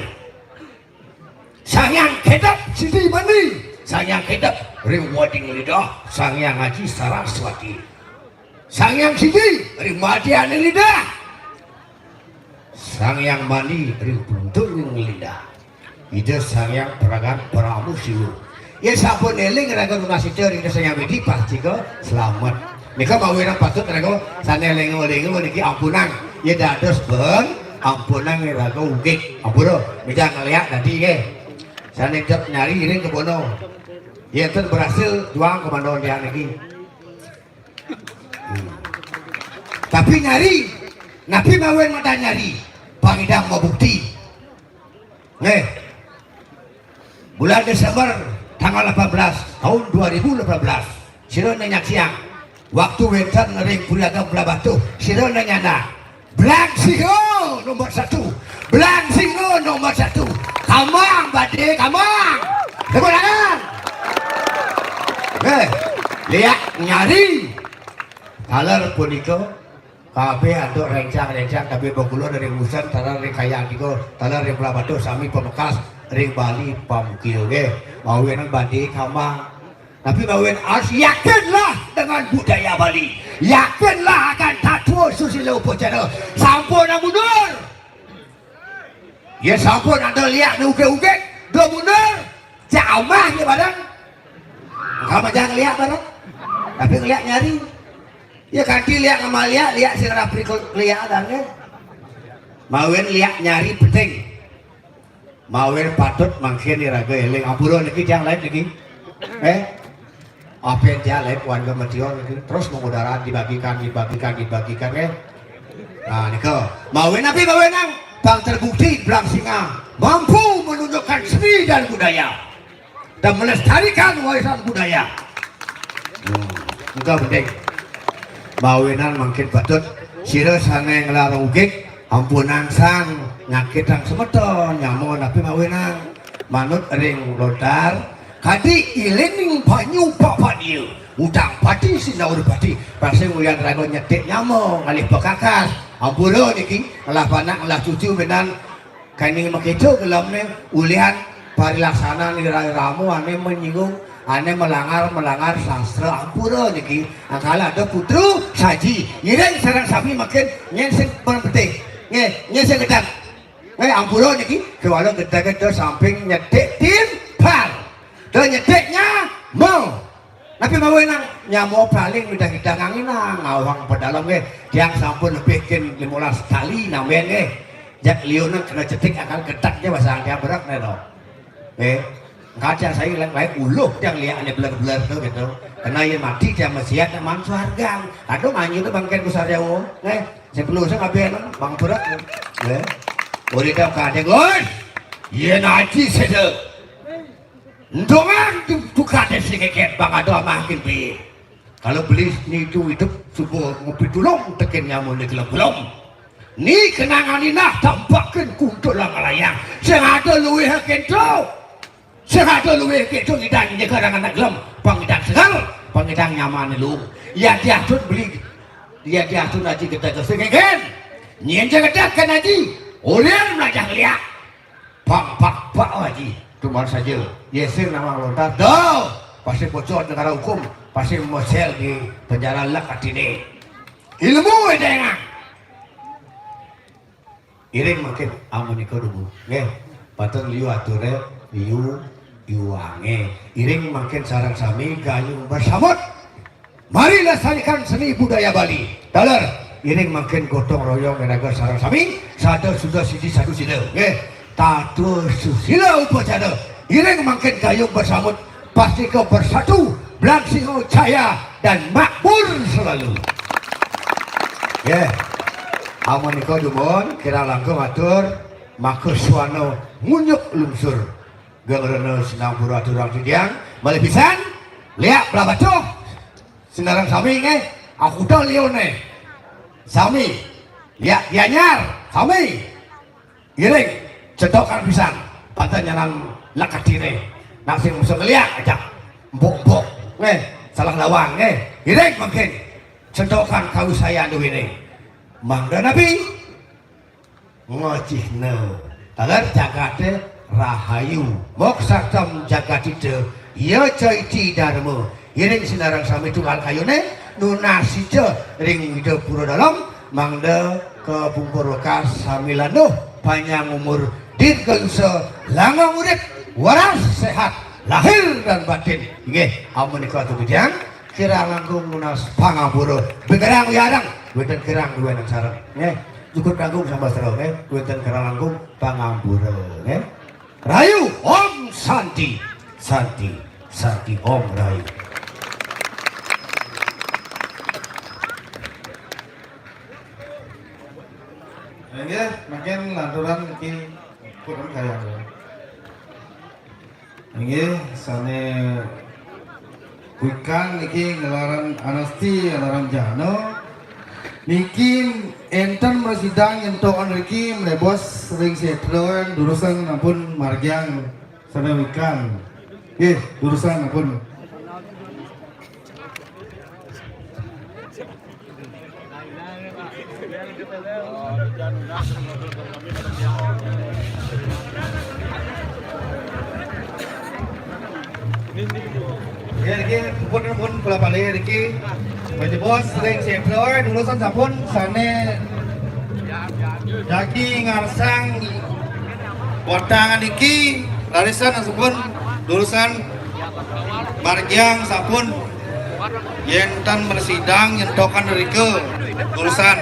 Sang Hyang Kedap Siti Mani, Sang Hyang Kedap ring wading lidah, Sang Hyang Aji Saraswati. Sang Hyang Siti ring madyaning lidah. Sang Hyang Mani ring plunturing lidah. Ida Sang Hyang Pragat Parama Siwa. Yén sampun éling raga nunas ida ring Ida Sang Hyang Widi pasti ka slamet. Nika mawinan patut raga sané lénga-lénga niki ampunang. Yén dados ben ampunang raga ugig. Ampura, mija ngléak dadi nggih. Sané jep nyari ring kebono. Yén ten berhasil juang kemandon dia niki. Hmm. Tapi nyari, napi mawinan madan nyari? Pang ida mabukti. Nggih. Bulan Desember tanggal delapan belas tahun dua ribu delapan belas. Sira nyaksiang. Waktu wénten ring Puri Ageng Blahbatuh, sira nyana. Blang Singa nomor satu. Blang Singa nomor satu. Kamang badé kamang. Tepuk tangan. Nggih. Liak nyari. Taler punika kabéh antuk rencang-rencang, kabéh bengkula dari Musen, taler ring Kayang Tiga, taler ring Blahbatuh, sami pamekas ring Bali pamukia nggih. Mawinan badé kamang. Tapi mawinan harus yakinlah dengan budaya Bali. Yakinlah akan tatwa susila upacara. Sampun mundur. Ya sampun ada liak né ugik-ugik, dua mundur. Cak amah ya barang. Engkau majang liak barang. Tapi liak nyari. Ya kanti liak sama liak, liak sing rapri kul-, liak ada nggih. Mawinan liak nyari penting. Mawinan patut mangkin iraga éling. Ampura niki tiang lain niki. Eh? Apa yang tiang lain warga Metion niki. Terus mengudara dibagikan, dibagikan, dibagikan nggih. Nah, nika. Mawinan apa mawinan? Bang terbukti Blang Singa mampu menunjukkan seni dan budaya dan melestarikan warisan budaya. Hmm, itu penting. Mawinan mangkin patut sira sané nglarang ugik, ampunang sang nyakitang semeton, nyama napi mawinan. Manut ring lontar, kadi ilining banyu papadia, udang pati, sindaur pati, pasing ulian raga nyetik nyama ngalih pekakas. Ampura niki, ngelah panak, ngelah cucu, minan Kani maketo gelemné ulihan parilaksanan irama ané menyinggung, ané melanggar, melanggar sastra, ampura niki. Angkala ada putra saji, iring sareng sami makin nyén sing paling penting. Nggih, nyén sing gedeg. Nggih, ampura niki, kéwala gedeg-gedeg samping nyetik timpal. Da nyetik nyama. Napi mawinan nyama paling midah-midah nganginang, ngawang pedalem nggih. Tiang sampun nepikin limolas tali nambahin nggih. Jak liunan kena cetik akal ketak ja basang tiang berak né to. Nggih. Kacang saya lain uluh tiang liak ané beler-beler to gitu. Kena yén mati tiang masiat nak mansuh hargang. Aduh manyu to bangkén kusar Jawa. Nggih. Sepuluh sing kabéh bang berak. Nggih. Urip tiang kadé, Gus. Yén aji séda. Ndongan tu-, tukadé sing keket bang ada makin pi. Kalau beli nitu hidup subuh ngopi tulung tekin nyamuk ni gelem-gelem. Ni kenangan inah tampakin kuntul lang layang. Sing ada luwih kéto. Sing ada luwih kéto ngidan nyegarang anak gelem. Pangidan segar, pangidan nyaman lu. Ya diatur beli. Ya diatur aji gedeg sing keket. Nyen gedeg kan aji. Ulian melajah liak. Pak, pak, pak, oh, Haji, tumbal saja. Yén sing nawang lontar, dah. Pasti bocor negara hukum, pasti mosel di penjara lek atiné. Ilmu édengan. Iring makin amunika dumun. Nggih. Pateng liu aturé, liu iwangé. Iring makin sareng sami gayung bersambut. Mari lestarikan seni budaya Bali. Taler, iring mangkin gotong royong iraga sareng sami, sada suda siji sadu sida. Nggih, tatua susila upacara. Iring mangkin gayung bersambut, pastika bersatu, Blang Singa jaya dan makmur selalu. Nggih. Amunika dumun, kirang langkung atur, maka swana ngunyuk lungsur. Geng rena senang pura aturang titiang, malih pisan, liak Blahbatuh. Sinareng sami nggih, akuta liuné. Sami. Ya, Gianyar, sami. Iring, cetokan pisan. Pantén nyanan lekadine. Nak sing mesti ngeliak aja. Empuk-empuk. Nggih, salah lawang nggih. Iring mangkin. Cetokan kawisayan duwine. Mangda napi? Ngojihna. Taler jagate rahayu. Moksartam jagatita, ya caiti darma. Iring sinareng sami tunggal kayune, nunas sida ring Ida Pura Dalem, mangda kapungkur wekas sami landuh, panjang umur, dirgayusa, langgeng urip, waras sehat, lahir dan batin. Inggih, amunika atur titiang. Kirang langkung nunas pangampura. Begerang wiarang, wénten kirang duwénen sareng. Nggih, cukup langkung sambastra, nggih. Wénten kirang langkung pangampura, nggih. Rayu, Om Santi, Santi, Santi, Om Rayu. Nggih, mangkin lanturan niki Kurang kaya. Nggih, sane wikan niki ngelaran Anasti, ngelaran Jano. Niki enten mresidang nyentokan niki mlebos ring setra, durusan ampun margiang sane wikan. Nggih, durusan ampun. Ya, niki pun, pun kula balik niki. Mlebos ring setra, durusan sampun sane jagi ngarsang wewidangan niki, raris sampun durusan margiang sampun. Yen tan mresidang nyentokan rika urusan.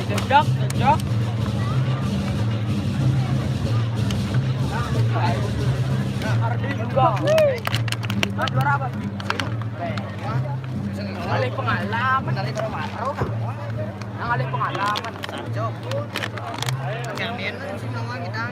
Jejak, jejak. Ardi juga. Juara apa? Alih pengalaman dari baru. Yang alih pengalaman. Cok. Yang enak sih nama kita.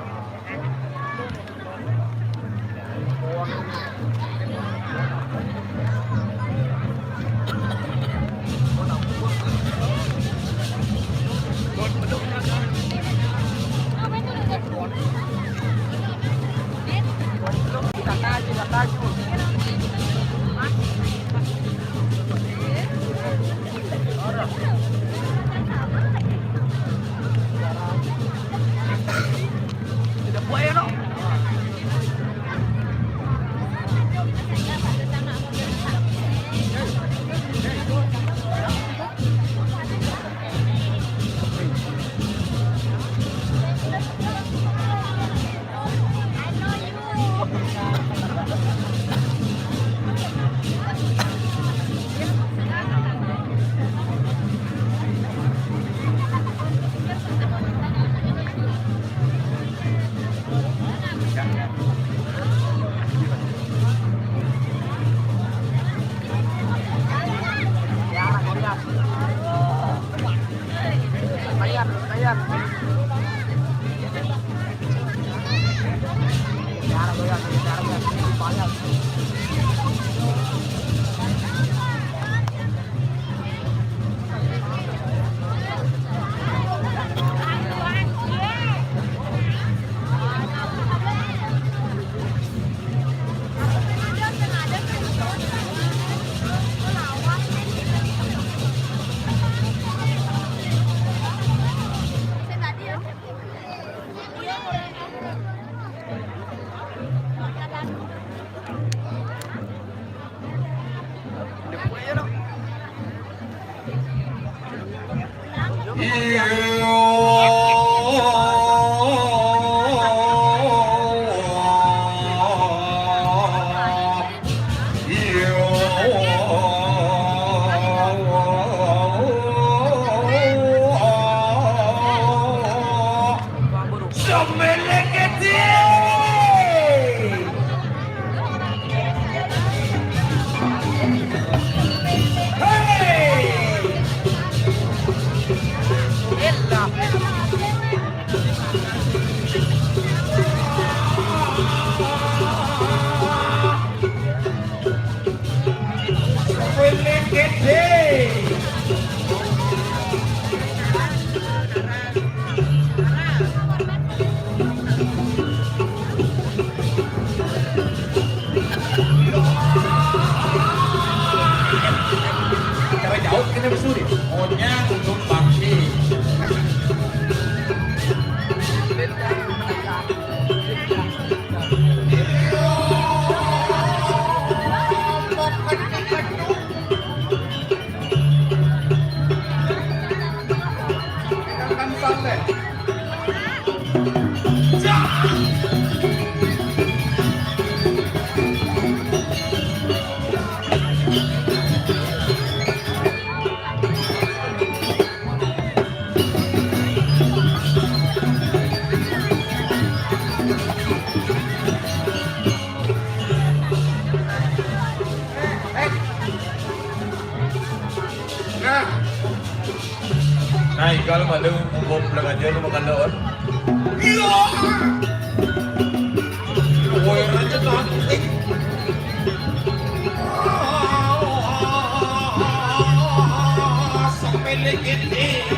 Cara jauh kena bersuri. Maunya untuk bangsi. Nah, ikal malu, mubok lang aja lu makan doon. Iya. Woi, raja cantik. Sampai legende.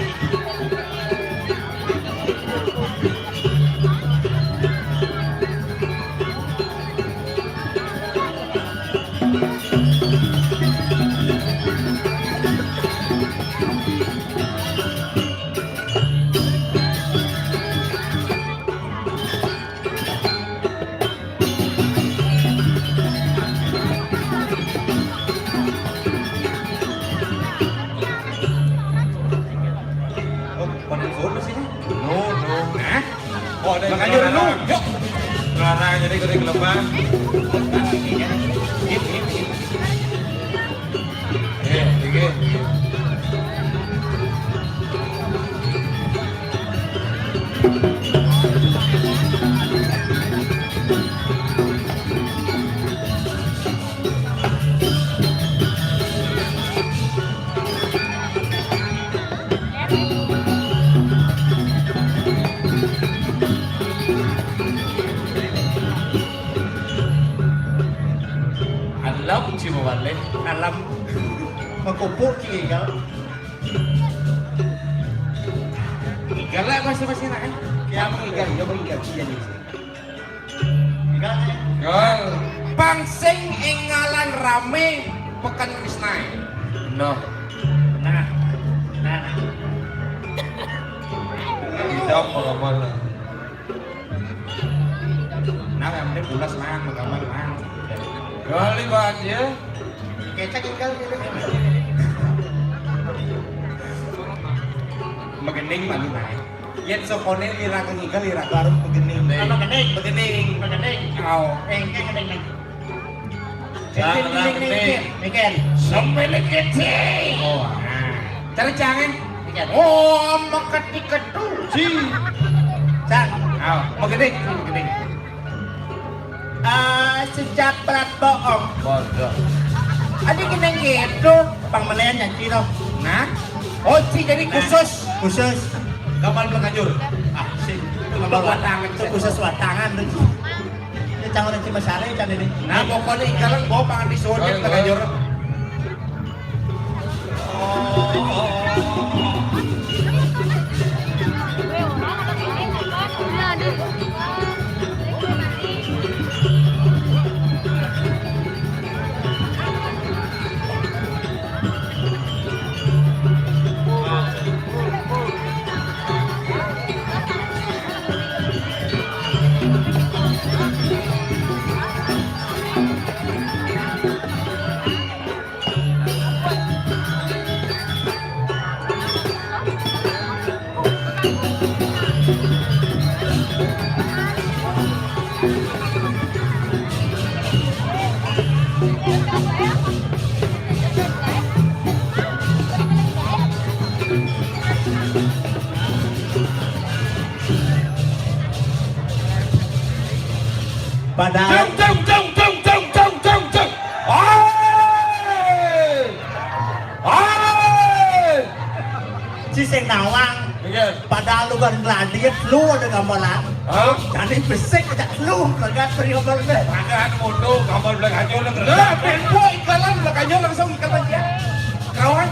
Oh, pada turun sini. No, no. Hah? Oh, ada. Makanya lu, yuk. Sekarang jadi kudu kelepah. Iya, iya. Eh, iya. Alam cuma balik. Alam. Makupuk cik ikal. Ikal lah masing-masing nak, eh. Kiam ikal, ya, ikal, iya, iya. Gol. Pang sing énggalan ramé peken Krisnaé. Noh. Nah. Nah. Tidak pengamal. Nah, yang penting pulas, Mang, pengamal, Mang. Gol, Iwan, ya. Kecek ikal gitu. Megening malu naik. Yén sokoné liraga ngigal, liraga harus begening. Apa gening? Begening. Begening. Au. Eh, engké gening nih. Jangan gening nih, gening. Mikir, mikir. Sampai leketi. Oh, nah. Terus jangan. Mikir. Oh, meketi ketu. Ji. Cang. Au, begening, begening. Ah, sejak berat bohong. Bodoh. Adi gening gitu, pangmelian nyanyi dong. Nah, oh, Ci jadi khusus. Khusus. Gamal Pelakajur. Ah, sih. Itu gamal watangan, itu khusus watangan tuh. Ini calon Ci Masari kan ini. Nah, pokoknya ikalan bawa pangan di sodit Pelakajur. Padahal cung, cung, cung, cung, cung, cung, cung, cung. Hai! Hai! Ci sing nawang. Iya. Padahal lu kan ngeladit, lu ada gambaran. Hah? Jadi besik aja lu kagak beri gambar deh. Ada anu foto gambar belakangnya udah terus. Lah, tempo ikalan belakangnya langsung ikal aja. Kawan.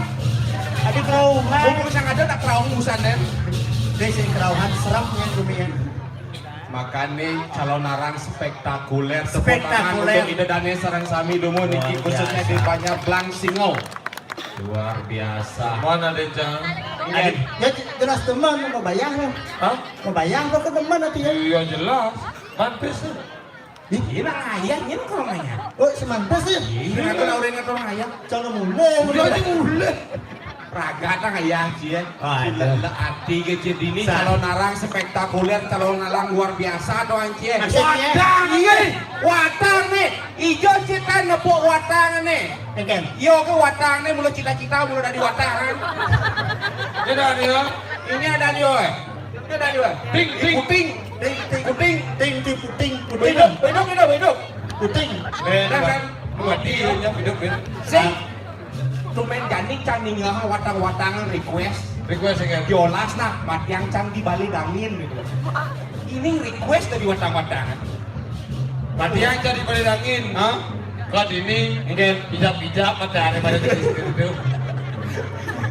Tadi kerauhan. Mumpung sang ada tak kerauhan usan deh. Deh sing kerauhan serem yang dumian. Makanya calon arang spektakuler. Tepuk tangan untuk Ida Dane sareng sami dumun niki, khususnya di Banjar Blang Singo. Luar biasa. Mana deh, Cang? Ya, jelas teman mau bayar loh. Hah? Mau bayar loh ke teman nanti ya. Iya, jelas. Mantis tuh. Ih, iya, Bang, ayah, ini kalau nanya. Oh, semantas ya? Iya, kalau orang atau ayah. Jangan mulai. Udah aja mulai. Raga tang ayah, Ci, ya. Ah, iya. Lele ati ke Ci dini, calon arang spektakuler, calon arang luar biasa doang, Ci, ya. Maksudnya? Watang nih, watang nih. Ijo cita nepuk watang nih. Oke. Yo ke watang nih, mulu cita-cita, mulu dari watang. Ini ada dia. Ini ada dia, eh. Ini ada dia. Ting, ting. Puting. Ting, ting. Puting. Ting, ting, puting. Puting. Beduk, beduk, beduk, beduk. Puting. Beda kan? Mati ya, beduk, beduk. Sing. Tumben jani can ninggal watang-watangan request. Request, engken. Diolas nah, matiang cang di balé dangin gitu. Ini request dari watang-watang. Matiang cang di balé dangin. Hah? Kok ini? Engken. Bijak-bijak mata ada pada jenis gitu.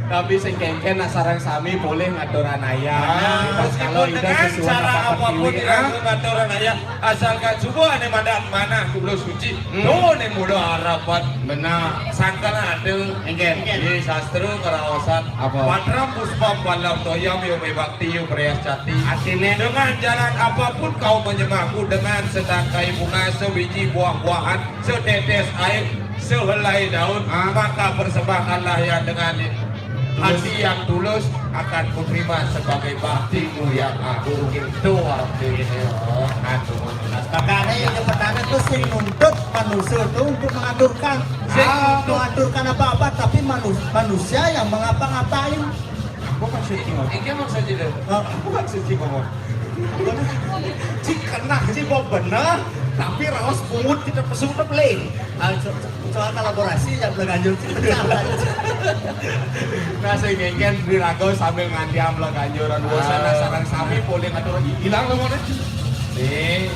Tapi sing kéngkén nak sareng sami boleh ngaturan ayah. Ah, kalau meskipun dengan sesuai cara apapun, tidak ngaturan ayah, asalkan subuh ané mandak manah kulo suci. Hmm. Tuh né muda harapan. Benar. Sangkal ada. Engken. Di sastra karaosan. Apa? Patra puspam balam toyam yo mebakti yo prayas cati. Artinya? Dengan jalan apapun kau menyembahku, dengan setangkai bunga, sebiji buah-buahan, setetes air, sehelai daun, ah, maka persembahkanlah yang dengan hati yang tulus akan kuterima sebagai baktimu yang agung. Itu artinya. Aduh. Makanya yang pertama itu sing nuntut manusia itu untuk mengaturkan. Sing ah, nuntut. Mengaturkan apa-apa, tapi manus- manusia yang mengapa-ngapain. Apa maksudnya? Iki maksudnya itu. Ah. Apa maksudnya ngomong? Cik kena, cik kok bener, tapi raos pungut kita pesung tebelé. Ah, so- soal kolaborasi ya belaganjur cik pecah. Nah, sing kéngkén di rago sambil nganti amla ganjuran. Wah, sana sareng sami boleh ngatur hilang lo mana? Nih.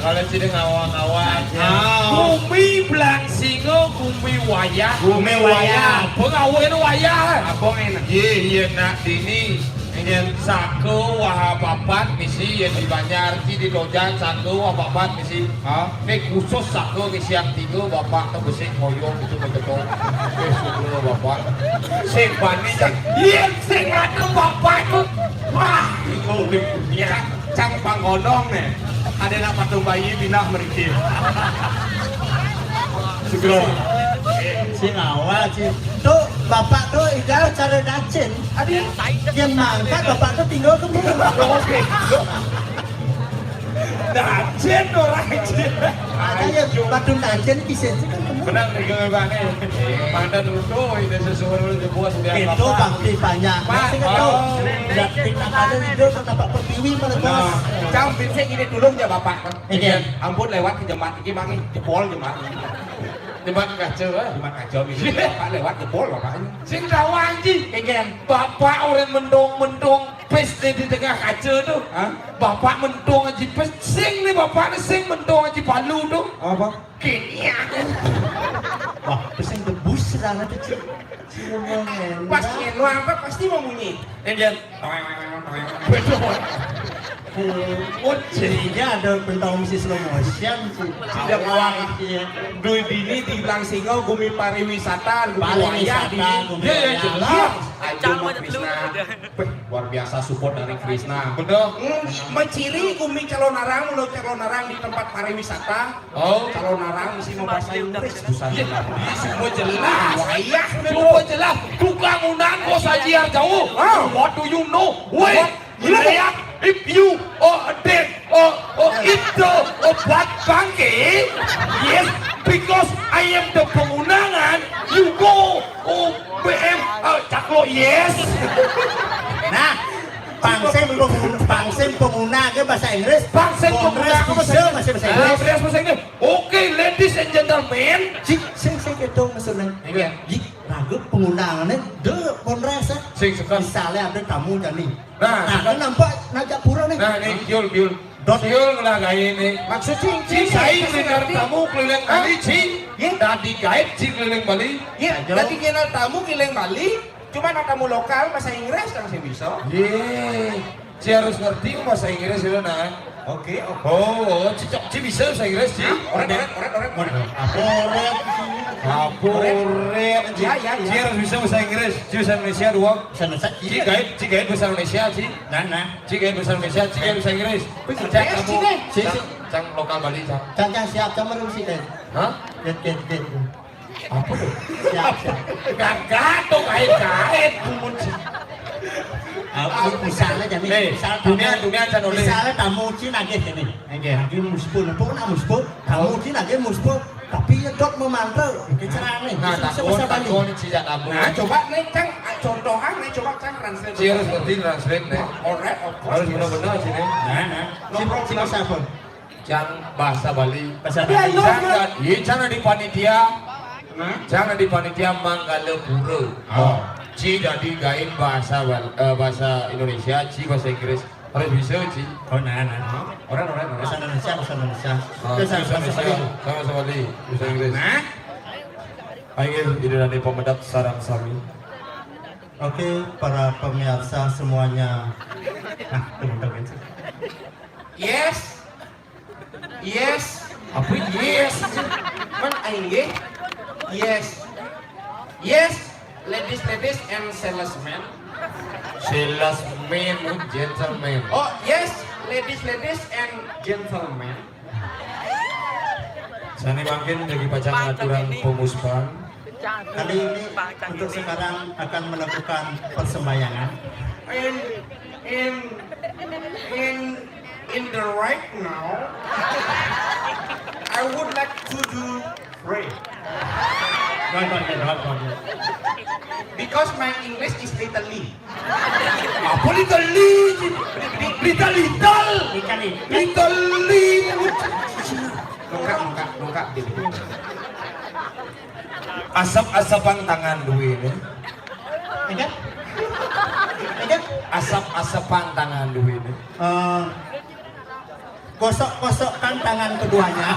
Kalau cide ngawang-ngawang. Ah. Bumi belang singa, bumi wayah. Bumi wayah. Apa ngawin wayah? Apa enak? Iya, iya, nak dini. Ini saka wah papat misi yang di Banjar, ci di Tojan saka wah papat misi. Ha? Ini khusus saka misi yang tiga, bapak tu besi koyong itu betul. Eh, syukur bapak. Sing bani cang. Iya, sing mata bapak tu. Wah, itu di dunia. Cang panggonong nih. Ada nak patung bayi pindah merikir. Segera. Sing awal, sing. Tu, bapak tu ijal cara dacin. Ada yang mangkat, bapak tu tinggal ke bawah. Dacin orang cin. Ada yang batu dacin bisa sih kan kamu. Benar nih, gue bang nih. Pada dulu ini sesuatu lu jebos biar itu bapak. Bakti banyak. Pak, sing tu. Oh. Tidak, tidak ada itu, nampak pertiwi malah bos. Cang, bisa gini dulu ya bapak. Iya. Ampun lewat ke jembatan iki mangi jebol jembatan. Jembatan kaca, eh. Jembatan kaca iki. Bapak lewat jebol bapak. Sing dawang iki. Engken. Bapak orang mendong-mendong pes di, di tengah kaca tu. Hah? Bapak mendong aja pes. Sing ni bapak ni sing mendong aja palu tu. Apa? Kini aku. Wah, pesing debus sana tu, Cik. Pas ngeno apa pasti mau bunyi. Engken. Betul. Jadinya ada pentong misi slow motion sih. Tidak kuat. Iya. Dua bini di Blang Singo, gumi pariwisata, gumi wayah, gumi wayah. Iya, iya, jelas. Ayo, Mas Krisna. Wah, luar biasa support dari Krisna. Betul. Hmm, menciri gumi calon arang, lo calon arang di tempat pariwisata. Oh. Calon arang mesti mau bahasa Inggris, susah. Iya, semua jelas. Wayah, semua jelas. Tukang undang kok sajiar jauh. Ah. What do you know? Wait, what? Look, if you are a dead or, or if the or black bangke, yes, because I am the pengundangan, you go, oh, B M, uh, caklo, yes. Nah, pangsim pengun- pangsim penguna ke bahasa Inggris. Pangsim penguna ke bahasa Inggris. Bahasa Inggris. Okay, ladies and gentlemen. Cik, sing sing keto maksudnya. Iya. Cik, ragu pengundangannya de ponres. Sing sekat. Misalnya ada tamu jani. Nah, nah, kan nampak najak pura nih. Nah, ini Jul, Jul. Dot Jul lah kayak ini. Maksud cing, cing, saya dengar tamu keliling Bali, cing. Iya. Tadi guide cing keliling Bali. Iya, tadi kenal tamu keliling Bali. Cuma nak tamu lokal bahasa Inggris kan saya bisa. Iya. Ci harus ngerti bahasa Inggris itu nah. Oke, oke. Oh, oh, ci, ci bisa bahasa Inggris, ci. Oret, oret, oret, oret. Apa oret? Apa oret? Ya, ya, ya. Ci harus bisa bahasa Inggris. Ci bahasa Indonesia dua. Bisa bahasa Inggris. Ci guide, ci guide bahasa Indonesia, ci. Nah, nah. Ci guide bahasa Indonesia, ci guide bahasa Inggris. Bisa cang, ci deh. Ci, ci. Cang lokal Bali, cang. Cang, cang siap, cang merem sih deh. Hah? Get, get, get. Apa tuh? Siap, siap. Gagah tuh kait-kait bungut. Ah, misalnya jadi, eh, misal dunia, tamu, dunia aja nulis. Misalnya tamu Cina nggih gini. Nggih. Lagi muspun, apa nak muspun? Tamu Cina nggih muspun. Tapi ya dok memantau, kecerane. Nah, bisa takon, bahasa Bali. Takon sih ya tamu. Nah, coba nih cang, contohan nih coba cang translate. Ci harus ngerti translate nih. Alright, of course. Harus benar-benar sini. Nah, nah. No problem. Ci bahasa apa? Cang bahasa Bali. Bahasa Bali. Cang, iya, cang di panitia. Nah? Cang di panitia Manggala Pura. Oh. Ci jadi gain bahasa Bal- eh, bahasa Indonesia, Ci bahasa Inggris. Harus bisa, Ci. Oh, nah, nah, nah. Orang, orang, orang. Bahasa Indonesia, bahasa Indonesia. Ah, Terus bahasa bahasa Indonesia. Bali. Sama, sama Bali. Bahasa Inggris. Nah. Ayo, ini dari pemedak sarang sami. Oke, para pemirsa semuanya. Nah, teman-teman. Yes. Yes. Apa yes? Man aing gé? Yes. Yes, ladies, ladies and salesmen. Salesman, gentleman. Oh, yes, ladies, ladies and gentlemen. Sané mangkin bagi pacang aturan pemuspan. Kali ini untuk sekarang akan melakukan persembahyangan. In in in in the right now, I would like to do pray. Don't, don't, don't, don't, don't. Because my English is little. Apa little? Little, little. Little. Lengkap, lengkap, lengkap. Asap-asapan tangan duwé né. Ingat? Ingat? Asap-asapan tangan duwé né. Eh, gosok-gosokkan tangan keduanya.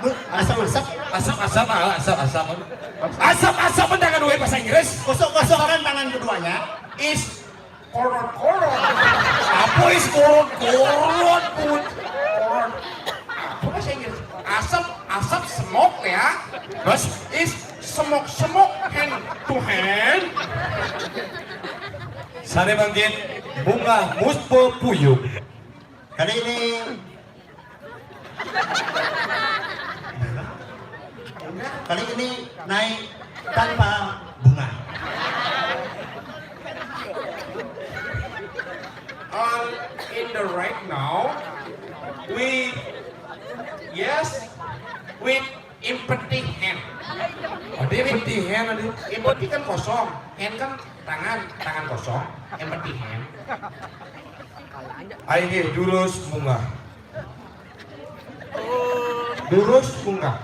Bu, asap-asap. Asap-asap, ah, asap-asap. Asap-asapan tangan duwé bahasa Inggris. Gosok-gosokkan tangan keduanya. Is korot-korot. Apa is korot-korot, Bud? Korot. Apa bahasa Inggris? Asap, asap, smoke ya. Terus? Is smoke, smoke, hand to hand. Sané mangkin bungah muspa puyung. Kali ini Kali ini naik tanpa bunga. All in the right now, we yes, with empty hand. Ada empty hand ada. Empty kan kosong, hand kan tangan, tangan kosong, empty hand. Ayo durus bunga. Durus bunga.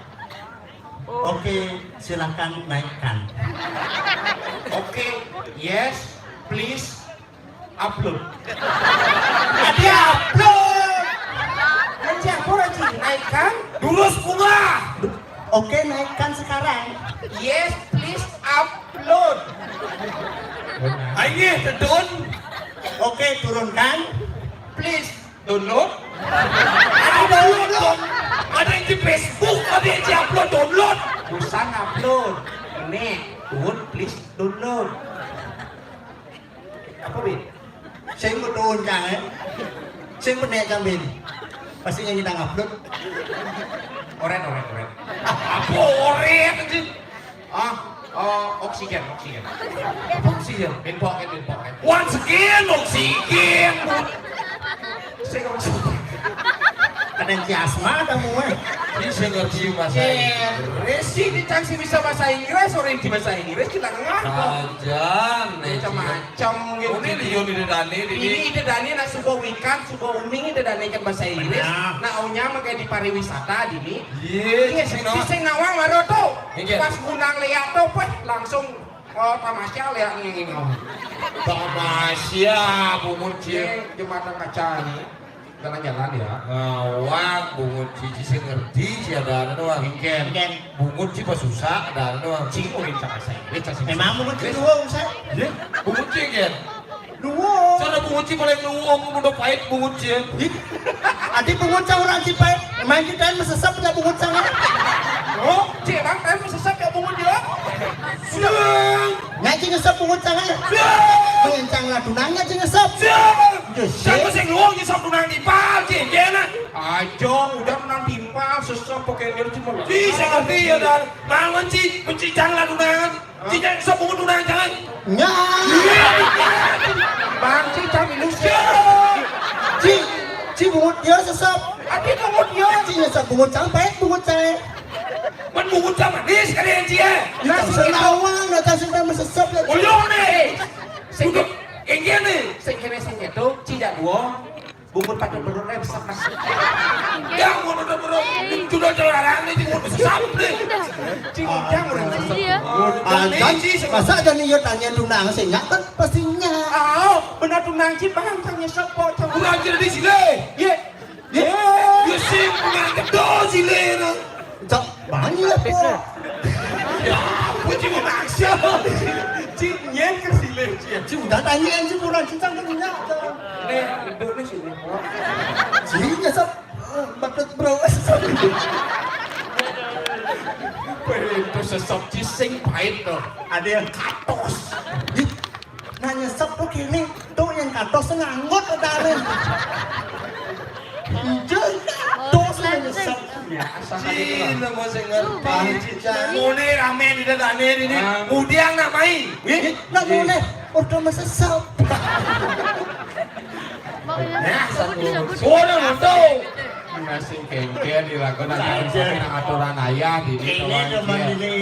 Oke, silakan naikkan. Oke, yes, please upload. Dia upload. Kan siapa lagi naikkan? Durus bunga. Oke, naikkan sekarang. Yes, please upload. Ayo, tedun. Oke, turunkan. Please download. Ada download dong. Ada yang di Facebook, ada yang di upload, download. Usah ngupload. Nih, turun please download. Apa, Bin? Sing betul cang, eh? Sing benek cang, Bin. Pasti yang kita ngupload. Oren, oren, oren. Apa oren anjing? Ah, oh, oksigen, oksigen. Apa oksigen? Bin pocket, bin pocket. Once again, oksigen. Sing oksigen. Ada yang asma kamu, eh? Ini saya ngerti bahasa Inggris. Sing dicang sing bisa bahasa Inggris, orang di bahasa Inggris kita ngerti. Ajan, macam-macam gitu. Ini Lion, ini Dani, ini. Ini ide Dani nak suka wikan, suka uning ide Dani kan bahasa Inggris. Nah, aunya makai di pariwisata di ini. Iya, sing nawang baru tuh. Pas gunang lihat tuh, pas langsung, oh, tamasya lihat ini. Tamasya, bungut cil. Jembatan kaca ini. Jalan-jalan ya. Ngawang bungut cici sing ngerti ci ada doang. Mungkin. Bungut ci pas susah ada doang. Ci urin sama saya. Memang bungut ci dua usah. Iya, bungut ci kan. Dua. Sana bungut ci paling dua, udah pahit bungut ci. Adi bungut cang orang ci pahit. Main kita yang mesesep ya bungut cang. Oh, ci emang kan mesesep ya bungut ya. Sudah. Ngaji ngesep bungut cang. Sudah. Bungut cang lah tunangnya ci ngesep. Siapa sing luang di satu nang timpal, ci, kena. Ajo, udah nang timpal, sesep pakai dia cuma. Ci, saya ngerti ya, dan mangan ci, benci jangan tunangan. Ci, jangan sesep bungut tunangan, jangan. Nya. Bang, ci, cami lu sih. Ci, ci bungut dia sesep. Ati bungut dia. Ci ngesep bungut cang, pahit bungut cang. Man bungut cang manis, kali yang ci ya. Nah, sing nawang, nah, sing mesesep ya. Uyong nih. Sing Duduk, kayak gini. Sing kene sing itu, tidak dua. Bungut pada berut rem sama. Ya, bungut pada berut. Sudah dilarang nih, bungut sesap nih. Cing, jangan orang sesep. Iya. Ancan, masa ada nih yo tanya tunang sing nyak kan pasti nyak. Aw, bener tunang ci paham tanya sapa tanya. Kurang jadi sile. Ye. Ye. Yo sing pengen kedo sile no. Cok, banyak po. Ya, aku cuma maksa. Ci nyen ke sile ci. Ci udah tanya ci kurang ci tanya nyak. Nih, duduk nih sini. Ci nyesep. Maksud bro. Itu sesep ci sing pahit tuh. Ada yang katos. Nanya sep tuh kini tuh yang katos nganggut udah. Hijau katos nanya sep. Biasa. Ci, lo mau sing ngerti. Mune rame di dane ini. Mudiang nak main. Ih, nak mune. Udah mesesep. Nah, suara lo tuh. Masih kengken dilakukan aturan ayah di ini. Ini cuma ini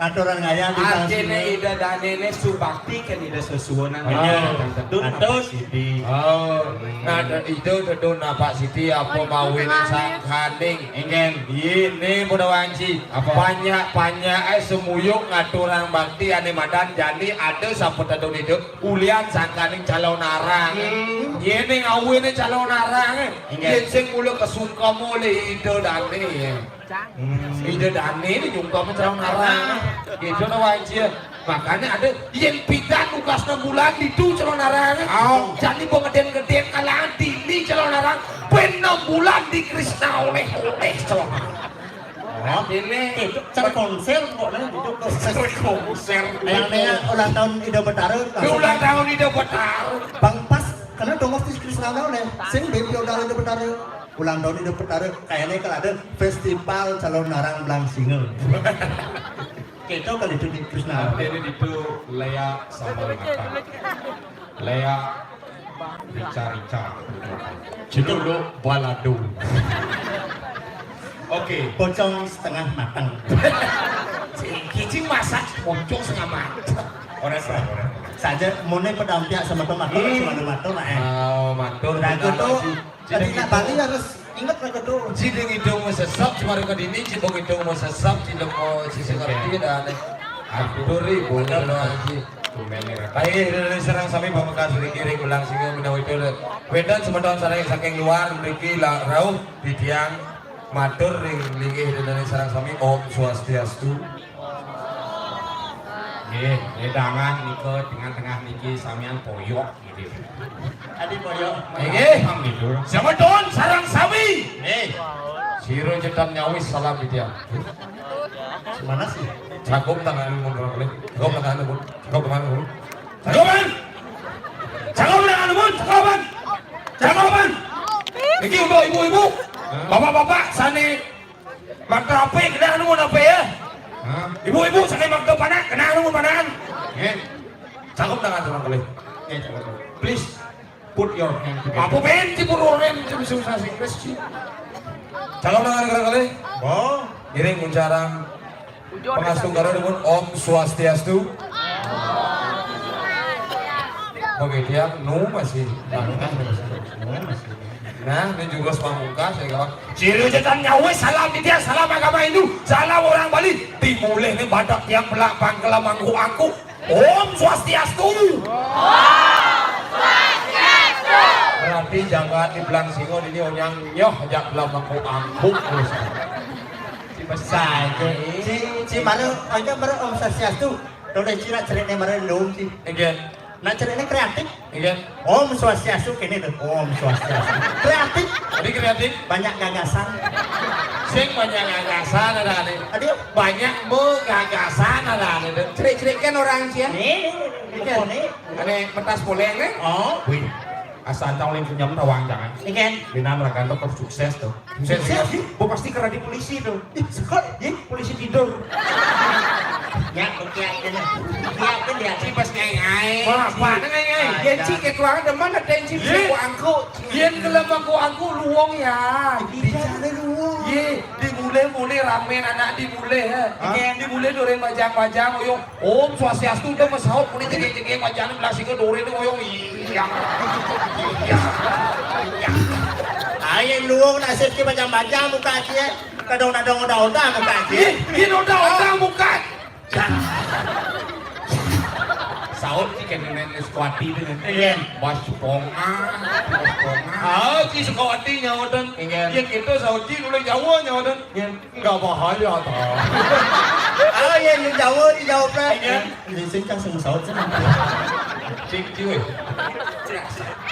aturan ayah di. Artinya ida dane ini subakti kan ida sesuunan. Atur. Siti. Oh, nah, ida itu teduh napak siti apa mawin sangkaning. Enggak. Ini Buda Wanci. Apa? Banyak-banyak eh semuyuk ngaturang bakti ane madan jani ada sapa teduh itu. Ulian sangkaning calon arang. Hmm. Yene ngawine calon arang. Inggih. Yen sing mula kesungkem oleh ida dane ya. Hmm. Ida dane ini nyungkem calon arang. Gitu no wae. Makanya ada yen pidan ukas enam bulan ditu calon arang. Oh. Jadi mau ngeden-ngeden kalangan dini calon arang. Ben enam bulan di Krisna oleh-oleh calon arang. Oh, ini cara konser kok nih gitu. Konser. Yang nih ulang tahun Ida Betara. Ulang tahun Ida Betara. Bang pas karena dongos di Krisna nih. Sing band ulang tahun Ida Betara. Ulang tahun Ida Betara kayaknya kalau ada festival calon narang belang single. Kita kali itu di Krisna. Ini itu Lea sama Mata. Lea rica-rica. Judul balado. Oke. Pocong setengah matang. Cicing masak pocong setengah matang. Ora, ora, ora. Saja mone pedampiak sama to matur, hmm, cuma matur lah eh. Oh, matur. Lagu tuh tadi nak Bali harus ingat lagu tuh. Cideng hidung mesesap, cuma ke dini, cideng hidung mesesap, cideng mau sisi ngerti dan atur ibu kalau aji. Baik, dari sareng sami pamekar sering kiring ulang singa menawi itu. Wedan semeton sareng saking luar mriki la rauh titiang matur ring linggih dari sareng sami Om Swastiastu. Nggih, wedangan nika tengah-tengah niki samian poyok nggih. Adi poyok. Nggih. Semeton sareng sami. Nggih. Sira cetan nyawis salam titiang. Mana sih? Cakung tangan mun ora boleh. Cakung tangan mun. Cakung tangan mun. Cakung tangan mun. Cakung tangan mun. Cakung tangan. Iki untuk ibu-ibu, bapak-bapak sane makta apik kena anu mun apik ya. Hah? Ibu-ibu sane makta panak kena anu mun panak. Nggih. Cakung tangan ora boleh. Nggih, cakung. Please. Put your hand together. Apa ben ci put your hand ci bisa bahasa Inggris ci. Calon dengan negara kali. Oh, ngiring muncarang pengastungkara dengan Om Swastiastu. Oke, dia nu masih. Nah, ini jurus pamungkas ya kawan. Ciri cetan nyawa salam di dia, salam agama Hindu, salam orang Bali. Timulih ni badak tiang pelak pangkela mangku angku. Om Swastiastu. Om Swastiastu. Berarti jagat di Belang Singo ini onyang nyoh jak belang mangkuk angkuk terus. Saja. Ci, ci malu, aja baru Om Swastiastu. Tulis cira ceritanya baru lung ci. Again. Nak ceritanya kreatif. Iya. Om Swastiastu kene tuh. Om Swastiastu. Kreatif. Jadi kreatif. Banyak gagasan. Sing banyak gagasan ada nih. Aduh. Banyak megagasan ada nih. Cerik-cerik kan orang sih ya. Nih, nih, nih, nih. Ane metas poleng nih. Oh. Wih. Asal tahu yang punya tawang jangan. Ikan. Binan rakan tuh sukses tuh. Sukses. Sukses. Bu pasti kena di polisi tuh. Ih, sekot. Ih, polisi tidur. Ya, oke aja nih. Iya, kan dia. Ci pas ngai-ngai. Wah, apa ngai-ngai? Dia ci ketuangan demen ada yang ci bisa ku angkuk. Yen gelem aku angkuk luwung ya. Bicara luwung. Ye, dimulai-mulai ramen anak dimulai ya. Hah? Dimulai dore majang-majang oyong. Om Swastiastu udah mesaut kulit jegek-jegek majang belah sika dore itu oyong. Iya. Iya. Iya. Ayo luwung nasib ki majang-majang muka ki. Kadang-kadang udah-udah muka ki. Ih, ih udah-udah muka. Jan. Wati dengan Iya. Mas Ponga, Mas Ponga. Ah, Ci Sukawati nyawadan. Iya. Yang itu sauci nulis Jawa nyawadan. Iya. Enggak bahaya ta. Ah, iya, yang Jawa dijawabnya. Iya. Ini sing kasih saut sih. Cik cuy.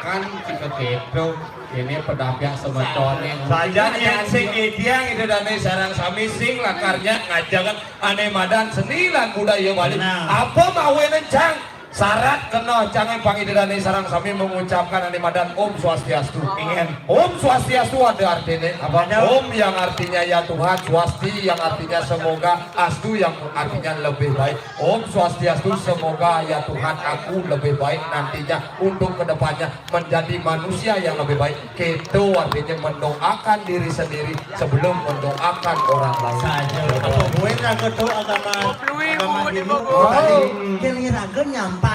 Kan kita keto. Ini pedapyak semeton yang saja yang sing idiang itu dane sarang sami sing lakarnya ngajakan ane madan seni lan budaya Bali. Nah. Apa mawe nencang? Syarat kena cangai pangidadane sarang sami mengucapkan ane madan Om Swastiastu. Amin. Om Swastiastu ada artinya apa? Ada. Om yang artinya ya Tuhan, Swasti yang artinya semoga, Astu yang artinya lebih baik. Om Swastiastu, semoga ya Tuhan aku lebih baik nantinya untuk kedepannya menjadi manusia yang lebih baik. Keto artinya mendoakan diri sendiri sebelum mendoakan orang lain. Saja. Apa gue nggak keto agama, agama Hindu? Oh. Tadi, kira-kira nyampahan.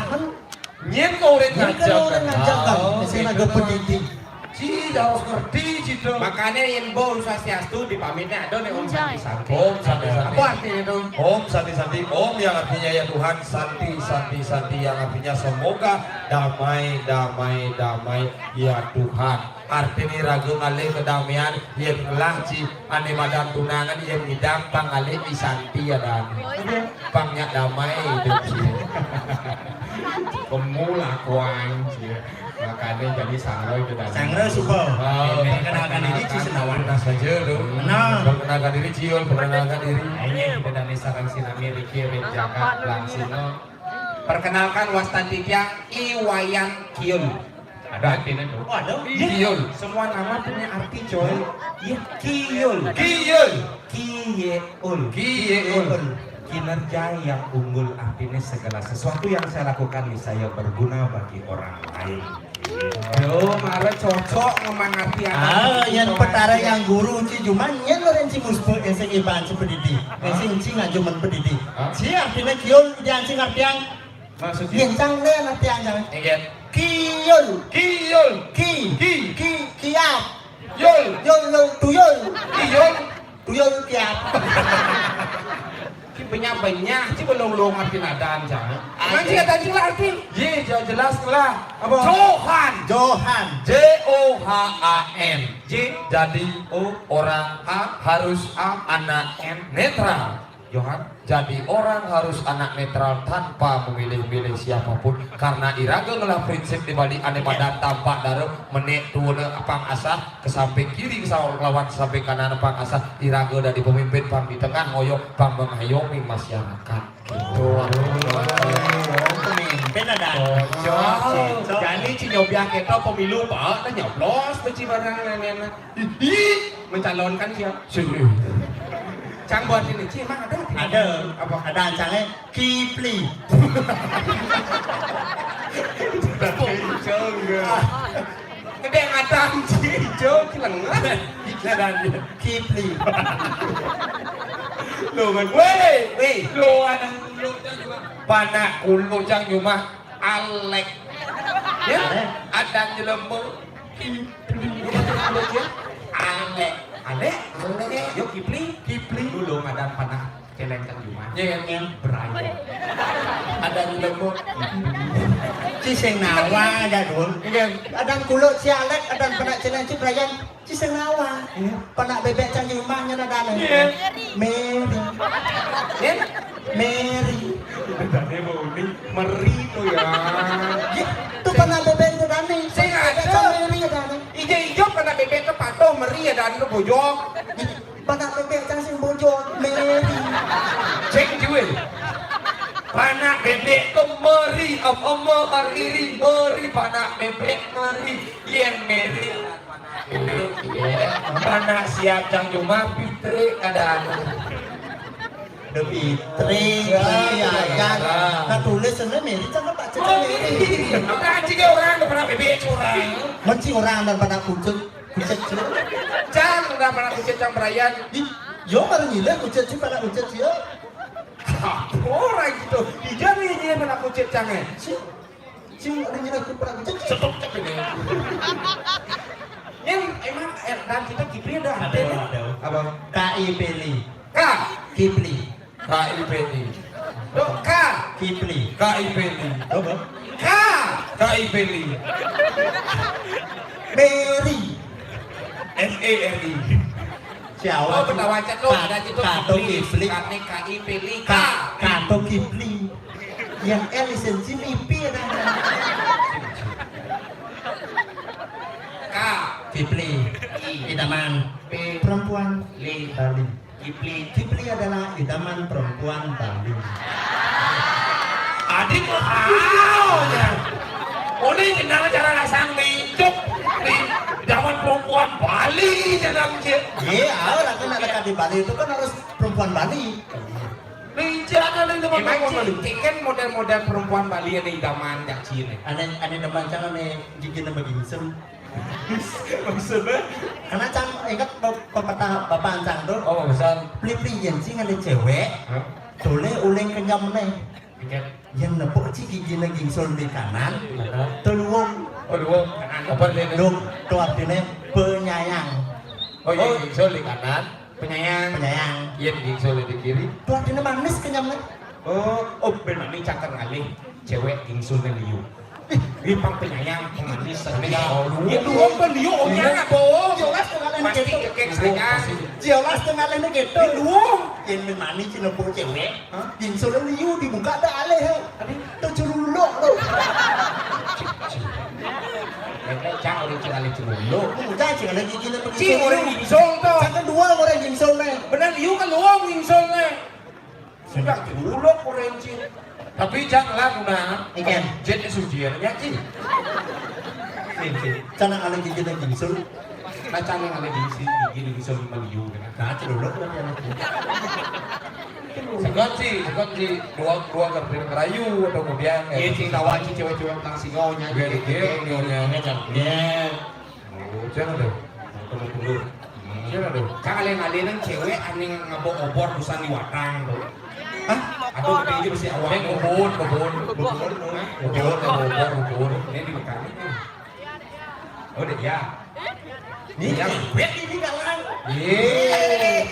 Nyen kau orang ngajak. Nyen kau orang ngajak kan? Oh, saya gitu. Pendidik. Ci, harus ngerti, Ci, tuh. Makanya yang bau swastiastu dipamitnya ada nih Om Santi Santi. Om Santi Santi. Apa artinya tuh? Om Santi Santi. Om yang artinya ya Tuhan, Santi, Santi, Santi yang artinya semoga damai, damai, damai ya Tuhan. Artine raga ngalih kedamaian, yen ngelah ci ane madan tunangan, yen ngidang pang ngalih isanti adan. Pang nyak damai idup ci. Kemu lakuan ci. Makane jadi sangro itu tadi. Sangro suba. Oh, perkenalkan diri ci senawan. Saja tu. Benar. Perkenalkan diri ci, perkenalkan diri. Ini kita dari sarang sinami Riki Rin Jagat Blang Sino. Perkenalkan wastan titiang I Wayan Kiul. Ada artinya tuh. Oh, ada? Iya. Kiul. Semua nama punya arti, coy. Iya, Kiul. Kiul. Kiyeul. Kiyeul. Kinerja yang unggul, artinya segala sesuatu yang saya lakukan niscaya berguna bagi orang lain. Yo, mara cocok ngemang arti anak. Ah, yang petara yang guru ci Juma, nyen lo renci muspe, yang sing iban ci pendidik. Yang sing ci ngajuman pendidik. Hah? Ci artinya kiul, dia sing artian. Maksudnya? Yen cang le na tiang cang. Inggih. Kiyul. Kiyul. Ki. Ki. Ki. Kiap. Yul. Yul, yul, tuyul. Kiyul. Tuyul kiap. Ki benyah-benyah, ci belum-belum arti nadan, cang. Arti. Nanti ada jelas arti. Ye, ja-, jelas lah. Apa? Johan. Johan. J O H A N. J. Jadi, O. Orang. A. Harus. A. Anak. N. Netral. Johan. Jadi orang harus anak netral tanpa memilih-milih siapapun. Karena iraga ngelah prinsip di balik ane madan tampak daro menek tuune apang asah ke samping kiri ke samping lawan samping kanan apang asah iraga dadi pemimpin pang di tengah ngoyo pang mengayomi masyarakat. Gitu. Pemimpin ada. Cocok. Jadi ci nyobiah kita pemilu pak, nyoblos beci barang nenek. Ih, mencalonkan siap. Serius. Cang buat ini, ci emang ada? Ada. Apa? Ada ancangnya Kipli. Cong, ya. Gede ngadang, ci, cong, cileng. Ngadang, ya. Kipli. Lo kan, weh, weh, lo anak lo, panak kulo cang cuma Alek. Ya, ada jelema. Kipli. Alek. Alek? Alek. Yo, Kipli. Kipli. Dulu ngadan panah celeng kan Juma. Iya, kan? Brian. Ada di lembut. Ci sing nawa, ya, Dul. Iya. Adan kulo ci Alek, adan panah celeng ci Brian. Ci sing nawa. Iya. Panah bebek cang Juma nya ada. Iya. Mary. Ya? Mary. Bedane mau ini meri tuh ya. Iya. Tuh panah bebek itu dane. Sing ada. Cang Mary ya dane. Ijo-ijo panah bebek ke patuh meri ya dan lu bojok. Panah bebek cang sing bojok, Mary. Cek duwe. Panah bebek ke meri, em, em, meri, meri, panah bebek meri. Yen meri. Panah siap cang Juma, Fitri kadang. Udah Fitri, iya, iya. Nah, tulis sana Mary, cang apa? Cang Mary. Apa anjing orang, udah pernah bebek orang. Menci orang dan panah kucing. Kucet, Cuk. Cang, udah pernah kucet cang Brian. Ih, yo baru nyiler kucet, Cuk, pernah kucet, yo. Apa orang gitu? Ija nih, ija pernah kucet cang, eh. Cuk, Cuk, ada nyiler aku pernah kucet, Cuk. Stop, Cuk, ini. Yang emang, eh, dan kita Kipli ada, ada, ada. Apa? K I P L I. K. Kipli. K I P L I. Dok, K. Kipli. K I P L I. Apa? K. K I P L I. Mary. M A R Y. Siapa? Oh, tuh? Betawacan lo, Ka-, ada aja tuh Kato Kipli, Kipli. Kane K I P L I, Ka-, K. Kato Kipli. Yang L lisensi M I P ada. K. Kipli. I. Idaman. P. Perempuan. Li. Bali. Kipli. Kipli adalah idaman perempuan Bali. Adik mau ya. Oh, ini kenal cara rasang mencok. Nih, zaman perempuan Bali, jangan cek. Iya, lah kan ada di Bali itu kan harus perempuan Bali. Nih, jangan ada zaman perempuan Bali. Emang cek, kan model-model perempuan Bali ada idaman, caci nih. Aneh, aneh demen jangan nih, gigi nama gingsel. Maksudnya? Karena cang ingat pe-, pepatah bapak cang tuh. Oh, bagusan. Peli-peli yen sing ada cewek, hah? Tole uling kenyam nih. Ingat. Yang nepuk ci gigi nih gingsul di kanan, hah? Teluwung. Oh, luwung. Apa artinya? Dong, itu artinya penyayang. Oh, iya, oh. Gingsul di kanan. Penyayang. Penyayang. Yen gingsul di kiri. Itu artinya manis kenyamnya. Oh, oh, ben mani cakar ngalih. Cewek gingsul nih liu. Ih, pang penyayang, pemanis, setia. Oh, lu. Ya, lu kan liu, oh, iya, iya. Apa? Jelas tuh ngalih gitu. Pasti kekek saya. Jelas tuh ngalih gitu. Lu. Yen ben mani cinepuk cewek. Hah? Gingsul liu dibuka dah alih. Tadi tuh celuluk tuh. Cang orang cing alih celuluk. Bukan cing alih gigi nih. Cing orang gingsul tuh. Cang kedua orang gingsul nih. Bener, liu kan luang gingsul nih. Sudah dulu lo korenci. Tapi janganlah guna. Ikan. Jet suci ya, ya, Ci. Ci, Ci. Cana alih gigi nih gingsul. Nah, cana alih gingsi, gigi nih gingsul lima liu, kan. Nah, celuluk berarti anak. Sekon sih, sekon sih dua, dua kertil kerayu atau kemudian. Iya, Ci, tawa Ci, cewek-cewek tang singonya. Iya, iya, iya, iya, iya. Oh, jangan deh. Tunggu dulu. Jangan deh. Kan alih-alih nang cewek ane ngabok obor busan di watang tuh. Hah? Atau ketinggi besi awak. Yang kebun, kebun. Kebun, hah? Kebun, kebun, kebun. Ini di Bekasi. Oh, udah ya. Ini ya. Cewek ini kawan. Iya.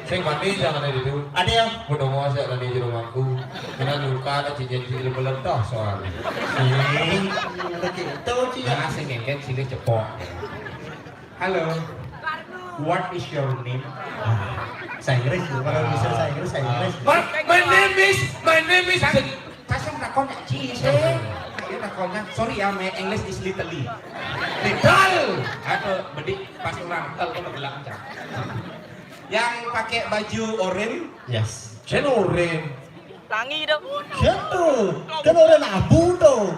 Sing mati jangan ada itu. Ada yang udah mau saya tadi di rumahku. Kena luka ada cincin cincin meledak soalnya. Sing ada gitu sih. Nah, sing ngengket sini cepok. Hello. What is your name? Bahasa Inggris, kalau bisa bahasa Inggris, bahasa Inggris. My, my name is, my name is Kasih takon ya, Ci, sih. Ayo takonnya. Sorry ya, my English is little. Little. Atau bedik pas orang tel kok gelap, Cak. Yang pakai baju orange. Yes. Jen orange. Tangi dong. Siapa tuh? Kan orang abu tuh.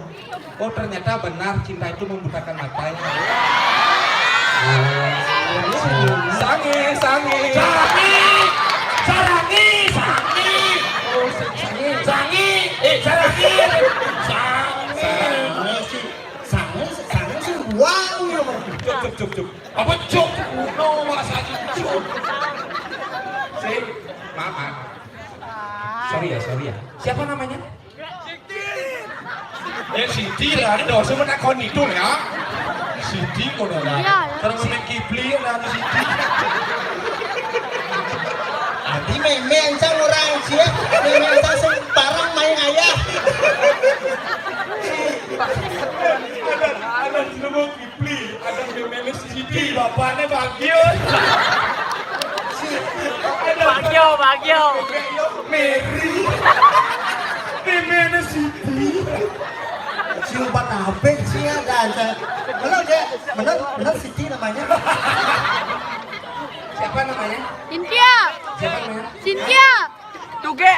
Oh, ternyata benar cinta itu membutakan mata ya. Sange, sange. Sarangi, sarangi, sangi. Oh, sa-, sange. Sangi. Eh, sarangi. Sange. Sange sih, sange sih, sange sih, wow ya. Cuk, cuk, cuk, cuk. Apa cuk? No, masa cuk. Sih, maaf, maaf. Sorry ya, sorry ya. Siapa namanya? Ya, Siti lah, ada dosa menakon itu ya. Siti kok ada. Iya, ya. Terus main Kipli ada anu Siti. Adi meme encang orang cia, meme encang sembarang main ayah. Ada, ada, Beli, ada yang manis Siti, bapaknya Bagio. Bagio, Bagio. Mary. Ini manis Siti. Siapa tape sih ada aja. Bener, Dek? Bener, bener Siti namanya. Siapa namanya? Cynthia. Siapa namanya? Cynthia. Tuge.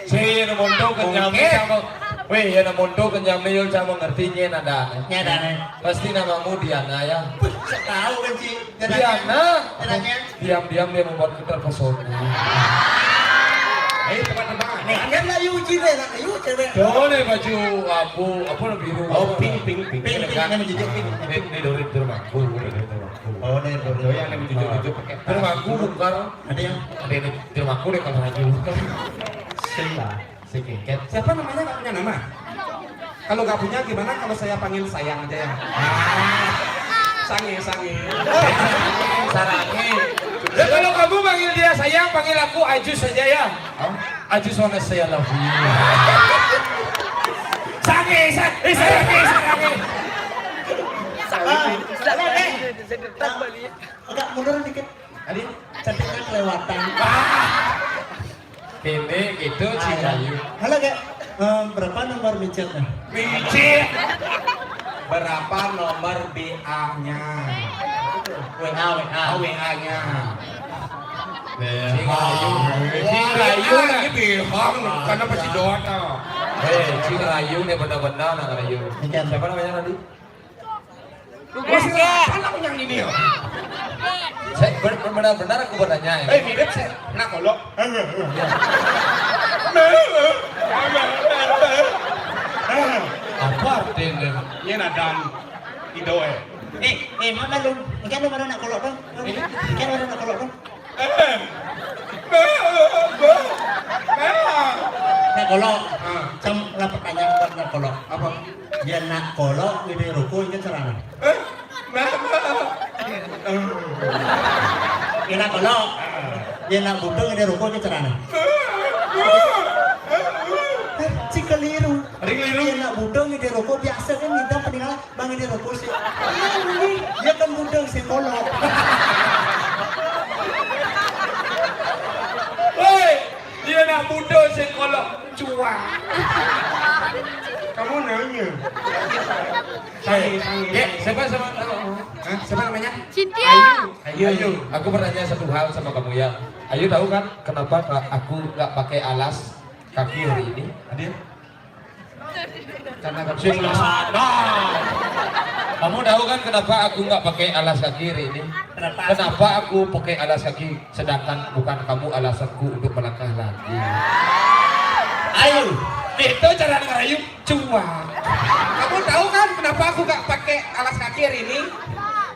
Si, ya, namonto kenyam sama. Weh, ya, namonto kenyam, yul sama ngerti, nye, nadane. Nyadane. Pasti namamu Diana, ya. Tahu kan, Ci? Diana. Diana. Diam-diam dia membuat kita terpesona. Ayo, teman-teman. Nih, kan lah, yuk, Ci, deh, lah, yuk, cewek. Coba deh, baju abu, apa, biru. Oh, pink, pink, pink. Pink, pink, kan? Ini, ini dari rumahku, dari rumahku. Oh, ini dari rumahku. Yang tujuh tujuh pakai tas. Rumahku bukan. Ada yang, ada yang di rumahku deh kalau lagi. Sing lah, sing kengket. Siapa namanya? Nggak punya nama? Kalau nggak punya, gimana kalau saya panggil sayang aja ya? Ah, sange, sange. Sarange. Ya, kalau kamu panggil dia sayang, panggil aku Ajus saja ya. Hah? Ajus wanna say I love you. Tangi, sa-, eh, sa-, eh, sa-, eh. Ah, halo, Gék. Agak mundur dikit. Tadi cantiknya kelewatan. Ini itu Cing Rayu. Halo, Gék. Eh, berapa nomor micetnya? Micet. Berapa nomor B A-nya? W A, W A. Oh, W A-nya. Cing Rayu. Cing Rayu, ini bihang, karena pasti doa tau. Eh, Cing Rayu nih benar-benar, Nang Rayu. Siapa namanya tadi? Tugas ya. Salah yang ini ya. Saya ber-, benar-benar aku bertanya ya. Eh, mirip sih. Nah, kalau. Apa artinya? Ini nadaan Ido, eh. Eh, eh, mana lu? Ini kan lu mana nak kolok, Bang? Ini kan mana nak kolok, Bang? Eh. Nak kolok. Ah. Cang lah pertanyaan buat nak kolok. Apa? Yén nak kolok, ngidih roko, ini carana. Eh. Yén nak kolok. Yén nak budeng, ngidih roko, ini carana. Eh, cik keliru. Keliru. Yén nak budeng, ngidih roko, biasa kan ngidam peninggalan. Bang, ini rokok sih. Iya, ini. Dia kan budeng sih kolok. Woi, dia nak budeng sih kolok. Cuak. Kamu nanya. Sangi, sangi, Gék, sangi. Siapa, siapa? Hah? Siapa namanya? Cynthia. Ayu. Ayu. Ayu. Aku bertanya satu hal sama kamu ya. Ayu tahu kan kenapa ka-, aku nggak pakai alas kaki hari ini? Hadir. Karena kamu Sing sana. Kamu tahu kan kenapa aku nggak pakai alas kaki hari ini? Kenapa? Kenapa aku pakai alas kaki, sedangkan bukan kamu alasanku untuk melangkah lagi? Ayu, itu cara ngerayu cuak. Kamu tahu kan kenapa aku nggak pakai alas kaki hari ini?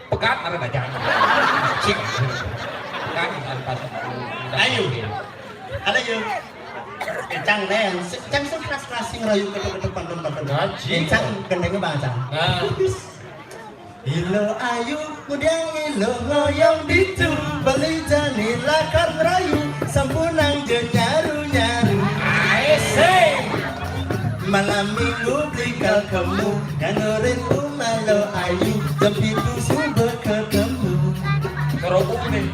Pegat ada bajang. Cik. Kan, kan, pas. Ayu. Halo, Yu. Cang, Nen. Cang, sing keras-keras, sing rayu, ketuk-ketuk, pantun-pantun. Ngaji. Cang, gendengnya bang, Cang. Nah. Ilo ayu, kemudian ilo ngoyong ditu, beli jani lakar rayu, sampunang je nyaru-nyaru. Aise. Malam minggu beli kal kemu, nganurin umah lo ayu, jam pitu subuh ketemu. Kerobok nih.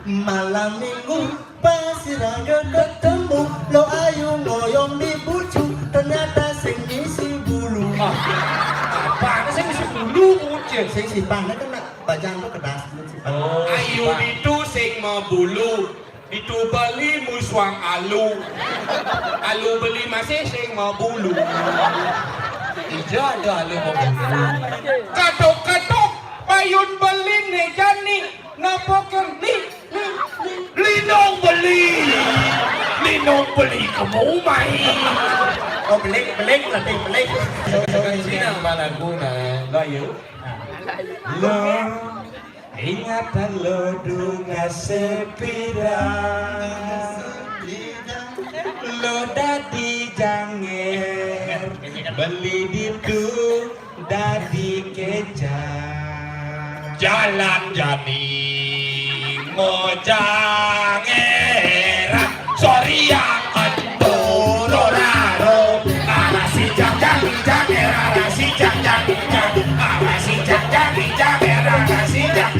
Malam minggu pas sira ge ketemu, lo ayu ngoyong di bucu, ternyata sing ngisi bulu. Ah, apaan sing ngisi bulu, Ucil? Sing sipang, nah, kan nak bajang tu kedas, sing sipang. Oh, ayu sipang. Itu sing mau bulu, itu beli musuang alu. Alu beli masih sing mau bulu. Ija ada alu mau bulu. Katok-katok, payun beli nih jani. Napa ken li, li, li, linong beli? Linong beli kamu mai. Oh, belik, belik, latih belik. Cina malah guna. Lo, yuk. Lo, ingatan lo duga sepira. Lo dadi janger, beli ditu dadi kecap. Jalan jani mojang era, soriang ento loraro, arasi jang jang jang era, arasi jang jang jang, arasi jang jang jang era, arasi jang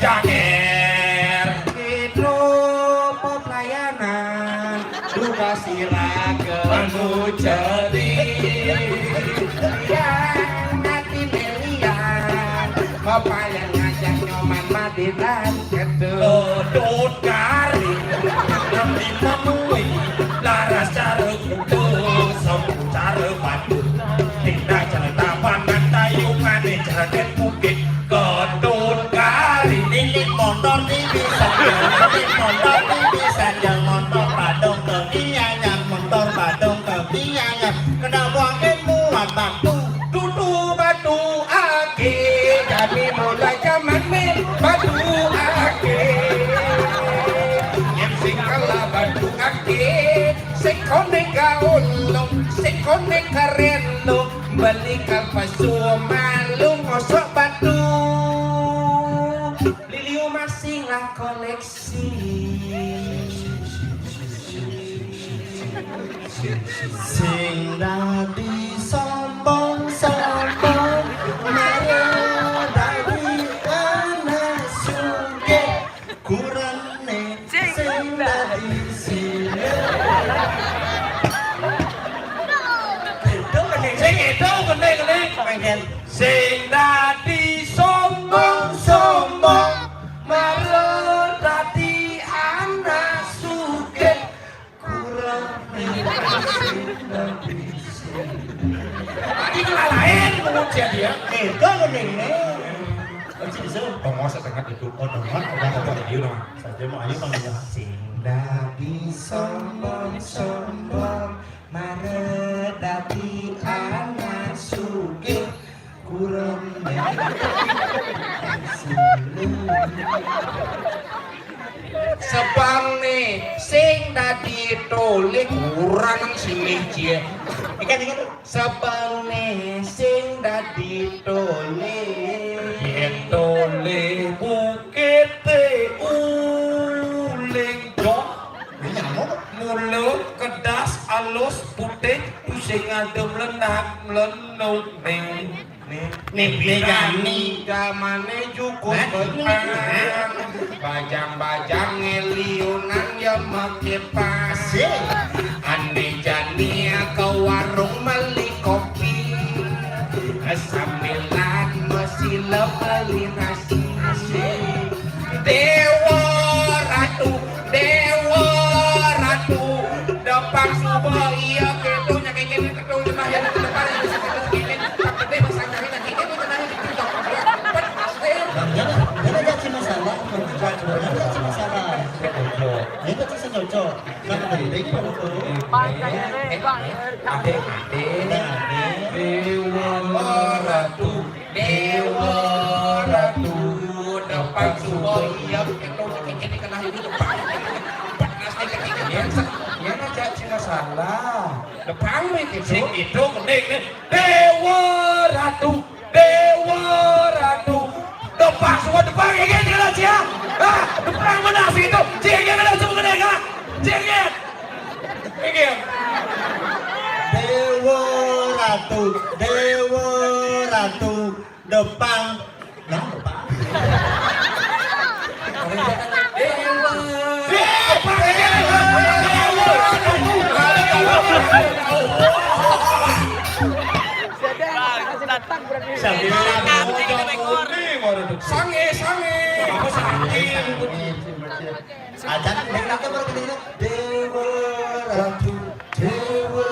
jang era. Itu pelayanan. Duka sira kemu ceri. Yang ati melian, mapayang ngajak nyoman madilan ketu. Lodot kari, nami mamui, laras cara kutu, samu cara batu. Tindak cara tapan, nang tayungan, cara bukit. Ketut kari. Nilik montor tibi sanjang, nilik montor tibi sanjang, montor padong kebiangan, montor padong kebiangan. Kena buang ilmu batu, dudu batu ake. Jadi mulai zaman ni batu ake. Yang sing kalah batu ake, sing konek gaul lo, sing konek keren lo. Beli kalpasu malu ngosok batu. Liliu masih lah koleksi. Sing dadi Sing dadi sombong-sombong, malah dadi anak sugih, kurang. Iki malah lain, ngomong dia. Beda ngene. Ojo iso. Tongos setengah itu. Oh, tongos, udah apa dia, dong? Saja mau ayo, Bang, ya. Sing dadi sombong-sombong, malah dadi anak sugih, kurang. Sebabne sing dadi tole, kurang sini, cie. Ikan, ikan. Sebabne sing dadi tole. Yen tole bukite uling, dong. Ini nyamuk. Mula kedas, alus, putih, pusing, adem, lenak, mlenuk, ning. Nih, nih, nih, Jani. Jamane jukut. Hah? Betang. Bajang-bajang ngeliunan ya make pas. Asik. Ane Jani ke warung beli kopi. Sambilan mesile beli nasi. Asik. Dewa Ratu, Dewa Ratu, depan suba iya keto nyakit. Nah, jangan, jangan jadi masalah. Jangan jadi masalah. Ini kan sing cocok. Kan penting kalau tuh. Ade, ade. Nah, ade. Dewa Ratu, Dewa Ratu, depan suba iya keto nyakit kena ini depan. Iya, iya, aja sing masalah. Depan nih, gitu. Sing itu mending nih. Dewa Ratu, Dewa Ratu. Depan semua, depan, ini kena cia. Ah, depan mana sih itu? Cia, ini kena semua kena, ah. Cia, ini. Ini. Dewa Ratu, Dewa Ratu, depan. Nah, depan. Dewa. Dewa. Sange, sange. Apa sange? Acan, ning nang baru gede, Dewa Ratu, Dewa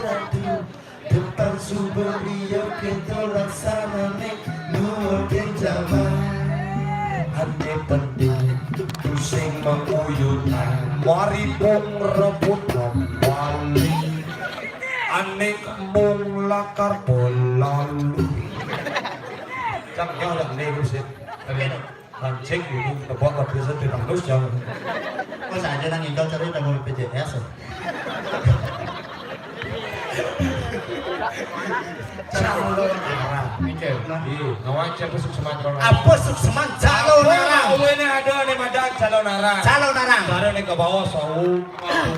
Ratu. Depan suba iya keto laksanane nuwuhin jaman. Ane penting pusing menguyutan. Mari pung rebut wali. Ane mung lakar bolalu. Cak nyawa nek sih. Anjing, ini tebak kabeh sing ditembus jam. Kok saja nang ingkal cari nang B P J S. Calon arang. Mikir. Nah. Iya, ngawan siapa sukseman calon arang? Apa sukseman calon arang? Awene ada ane madan calon arang. Calon arang. Cara nek ke bawah sawu,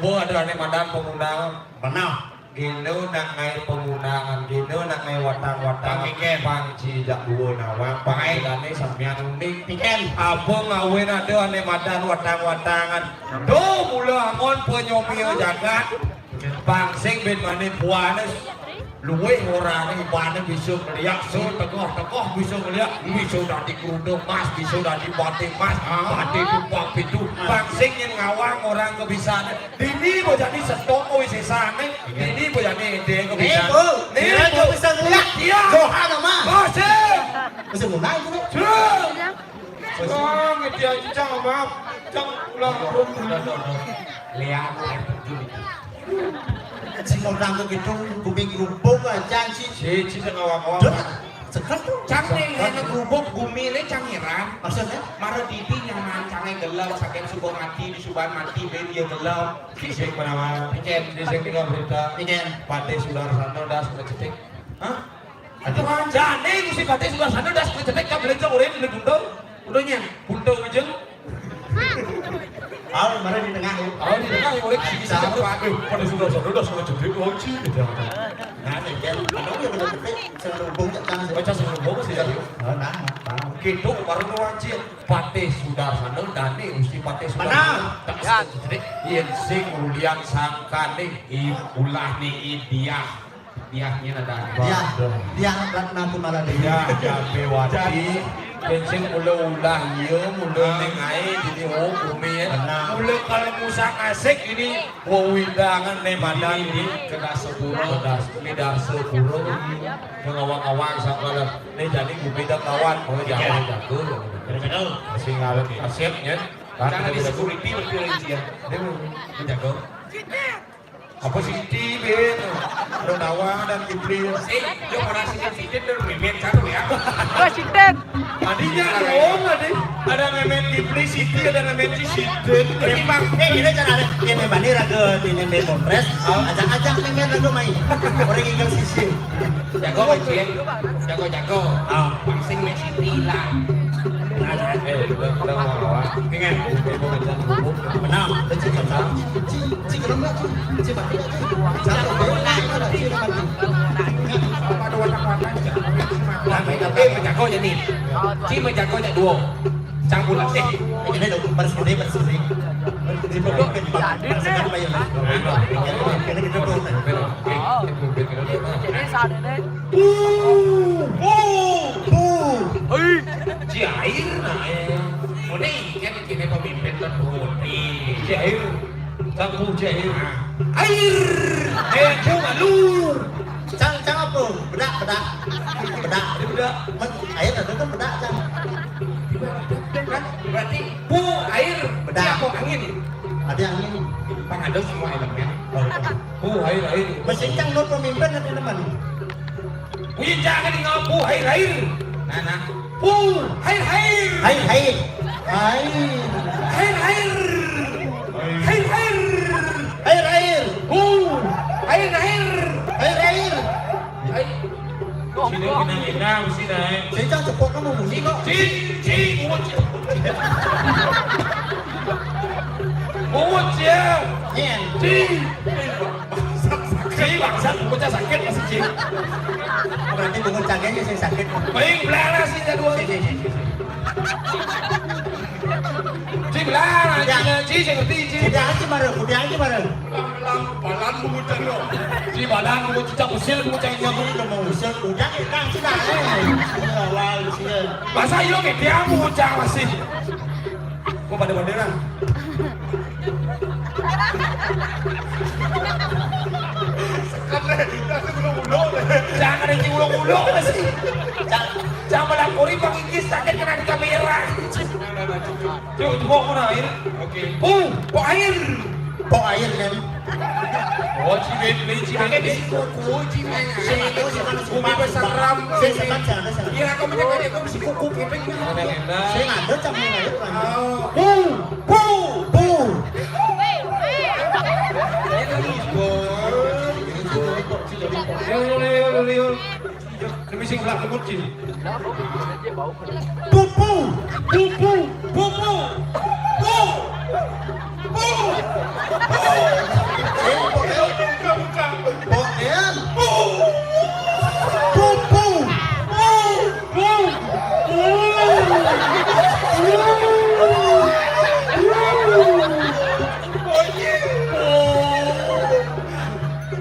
coba ada ane madan pemundangan. Benar. Gino nak ngai pemundangan, gino nak ngai watang-watangan. Pang Iken. Pang Ci jak duo nawang, pang Pang Ai. Ae dane sampeyan uning. Iken. Apa ngawen ada ane madan watang-watangan. Do mula angon penyomia jagat. Pang sing ben mane buane luwih orane ibane bisa ngeliak, so tengah-tengah bisa ngeliak, bisa dadi kerudung mas, bisa dadi batik mas, ah, batik tumpang pitu. Pang sing yen ngawang orang kebisane. Dini bojane setok kuwi sesane. Iya. Dini bojane ende kok bisa. Niku, nih, kira Bu. Kok bisa ngeliat? Iya. Johan, Mas. Masih. Masih muda itu, Mas. Jeng. Wah, ngerti aja, Cang, maaf. Cang, ulang. Lihat air terjun itu. Sing orang ke gitu, bumi gerubuk aja sih. Si, si tengah awak-awak. Seger tuh. Cang ning ngene gubuk gumine cang ngiran. Maksudnya? Mara didi nyaman cange gelem, saking suba mati, disuban mati, ben dia gelem. Sing menawa. Iken. Sing dengar berita. Iken. Patih Sudarsana das kecetik. Hah? Aduh, jane Gusti Patih Sudarsana das kecetik, ka belenjong urip di buntu. Udah nyang, buntu ujung. Ayo, mari di tengah, yuk. Ayo, di tengah, yuk, Rik. Bisa, Pak. Eh, pada sudah, sudah, sudah, sudah, sudah, sudah, sudah. Nah, ya, ya, padahal ya, bener, bener, selubung, ya, kan. Baca selubung, sih, ya, yuk. Oh, nah, nah. Gitu, baru tuh wajib. Patih Sudarsana, dane, Gusti Patih Sudarsana. Benar. Tak. Ya. Yen sing ulian sangkane, i-, ulahne India. Diahnya ada. Diah, Diah Ratna Kumala Dewi. Diah Jambewati. Kencing mula ulah iya, mula ning ae, jadi oh, bumi ya. Benar. Mula kalau musang asik ini, wewidangan ne badan ini. Kedas sepuro. Kedas. Ini dar sepuro. Ngawang-ngawang sampai lah. Ini jadi bumi dah kawan. Oh, jangan jago. Betul. Masih ngarep kasep ya. Jangan di security berarti orang dia. Dia menjaga. Apa Siti, Bin? Udah Nawa dan Kipli. Eh, yo orang Siti, Siti dan Mimin satu ya. Wah, Siti. Tadinya ada orang tadi. Ada Mimin Kipli, Siti, ada Mimin Siti. Memang, eh, ini kan ada ini Bani raga, ini Mimin Montres. Ajak-ajak Mimin raga main. Orang tinggal sisi. Jago, Cien. Jago-jago. Ah. Pang sing mek Siti lah. Eh, udah, udah mau lawan. Ingat. Ibu macam bubuk. Benar. Cik, cik, cik, cik, cik, cik, cik, cik, cik, cik, cik, cik, cik, cik, cik, cik, cik. Apa ada watak-watak? Nah, tapi menjago je ni. Cik menjago je dua. Campur lah. Eh, ini dong, baris gede, baris gede. Baris gede, baris gede, baris gede. Ini kita tuh. Jadi, jadi sana deh. Pu, pu, pu. Hei. Ci Air nah, eh. Muni kan kene pemimpin terhormat. Ci Air. Kangku Ci Air. Air. Eh, ku malu. Cang, cang apa? Bedak, bedak. Bedak. Ini bedak. Men, air ada kan bedak, cang. Kan berarti pu air. Bedak. Ci apa angin? Ada angin. Pang ada semua elemen. Oh, oh. Pu air, air. Mesin cang lo pemimpin ada teman. Wih, jangan di ngau pu air, air. Nah, nah. Pu air, air. Air, air. Air. Air, air. Air, air. Air, air. Pu air, air. Air, air. Air. Sini kena inang, sini, eh. Saya cang cepok kamu, sini kok. Ci, ci, bungut, ci. Bungut, ci, ya. Iya. Ci. Ci, bangsat, bungut, ci, sakit, masih, ci. Berarti bungut cagenya saya sakit. Baik, belara, sini, dua. Sini, sini, sini. Ci, belara, ci, ci, saya ngerti, ci. Udah aja, Mara. Udah aja, Mara. Lam, lam, badan bungut, ci, lo. Ci, badan bungut, cicak usil, bungut, ci, nyabu. Udah mau usil, udah, eh, nah, sudah, eh. Sudah, wal, sudah. Masa iya ke dia mau ucap masih? Kok pada banderan? Jangan ada ulo-ulo masih. Jangan melakori Bang Inggris sakit kena di kamera. Yuk, jebok mana air? Oke. Pung, pok air. Pok air kan. Oh, cibet, beli cibet. Pakai besi kuku, cibet. Sing ada, sing ada, sing ada. Bumi besar ram. Sing sekat, sing ada, sing ada. Iya, aku punya banyak, aku besi kuku, gitu. Ada yang enak. Sing ada, cang, sing ada, kan. Oh. Pu, pu, pu. Ini kan bos. Ini kan bos. Ini kan bos. Ini kan bos. Ini kan bos. Demi sing kelak kemut sini. Pupu, pupu, pupu, pu, pu, pu. Buka, buka. Pok Dean. Pupu. Pu, pu.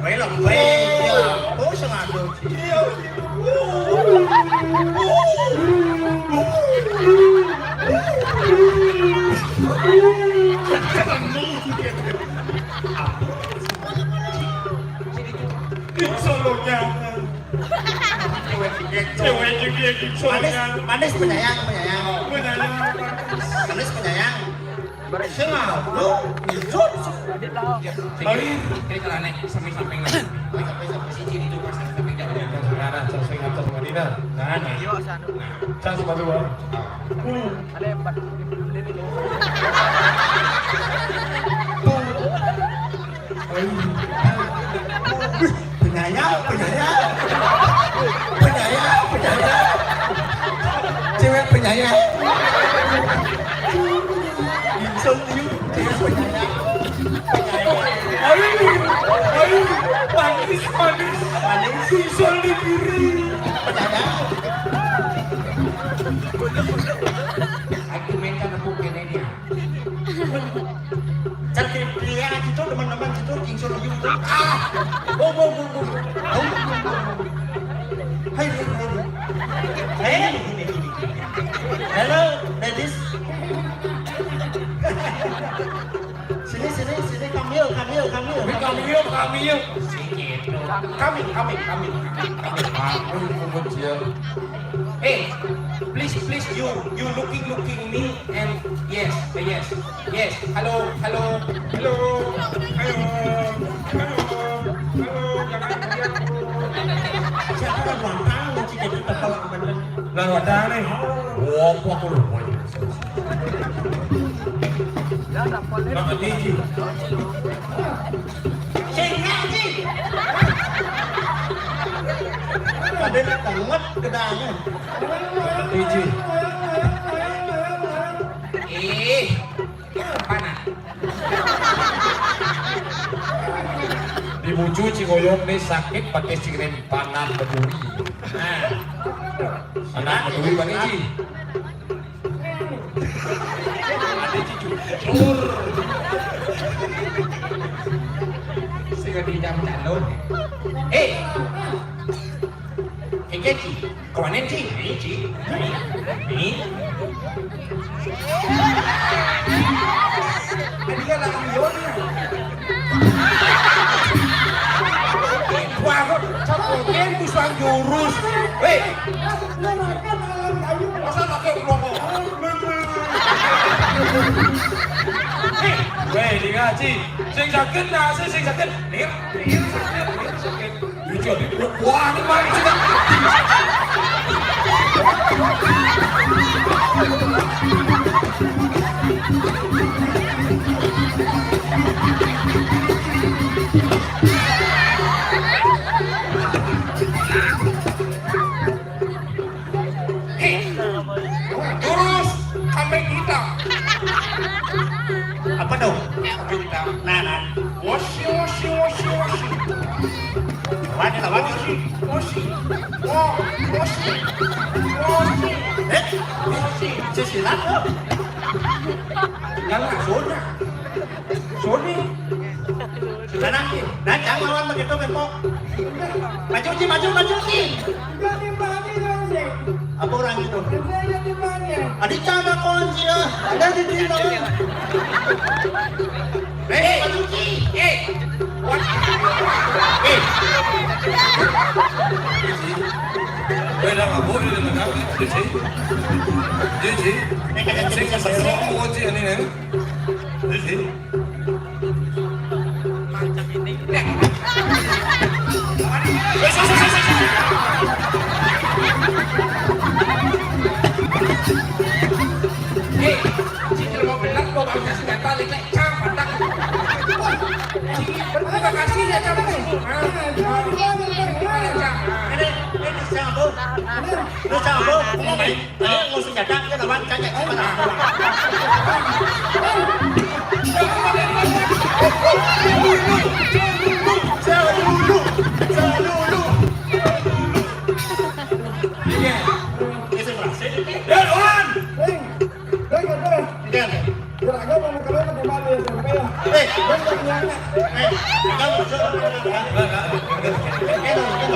Baiklah, baik. Ya, oh, sengaja. Solonya. Cewek juga gitu. Manis, manis penyayang, penyayang. Penyayang. Manis penyayang. Selalu izut. Baik. Kiri ke lanek, samping-samping. Samping-samping sini itu pas samping jauh. Nah, nah, samping atas Madinah. Nah, nah. Nah, cas baru, ah. Hmm. Penyayang, penyayang. Penyayang, penyayang. Cewek penyayang. Insult you, cewek penyayang. Aduh, aduh, manis, manis. Manis. Insult di kiri. Penyayang. Aku main kan aku kene dia. Cari dia gitu, teman-teman gitu. Insyaallah, you. Ah! Boom, boom, boom, boom. Boom, boom, boom, boom. Hai, hai, hai, hai. Hai, gini, gini, gini. Hello, ladies. Sini, sini, sini. Come here, come here, come here. Come here, come here. Sini, gitu. Coming, coming, coming, coming, coming. Aku ikut dia. Hey, please, please, you, you looking, looking me, and yes, yes, yes. Hello, hello, hello, hello, hello, hello, jangan pergi aku. Siapa yang ulang tahun, Cik, itu kepala bener. Lah, ulang tahun nih. Wah, aku lupa. Nah, ini, Cik. Sing ngaji. Ada tenget gedangnya. Biji. Ih, panas. Di Bucu Cigoyong nih sakit pakai sirin panas berduri. Nah, panas berduri, Bang Iji. Ada cucu. Sur. Sing di jam calon. Eh. Engke, Ci. Kawanen, Ci. Ini, Ci. Ini. Tadi kan lagi Yona. Wah, kok capokin ku suang jurus. Weh. Masa pakai rokok? Weh, di ngaji. Sing sakit, nah, sing, sing sakit. Nih, nih, sakit, nih, sakit. Lucu, nih. Wah, ini mah, ini sakit. Hei, terus kambing hitam. Apa dong? Kambing hitam. Nah, nah. Wosi, wosi, wosi, wosi. Lawan, lawan. Wosi, wosi. Wo, wosi. Wosi. Eh? Wosi. Sisilat, tuh. Jangan, Sona. Sony. Sudah nanti. Nah, jangan lawan begitu, Beko. Maju, Ci, maju, maju, Ci. Apa orang itu? Adi canda kunci ya. Ada di sini. Eh, maju, Ci. Eh. Eh. Beda mabuk ini dengan Ci. Ci, Ci. Sing kesel kunci ini, nih. Ci, Ci. Hei, cicil mau benar, mau bangsa senjata, lek, lek, cang, pandak. Terima kasih ya, cang. Ah, ah, gimana, cang? Ah. Ini, ini siapa? Ini siapa? Ini. Ayo, musuh jaga, kita lawan, cacak, kita lawan. Iya. Itu berhasil. Ya, lawan. Iya. Gerak gua mau ke mana, di mana ya, sampai ya? Eh, gua nggak nyangka. Eh, kamu sudah.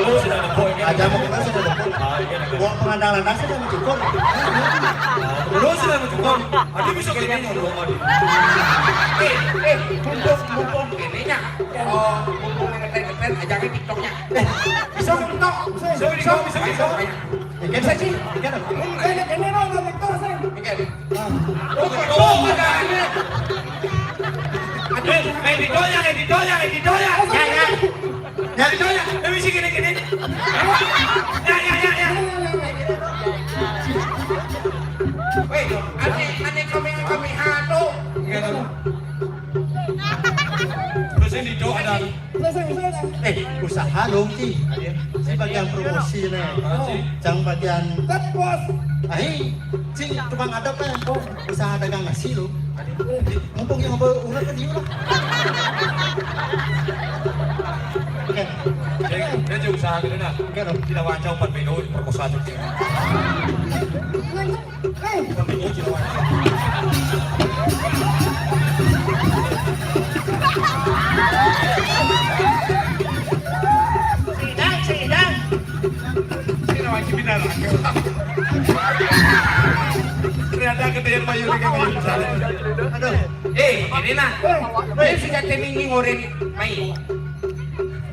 Lu sudah ada poin, kan? Aja mau kena sudah ada poin. Ah, iya, iya. Gua pengandalan nasi udah mencukur. Lu sudah mencukur. Tadi bisa gini, lu mau di. Eh, eh, mumpung, mumpung ininya. Oh, mumpung ngetren-ngetren, ajakin TikToknya. Eh, bisa TikTok? Bisa, bisa, bisa, bisa. Bisa, Ci? Bisa, Ci? Ini, ini, ini, ini, ini, ini. Aduh, aduh, aduh. Aduh, editornya, editornya, editornya. Ya, ya. Ya, editornya. Eh, mesti gini, gini. Ya, ya, ya, ya. Weh, ane, ane kami, kami hatu. Iya, tuh. Terus ini doa dan Eh, usaha dong, Ci. Ci bagian promosi, nih. Ah, Ci. Cang bagian. Tet, bos. Ahi, Ci tukang adep, eh. Usaha dagang nasi, lo. Mumpung yang mau urat ke dia, lah. Oke. Dia, dia juga usaha gitu, nah. Oke, dong. Tidak wajah empat bego perkosa aja. Hei. Empat bego tidak wajah. Aduh. Eh, ini nah. Ini si Jatemi ini ngorin mai.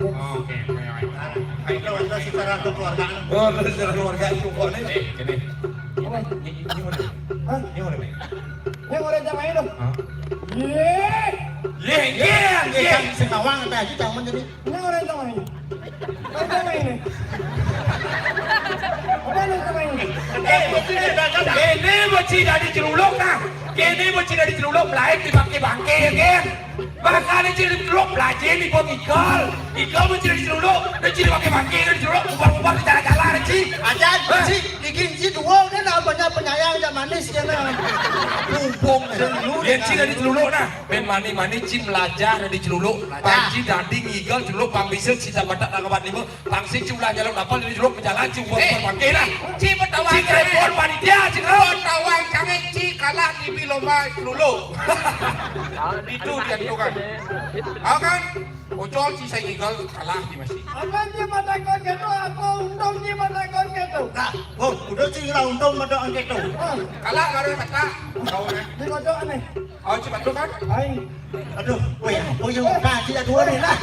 Oke, oke, oke. Itu, itu secara kekeluargaan. Oh, itu secara keluarga itu kok nih. Eh, ini. Ini, ini, ini ngorin. Hah? Ini ngorin mai. Ini ngorin sama ini dong. Hah? Ye. Ye, ye, ye. Kan sing nawang teh aja jangan jadi. Ini orang sama ini. Orang sama ini. Apa orang sama ini? Eh, ini bocil dari Celuluk nah. Ini bocil dari Celuluk, lain di bangke-bangke ya, Gen. Makanya cil Celuluk belajar di bawah Ikal. Ikal bocil dari Celuluk, dan cil pakai bangke dari Celuluk, bubar-bubar di jalan-jalan, Ci. Aja, Ci, bikin Ci dua udah nah, banyak penyayang, aja manis ya nah. Bumbung. Dia Ci dari Celuluk nah. Ben mani-mani Ci melajah di Celuluk. Melajah. Pang Ci dadi ngigel Celuluk, pang bisa Ci tak batak tak kabat lima. Pang sing Ci ulah nyaluk lapal di Celuluk, berjalan Ci ubah Eh, pangkil lah. Ci bertawang Ci krepon panitia, Ci krepon. Bertawang sange Ci kalah di lomba Celuluk. Itu dia tu kan. Tahu kan? Ocol Ci saya ngigel kalah di masih. Apa Ci matakon gitu? Apa untung Ci matakon gitu? Nah, oh, udah Ci lah untung matakon gitu. Ah. Kalah baru kata. Kau nih. Di kodok nih. Oh, cepat tu kan? Aing. Aduh, oh ya, oh ya, udah, tidak dua nih lah.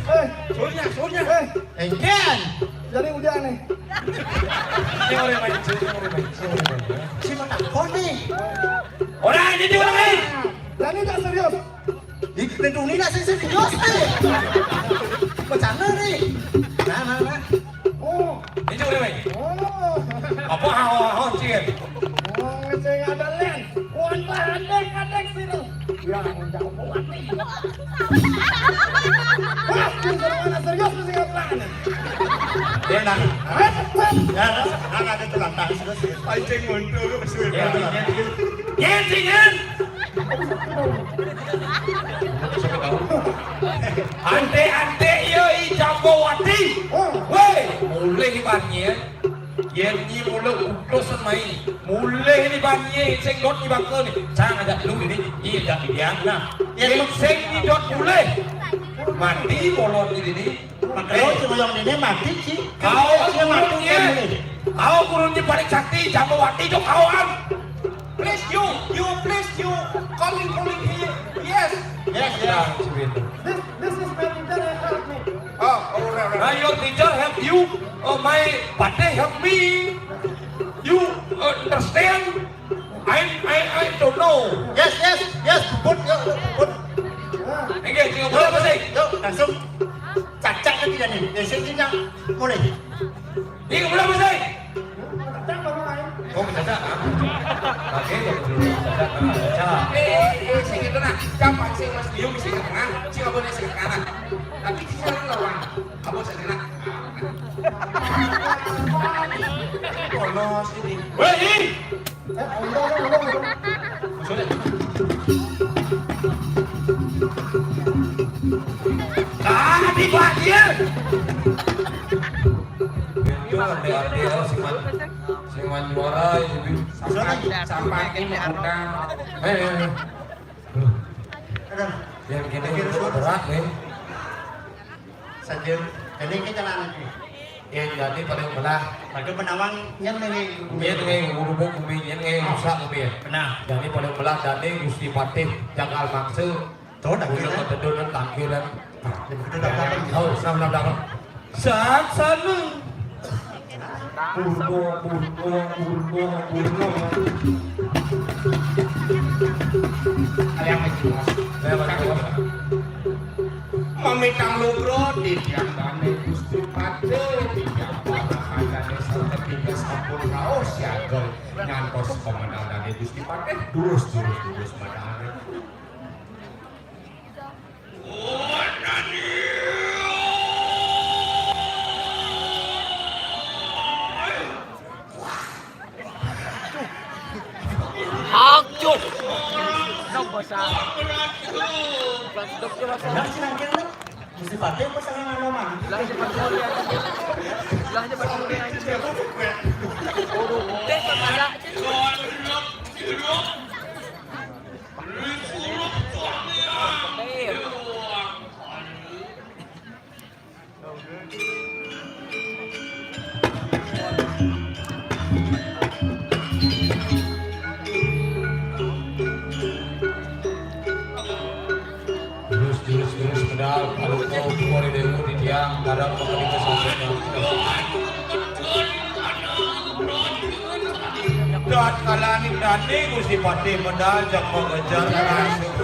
Eh, Soalnya, soalnya. Eh, Engken. Jadi udah nih. Ini orang main, ini orang main, ini orang main. Si mata kau nih. Orang ini dia orang main. Jadi tak serius. Ih, tentu ini nasi serius nih. Bercanda nih. Nah, nah, nah. Oh. Ini orang main. Oh. Apa hao hao cik? Oh, sing ada len. Kuat lah, adek, adek situ. Ya, udah kuat nih. Wah, ini seru anak serius mesti ngapain? Dia nang. Hah? Ya, nang ada tulang tang serius. Anjing mundur, sudah. Ya, ya, ya. Anjing, ya. Ante-ante iya i Jambawati. Weh, mulih iban nyén. Yén nyi mula utus mai. Mulih ni ban nyé sing dot ni bangka ni. Cang ajak lu ini, nyi ajak dia. Nah, yén sing ni dot mulih. Mati bolon ni dini. Makanya si boyong ini mati, Ci. Kau sing mati, kurunnya. Kau kurunnya paling sakti, Jambawati tu kawan. Please you, you please you, calling, calling here. Yes. Yes, yes. This, this is my teacher and help me. Oh, oh, right, right. Now your teacher help you. Oh, my pate help me. You understand? I, I, I don't know. Yes, yes, yes. Put, put, put. Oke, tinggal mulai apa sih? Yuk, langsung. Cacak kan tidak nih? Ya, sini tidak. Mulai. Tinggal mulai apa sih? Oh, mendadak, ah. Pakai dong dulu, mendadak, ah, baca. Eh, eh, eh, sing itu nah, gampang sing Mas Biung sing ke tengah, sing apa nih sing ke kanan. Tapi di sana lawan, apa saya kena? Polos ini. Weh, ih! Maksudnya? Tadi bagian. Itu ada, ada, ada, sing man, sing man juara, ini. Sampai, sampai ini mau undang. Eh, eh, eh. Aduh. Yang gini berat nih. Saja. Jadi ini jalan lagi. Ya, jadi paling belah. Pada penawang yang ini. Ini nih, ngurubuk bumi, ini nih, rusak bumi. Benar. Jadi paling belah, jadi Gusti Patih, Jagal Mangsa. Tuh, dah gila. Udah ketedun, tangkilan. Udah dapat. Oh, sama dapat. Saat sana. Burno, burno, burno, burno. Ada yang masih jelas? Saya masih jelas. Mamitang lubro, titiang dane Gusti Patih, titiang para kandane, sampun raos siaga. Ngantos pemenang dane Gusti Patih, durus, durus, durus, madane. Akcuk. Nang basa. Nang sinangkir nih. Mesti pakai apa sama nganoman? Lah, cepat kemudian. Lah, cepat kemudian. Udah, kepala. Terus medal, kalau mau keluar dari tiang, kadang mau di kesempatan. Dan kalaning dane Gusti Patih medal, jak mengejar langsung.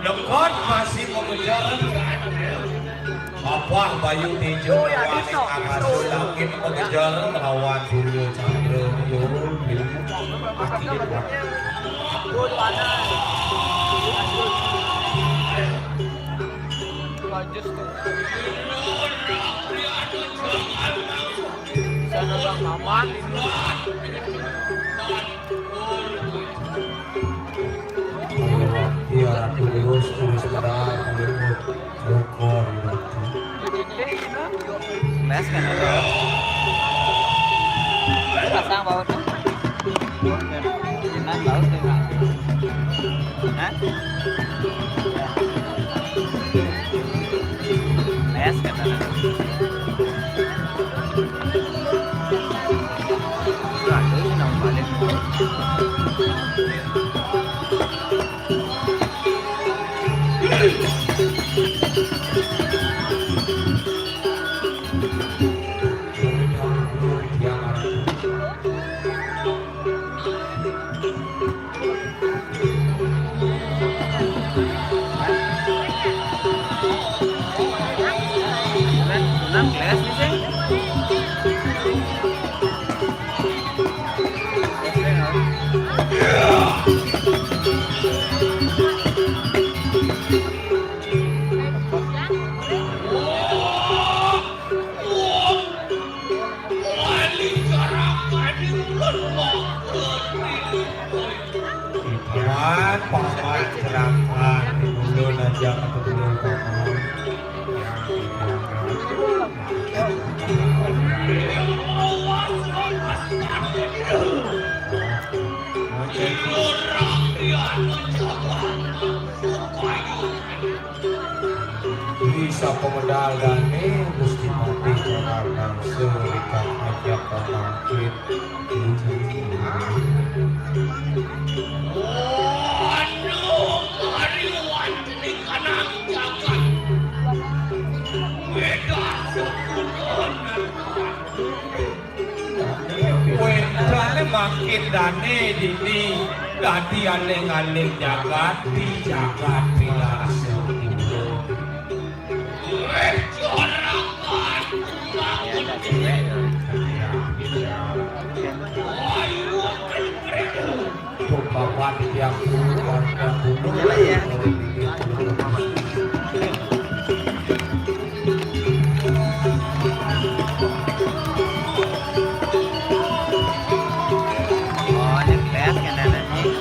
Lekot masih mengejar. Apa Bayu Tejo, langit mengejar lawan Suryo Chandra. Yo, yo. Akhirnya kuat. Sana Bang Mamat. Iya, Ratu Deus, terus pada Hollywood. Syukur, Ratu. Mes kan ada. Pasang baut tuh. Enak baut tuh, Kak. Hah? Mes kan ada. Wan paman, celaka di ulun aja, kata ulun paman. Bisa pemedal dane Gusti Patih Jakarta, serikat aja pemangkin. Wéntené mangkin dané dini dadi aling-aling jagat, di jagat pilasa. Tuh, Bapak di tiap dulu, warga dulu. Iya. Oh, nyetes kan anaknya.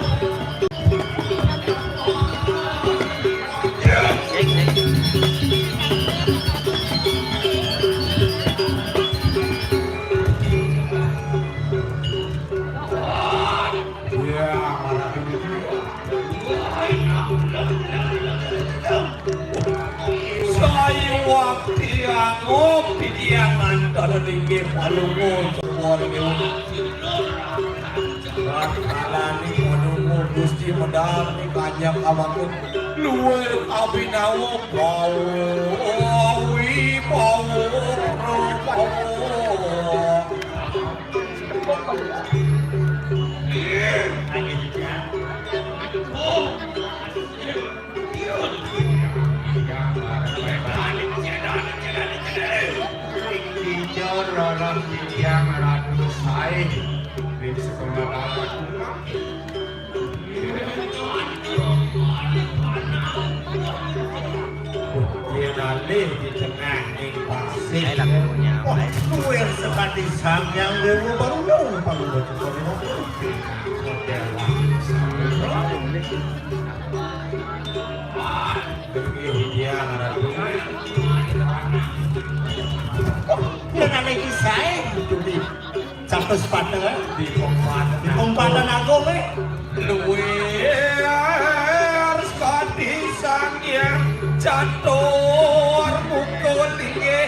Cek, cek. Iya, mana tuh? Saya waktu yang ngopi dia ngantar linggih palungun sebuah linggih. Kalani palungun Gusti medal ni kanjeng awakku. Luwih abinawa bau, awi bau, bau. Ing kija rarah titiang Ratu Saé, ring sekolah Ratu. Yén alih di tengah ing pasih. Wah, kuwi sekadi Sang Hyang Déwa baru nyumpang. Nggih, Hyang Ratu. Wah, yén alih iki saé, Gusti. Catus pateng, eh? Di Pongpatan. Di Pongpatan Agung, eh? Luwih sekadi Sang Hyang Catur Mukul, inggih.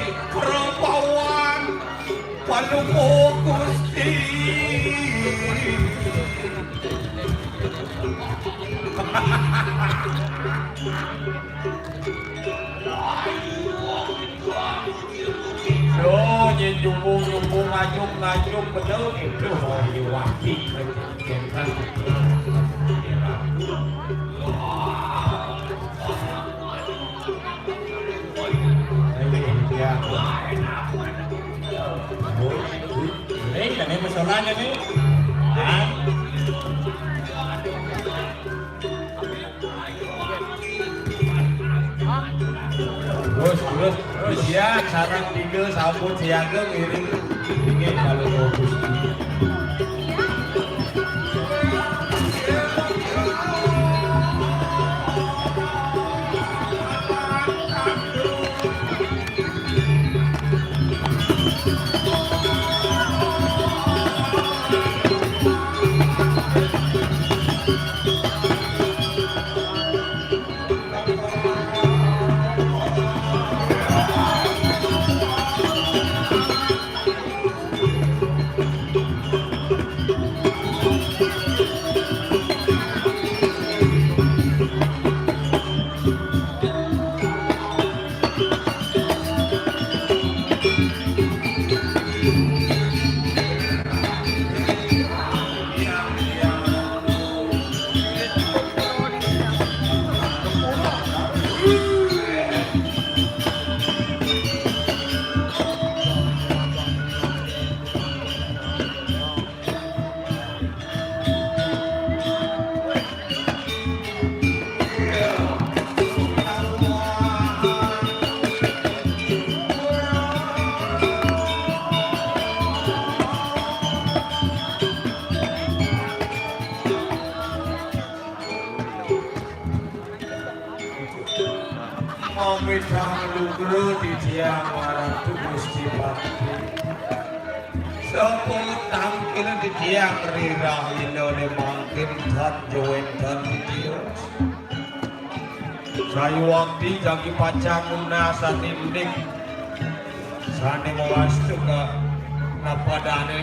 Lupa Gusti. Yo, nyumbung-nyumbung, ngajum-ngajum, bener gitu. Wah, iya, wati. Ayo, iya. Ini, ini persoalannya nih. Hah? Terus, terus, terus. Ya, sarang tiga, sampun siaga, ngiring. Ngiring kalau mau Gusti. Mamit lugra titiang Ratu Gusti Patih. Sampun tangkil titiang rirah lilane mangkin tan jawenten titiang. Sayuwakti jagi pacang nunas sanindik. Sane mawasta ka napadane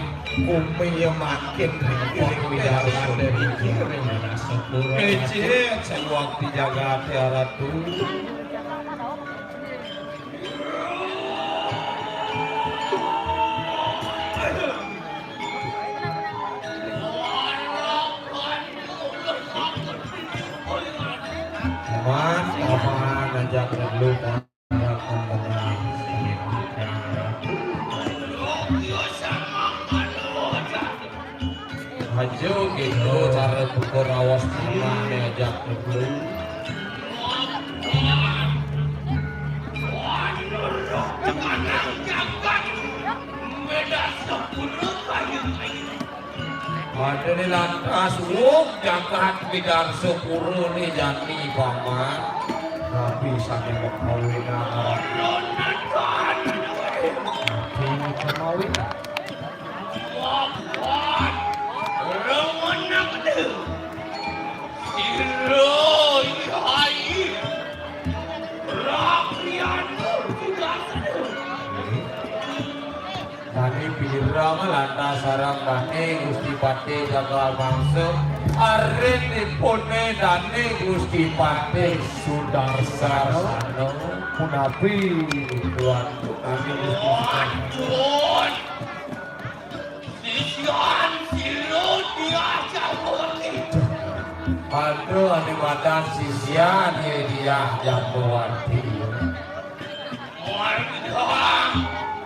kumi ya makin ring widarane ring rasa pura. Kecil sayuwakti jagate Ratu. Aman, aman, ajak dulu, Pak. Aja gitu cara tukar awas tanah nih ajak dulu. Ada ni lantas, wong jagat Midarsa Pura ni jani, Paman. Nabi sane makawinan. Nabi makawinan. Sira Hyai Rakyana Sudarsana. Dane pira lantas sareng dane Gusti Patih Jagal Mangsa, arinipune dane Gusti Patih Sudarsana. Punapi tuan dane Gusti Patih. Sisian sira Diah Jambawati. Aduh, ane madan sisian ye Diah Jambawati. Warga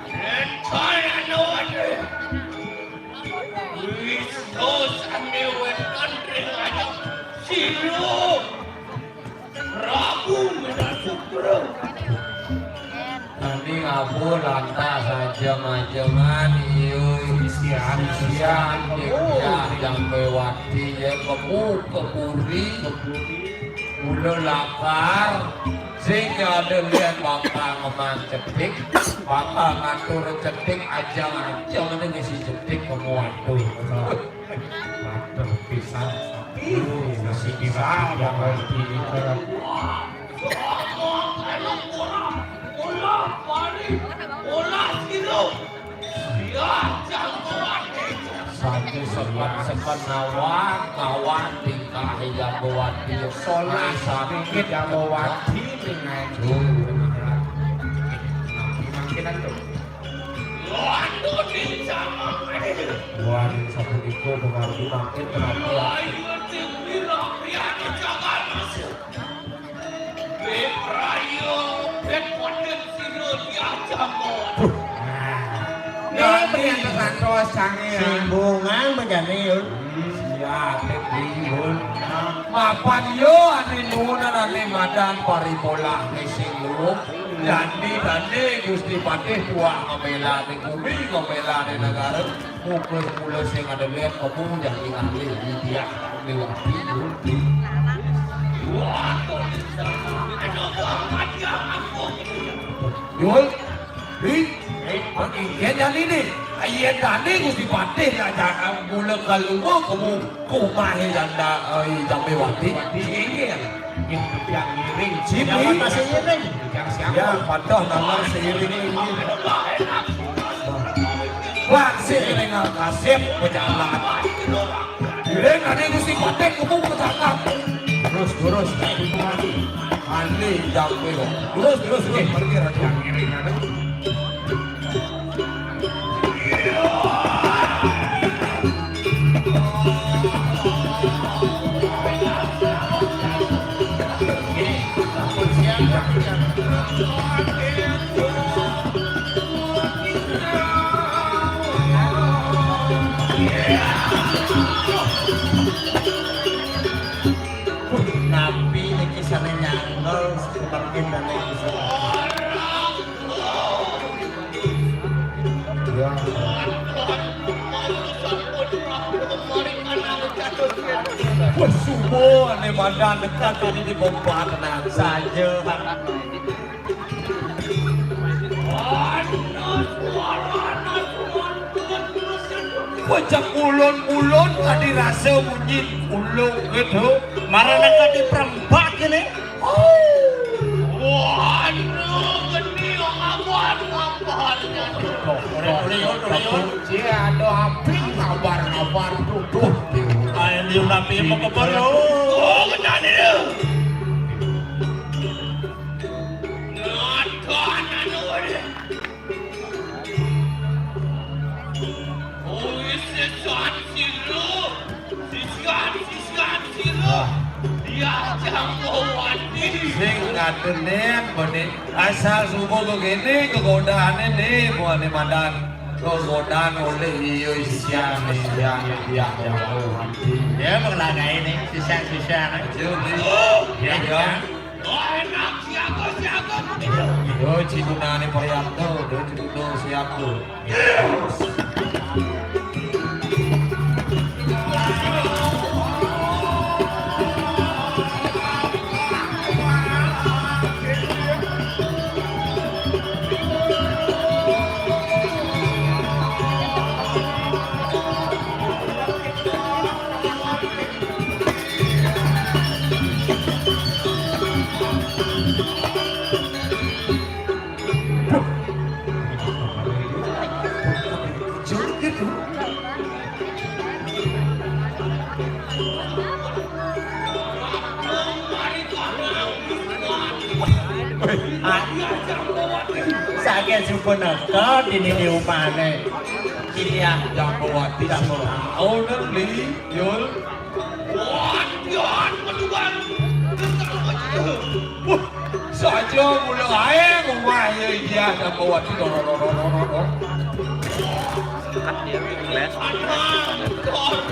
rencana wane. Wisnu sane wenten ring anak sira. Prabu Merah Sukra. Nani ngabul lantas ajeng-ajengan, iya, isian-isian, iya, Jambawati, ya, kemu, kepuri, kepuri, mula lakar, sing ada lian bakal ngeman cetik, bakal ngatur cetik, ajeng-ajeng, ini ngisi cetik, kemu atur. Waduh, pisan. Ih, masih bisa, ya, ngerti. Olah pari, olah sira. Siap Sepen-sepen nawang, nawang tingkah Jambawati. Solah sakit Jambawati dengan. Mungkin tuh. Waduh, di zaman ini. Wah, sapunika pengaruh mangkin kenapa? Ayo, tim bilang, ya, jangan masuk. Beb rayo, beb wadon sira diajak mon. Nah, ini tergantung sange ya. Simbungan menjane, Yul. Hmm, siap, Beb Yul. Mapan yo, ane nuwunan ane madan paribolah ne sing luwung. Dandi-dandi Gusti Patih tuah ngemela ne bumi, ngemela ne negara. Muka semula sing ada lihat kamu jadi ahli Widya Mewati. Yul, hi, eh, pengingin yang ini. Ayen tadi Gusti Patih diajak gula kalungo kamu kumahe janda, eh, Jambawati. Diingin. Yang ngiring. Sini. Yang masih ngiring. Yang siapa? Ya, patah nama seiring ini. Wah, seiring kasih pejalan. Ngiring ane Gusti Patih kebun ketangkap. Terus, terus. Ane jauh. Terus, terus, terus. Pergi raja. Yang ngiring ada. Napi niki sane nyanggol seperti dane. Ya. Wah, sumo ane badan dekat tadi di pompa tenang saja. Wajah ulun-ulun tadi rasa munyi ulung gitu. Marana kadi perempat gini. Waduh, geni amat kabarnya. Cia, ada api kabar-kabar tuh. Ayo, liu napi mau ke baru. Oh, kenal dia. Nonton anu dia. Oh, isi satu silo. Sisian, sisian, sira. Dia Jambawati. Sing ngadenen, bone. Asal subuh begini, kegodaane nih, buane madan. Kegodaan oleh iyo isian, isian, iya, Jambawati. Ya, mengelagain nih, sisian, sisian. Ayo, nih. Oh, ya, ya. Oh, enak, siaga, siaga. Yo, Cik Gunane Prianto, yo, Cik Gunane siaga. Saking supuneka dini di umane. Iya, Jambawati. Jambawati. Oh, Li, Yul. Wah, saja mula ae ngomah ya iya Jambawati. Sekat dia, les.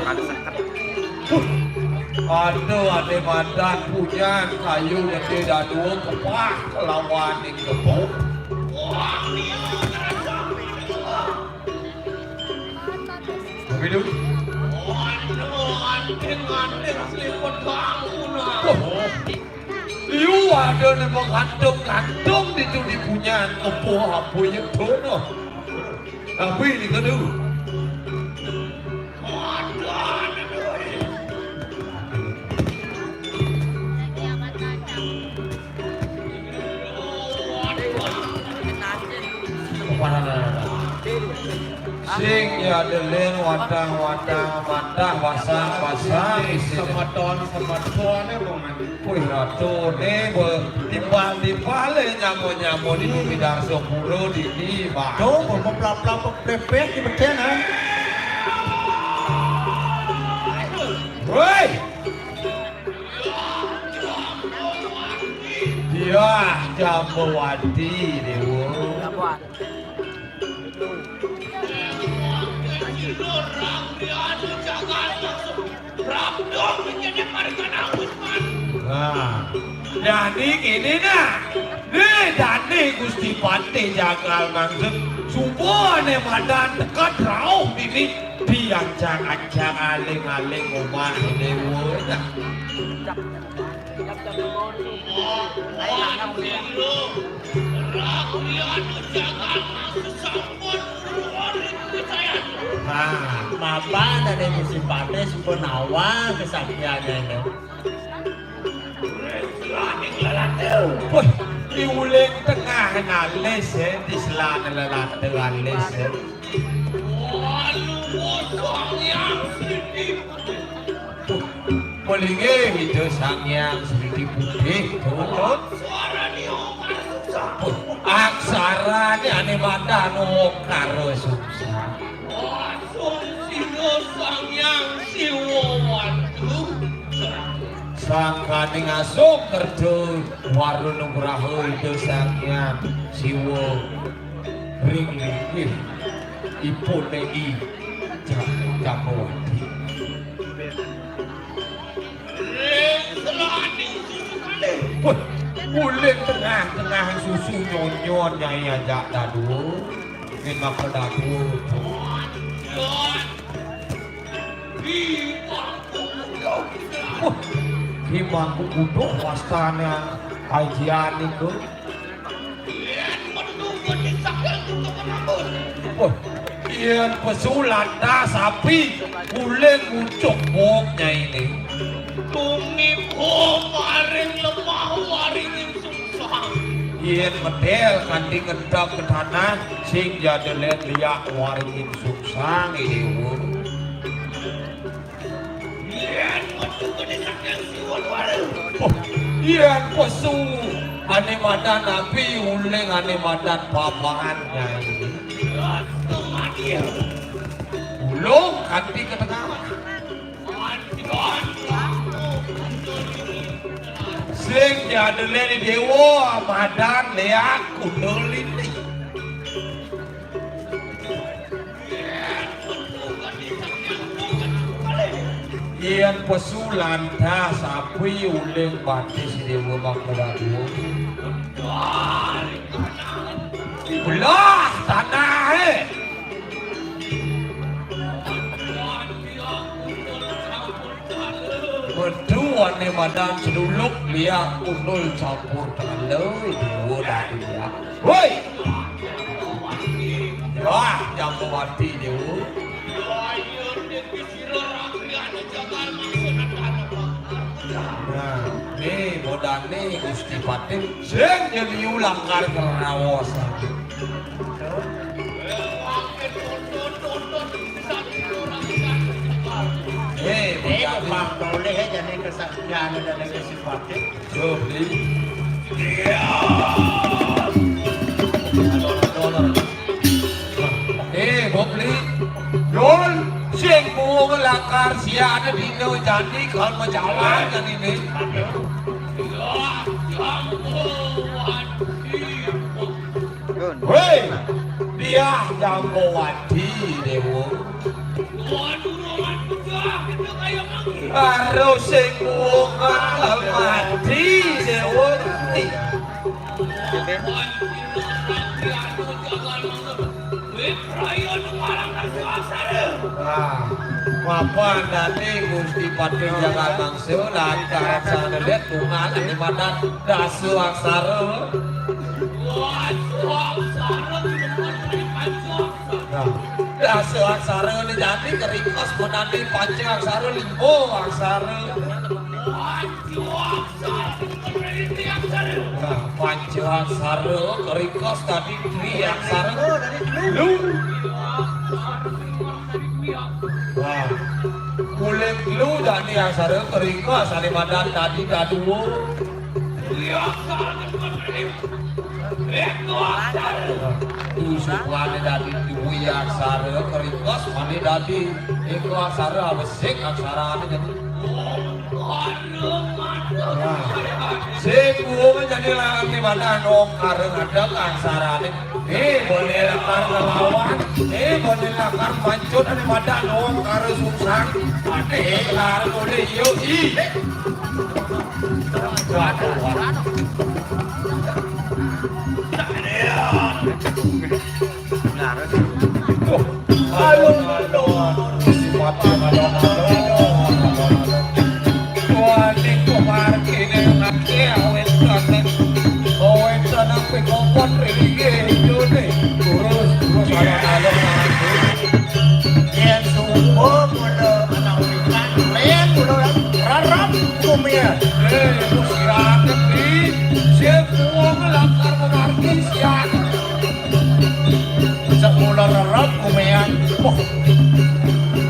Ada seket. Aduh, ade madan punya kayu gede dadua kepah kelawan ning kebon. Tapi dulu. Waduh, anting-anting seliput bangku, nah. Wah. Liu ada ne menggantung-gantung ditu di punyan. Apa, apa ye tu, noh? Apa ini kadu? Apa, nah, nah, nah, nah. Sing ya deleng watang-watang matah basang-basang isin. Semeton-semeton e, Bang. Wih, ratu ne be timbal-timbal e nyamo-nyamo di Bumi Darso Puro dini, Bang. Tuh, be meplap-plap pepeh di beten, ha. Woi. Yah, Jambawati, Dewa. Nah, dadi kene nah. Ne dadi Gusti Patih Jagal Mangsa. Suba ne madan teka rauh dini diancang-ancang aling-aling omah Dewa. Nah. Nah, mapan ane Gusti Patih suba nawang kesaktianne. Wah, di uling tengah alis, eh, di selana lelata alis, eh. Palinge Ida Sang Hyang Sridi Putih, betul? Aksarane ane madan Okara Sungsang. Sangkaning asung kerja warunugraha Ida Sang Hyang Siwa ring linggih ipun I Jam-, Jambawati. Wah, uling tengah-tengah susu nyonyon nyai ajak dadua. Ngen maka dadua. Wah, Ki Mangku Kuduh wastane ajian niku. Wah, yen pesu lantas api, uling mucuk bok nyaine. Tumimba maring lemah waringin sungsang. Yen medel kanti ngentep ke tanah, sing jada let liak waringin sungsang, Dewa. Yen pesu ane madan api, uling ane madan papan, Nyai. Ulung kanti ke tengah. Sing jada leni Dewa madan leak kundul ini. Yen pesu lantas api, uling batis Dewa Makadadua. Belah tanahe. Metu ane madan seduluk liak kundul campur tala, Dewa dadi liak. Woi. Wah, Jambawati, Dewa. Nah, ne modane Gusti Patih sing nyeliu lakar keraos. Eh, eh, modane. Bang, boleh aja nih kesaktian dan kesempatan. Yo, Bli. Eh, Bok Bli. Dul, sing mung lakar siane dina jani kal majalan jani ne. Weh, Diah Jambawati, Dewa. Karo sing wong mati, Dewa. Nah, mapan dadi Gusti Patih Jagat Mangsa, lantaran sang lelet tunggal ane madan dasa aksara. Nah, dasa aksara ne jani keringkes menani panca aksara, lima aksara. Nah, panca aksara keringkes dadi tri aksara. Lu. Wah, kulit lu jani aksara keringkes ane madan dadi dadua. Tusukane dadi dua aksara keringkes mane dadi eka aksara, besik aksarane dadi. Nah, sing kuwung jani lagi madan ongkara ngadeg aksarane. Eh, bone lakar ngelawan. Eh, bone lakar mancut ane madan ongkara sungsang. Ane lar bone yo i. Waduh, waduh. Ayo, ayo, ayo. Wah, niku margine ngake awet tenan. Awet tenan pe kompon ringe idone. Terus, terus, ayo, ayo, ayo. Yen subuh kula ana wikan, yen kula rerep kumian. Eh, iku sirate, Bli. Sing kuwung lakar memargi siat. Semula rerep kumian. Wah.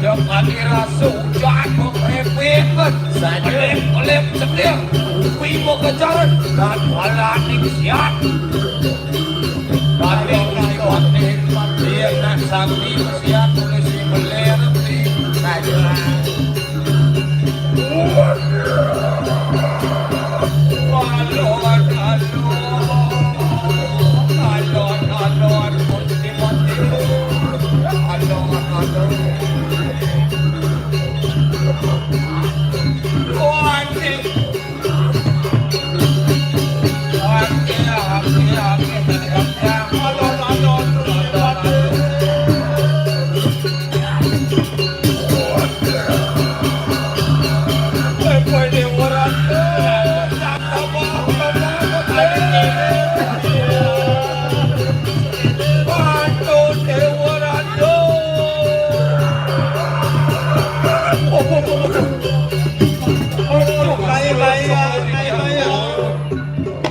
Yang ati rasa ujan kok repet. Saja. Oleh, oleh, sebelah. Kuwi mau kejaran. Dan walaning siat. Tapi, tapi, iya, nak sakti, siat, polisi, beler, saja.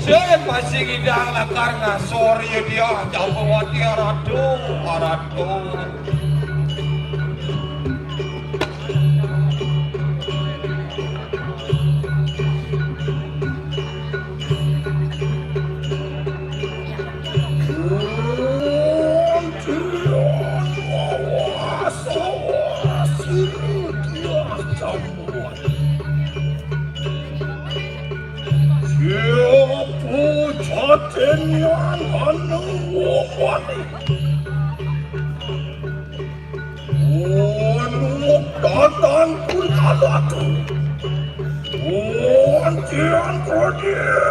Sing pasti ngidang lakar ngasor ya dia, Jambawati, arado, arado. Siapa jatin yang haneng wong wani? Wong datang pun kalatu. Wong tiang kodir.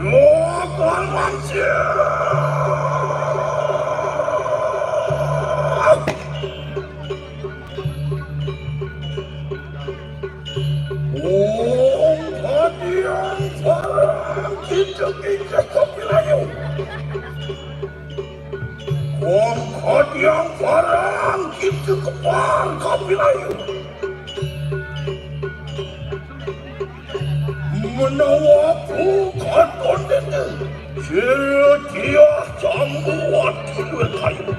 Jokol Mansur. Om Kadiang Sarang Kijek-kijek Kopilayu. Om Kadiang Sarang Kijek Kepar Kopilayu. Menawa aku katon dene, sira diah jambu ati luwih kayu.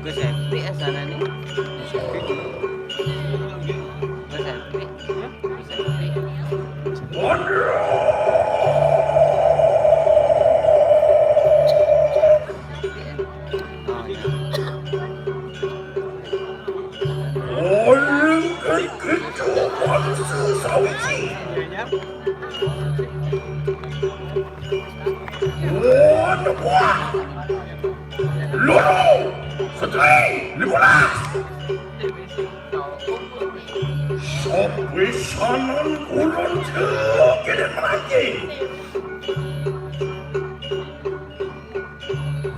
Gus Epi ya sana nih. Gus Epi. Gus Epi. Oh, ya. Oleh itu, manusia sawiji. Wah, buah. Loro, setri, lima belas. Sapisanan ulun cekidin meranjing.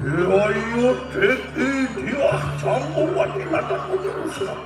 Yoyo teki diah campuran inatan utusan.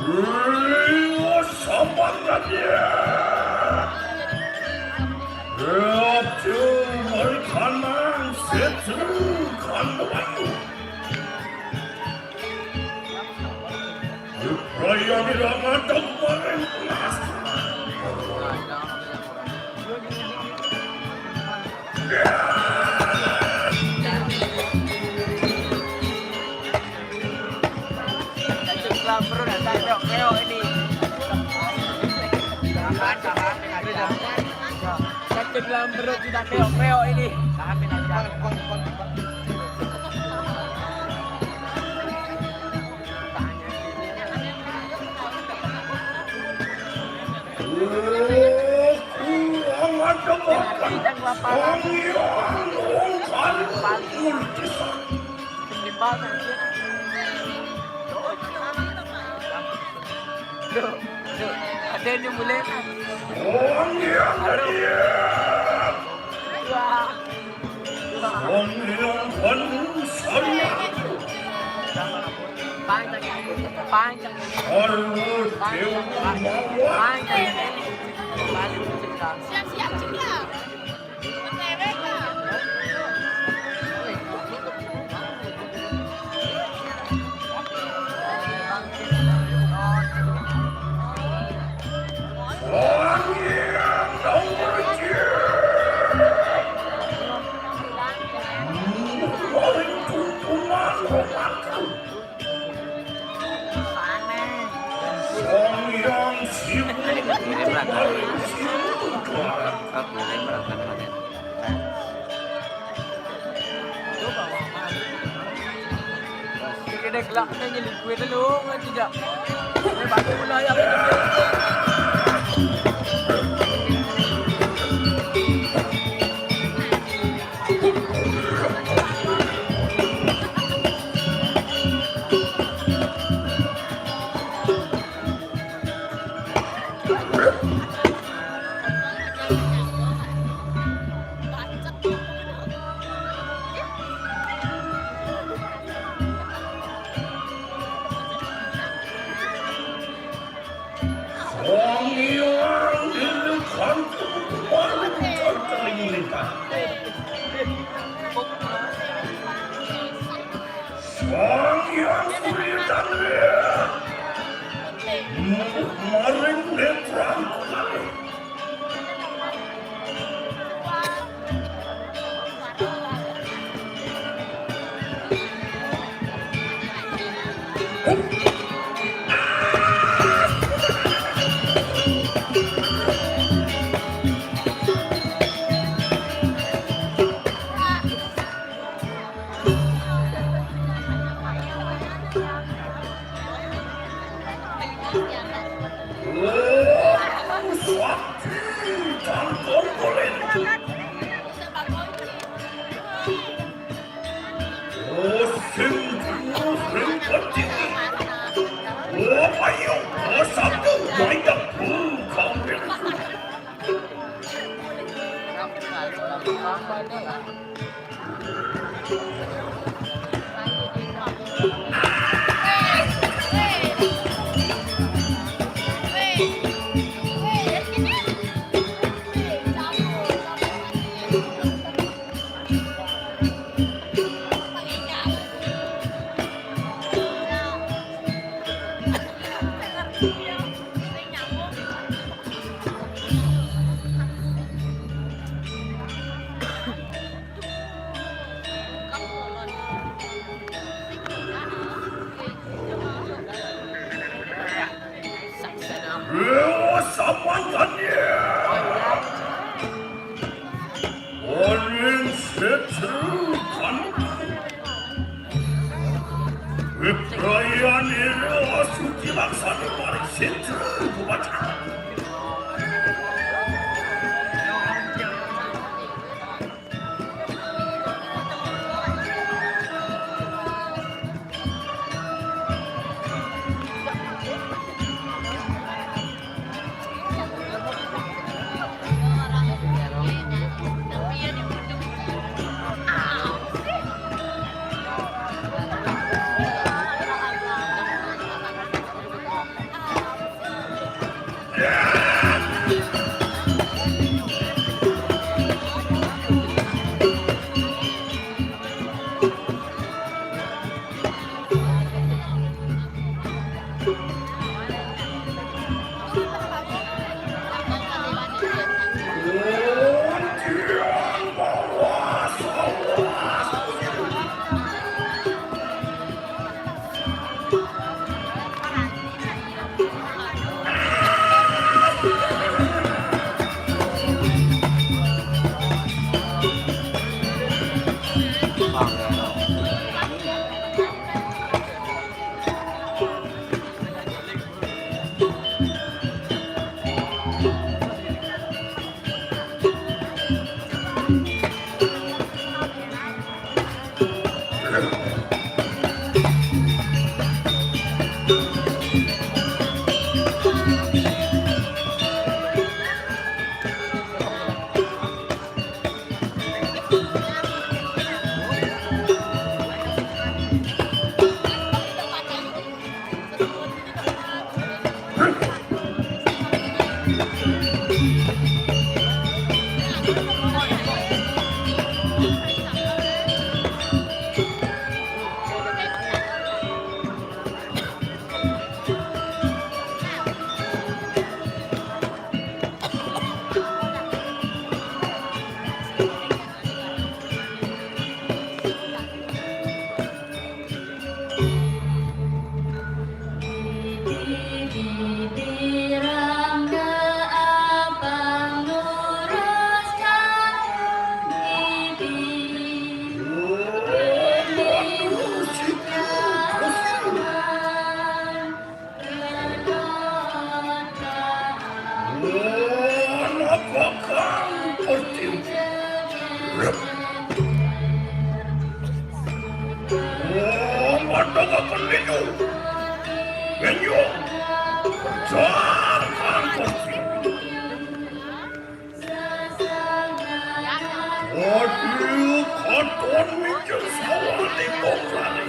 Rio Sabaganya. Rio Cuma Kanan Setru Kandawayu. Raya Wirama Damaring Nasa. Satu gelam perut dah tak keok-keok ini. Tahan, tahan, tahan. Satu gelam perut sudah keok-keok ini. Tahan, tahan. Ada ni mulai. Wah. Panjang, panjang, panjang, panjang, panjang. Siap-siap juga. Kita gelak nanya liquid dulu kan tidak. Ini batu mulai apa? Sang Hyang Surya Chandra. Maring netra. Oring setu kan. Wiprayani suci laksana maring setu kubaca. Kakan linu. Menyo. Jangan kursi. Waduh, katon mijil sawah di Bongkari.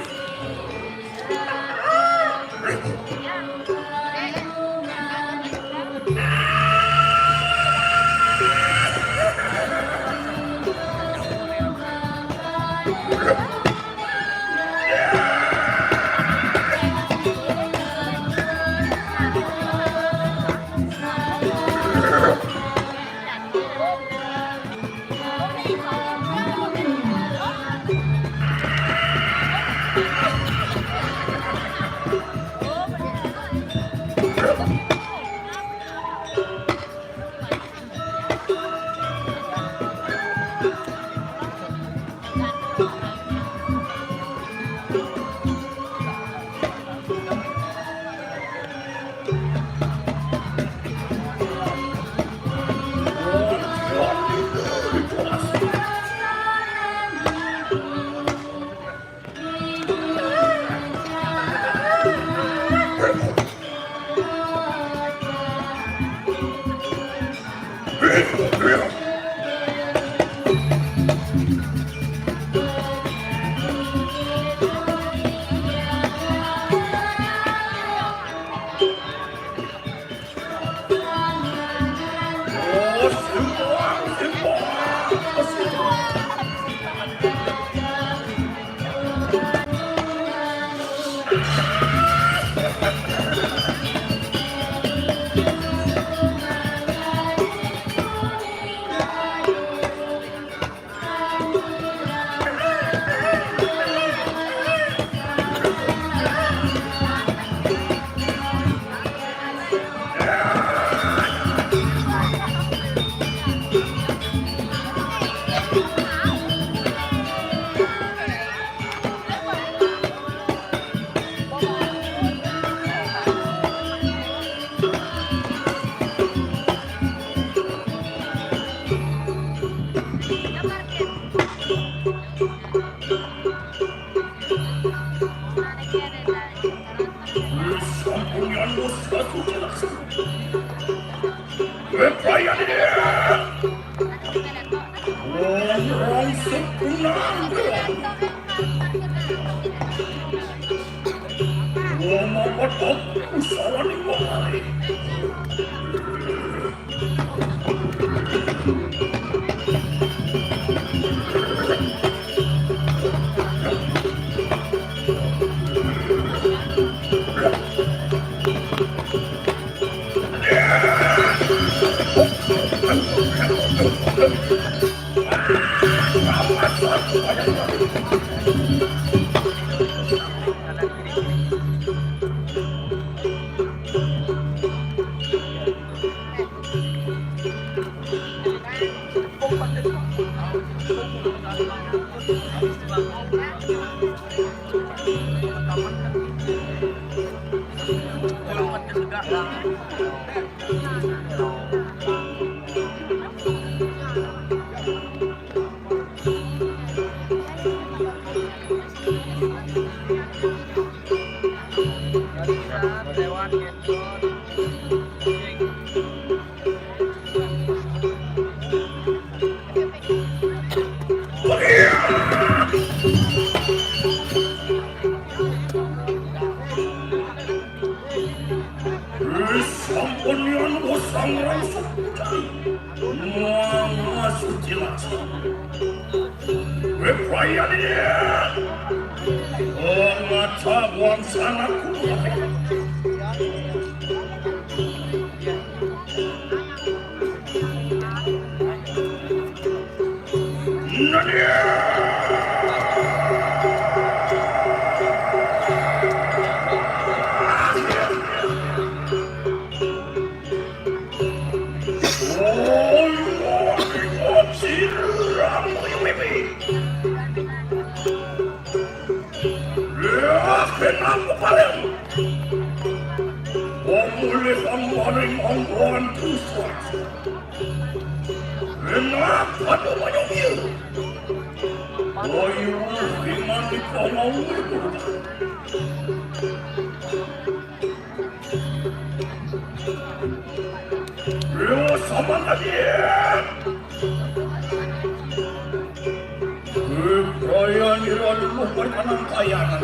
Sampun nyantos kasuci laksana. Keprayan ini. Wong sepunang. Wong mapat aku sawaning wong lain. Sampun yen wis sang rangsuk pucai. Mangasuci laksana. Weprayan yen. Ngajak wangsananku. Wah, kenapa kalian? Pemulih kembali mangkuan pusat. Kenapa namanya dia? Ayo, lima Lu sama tadi. Brian ira luluh perkanan kayangan.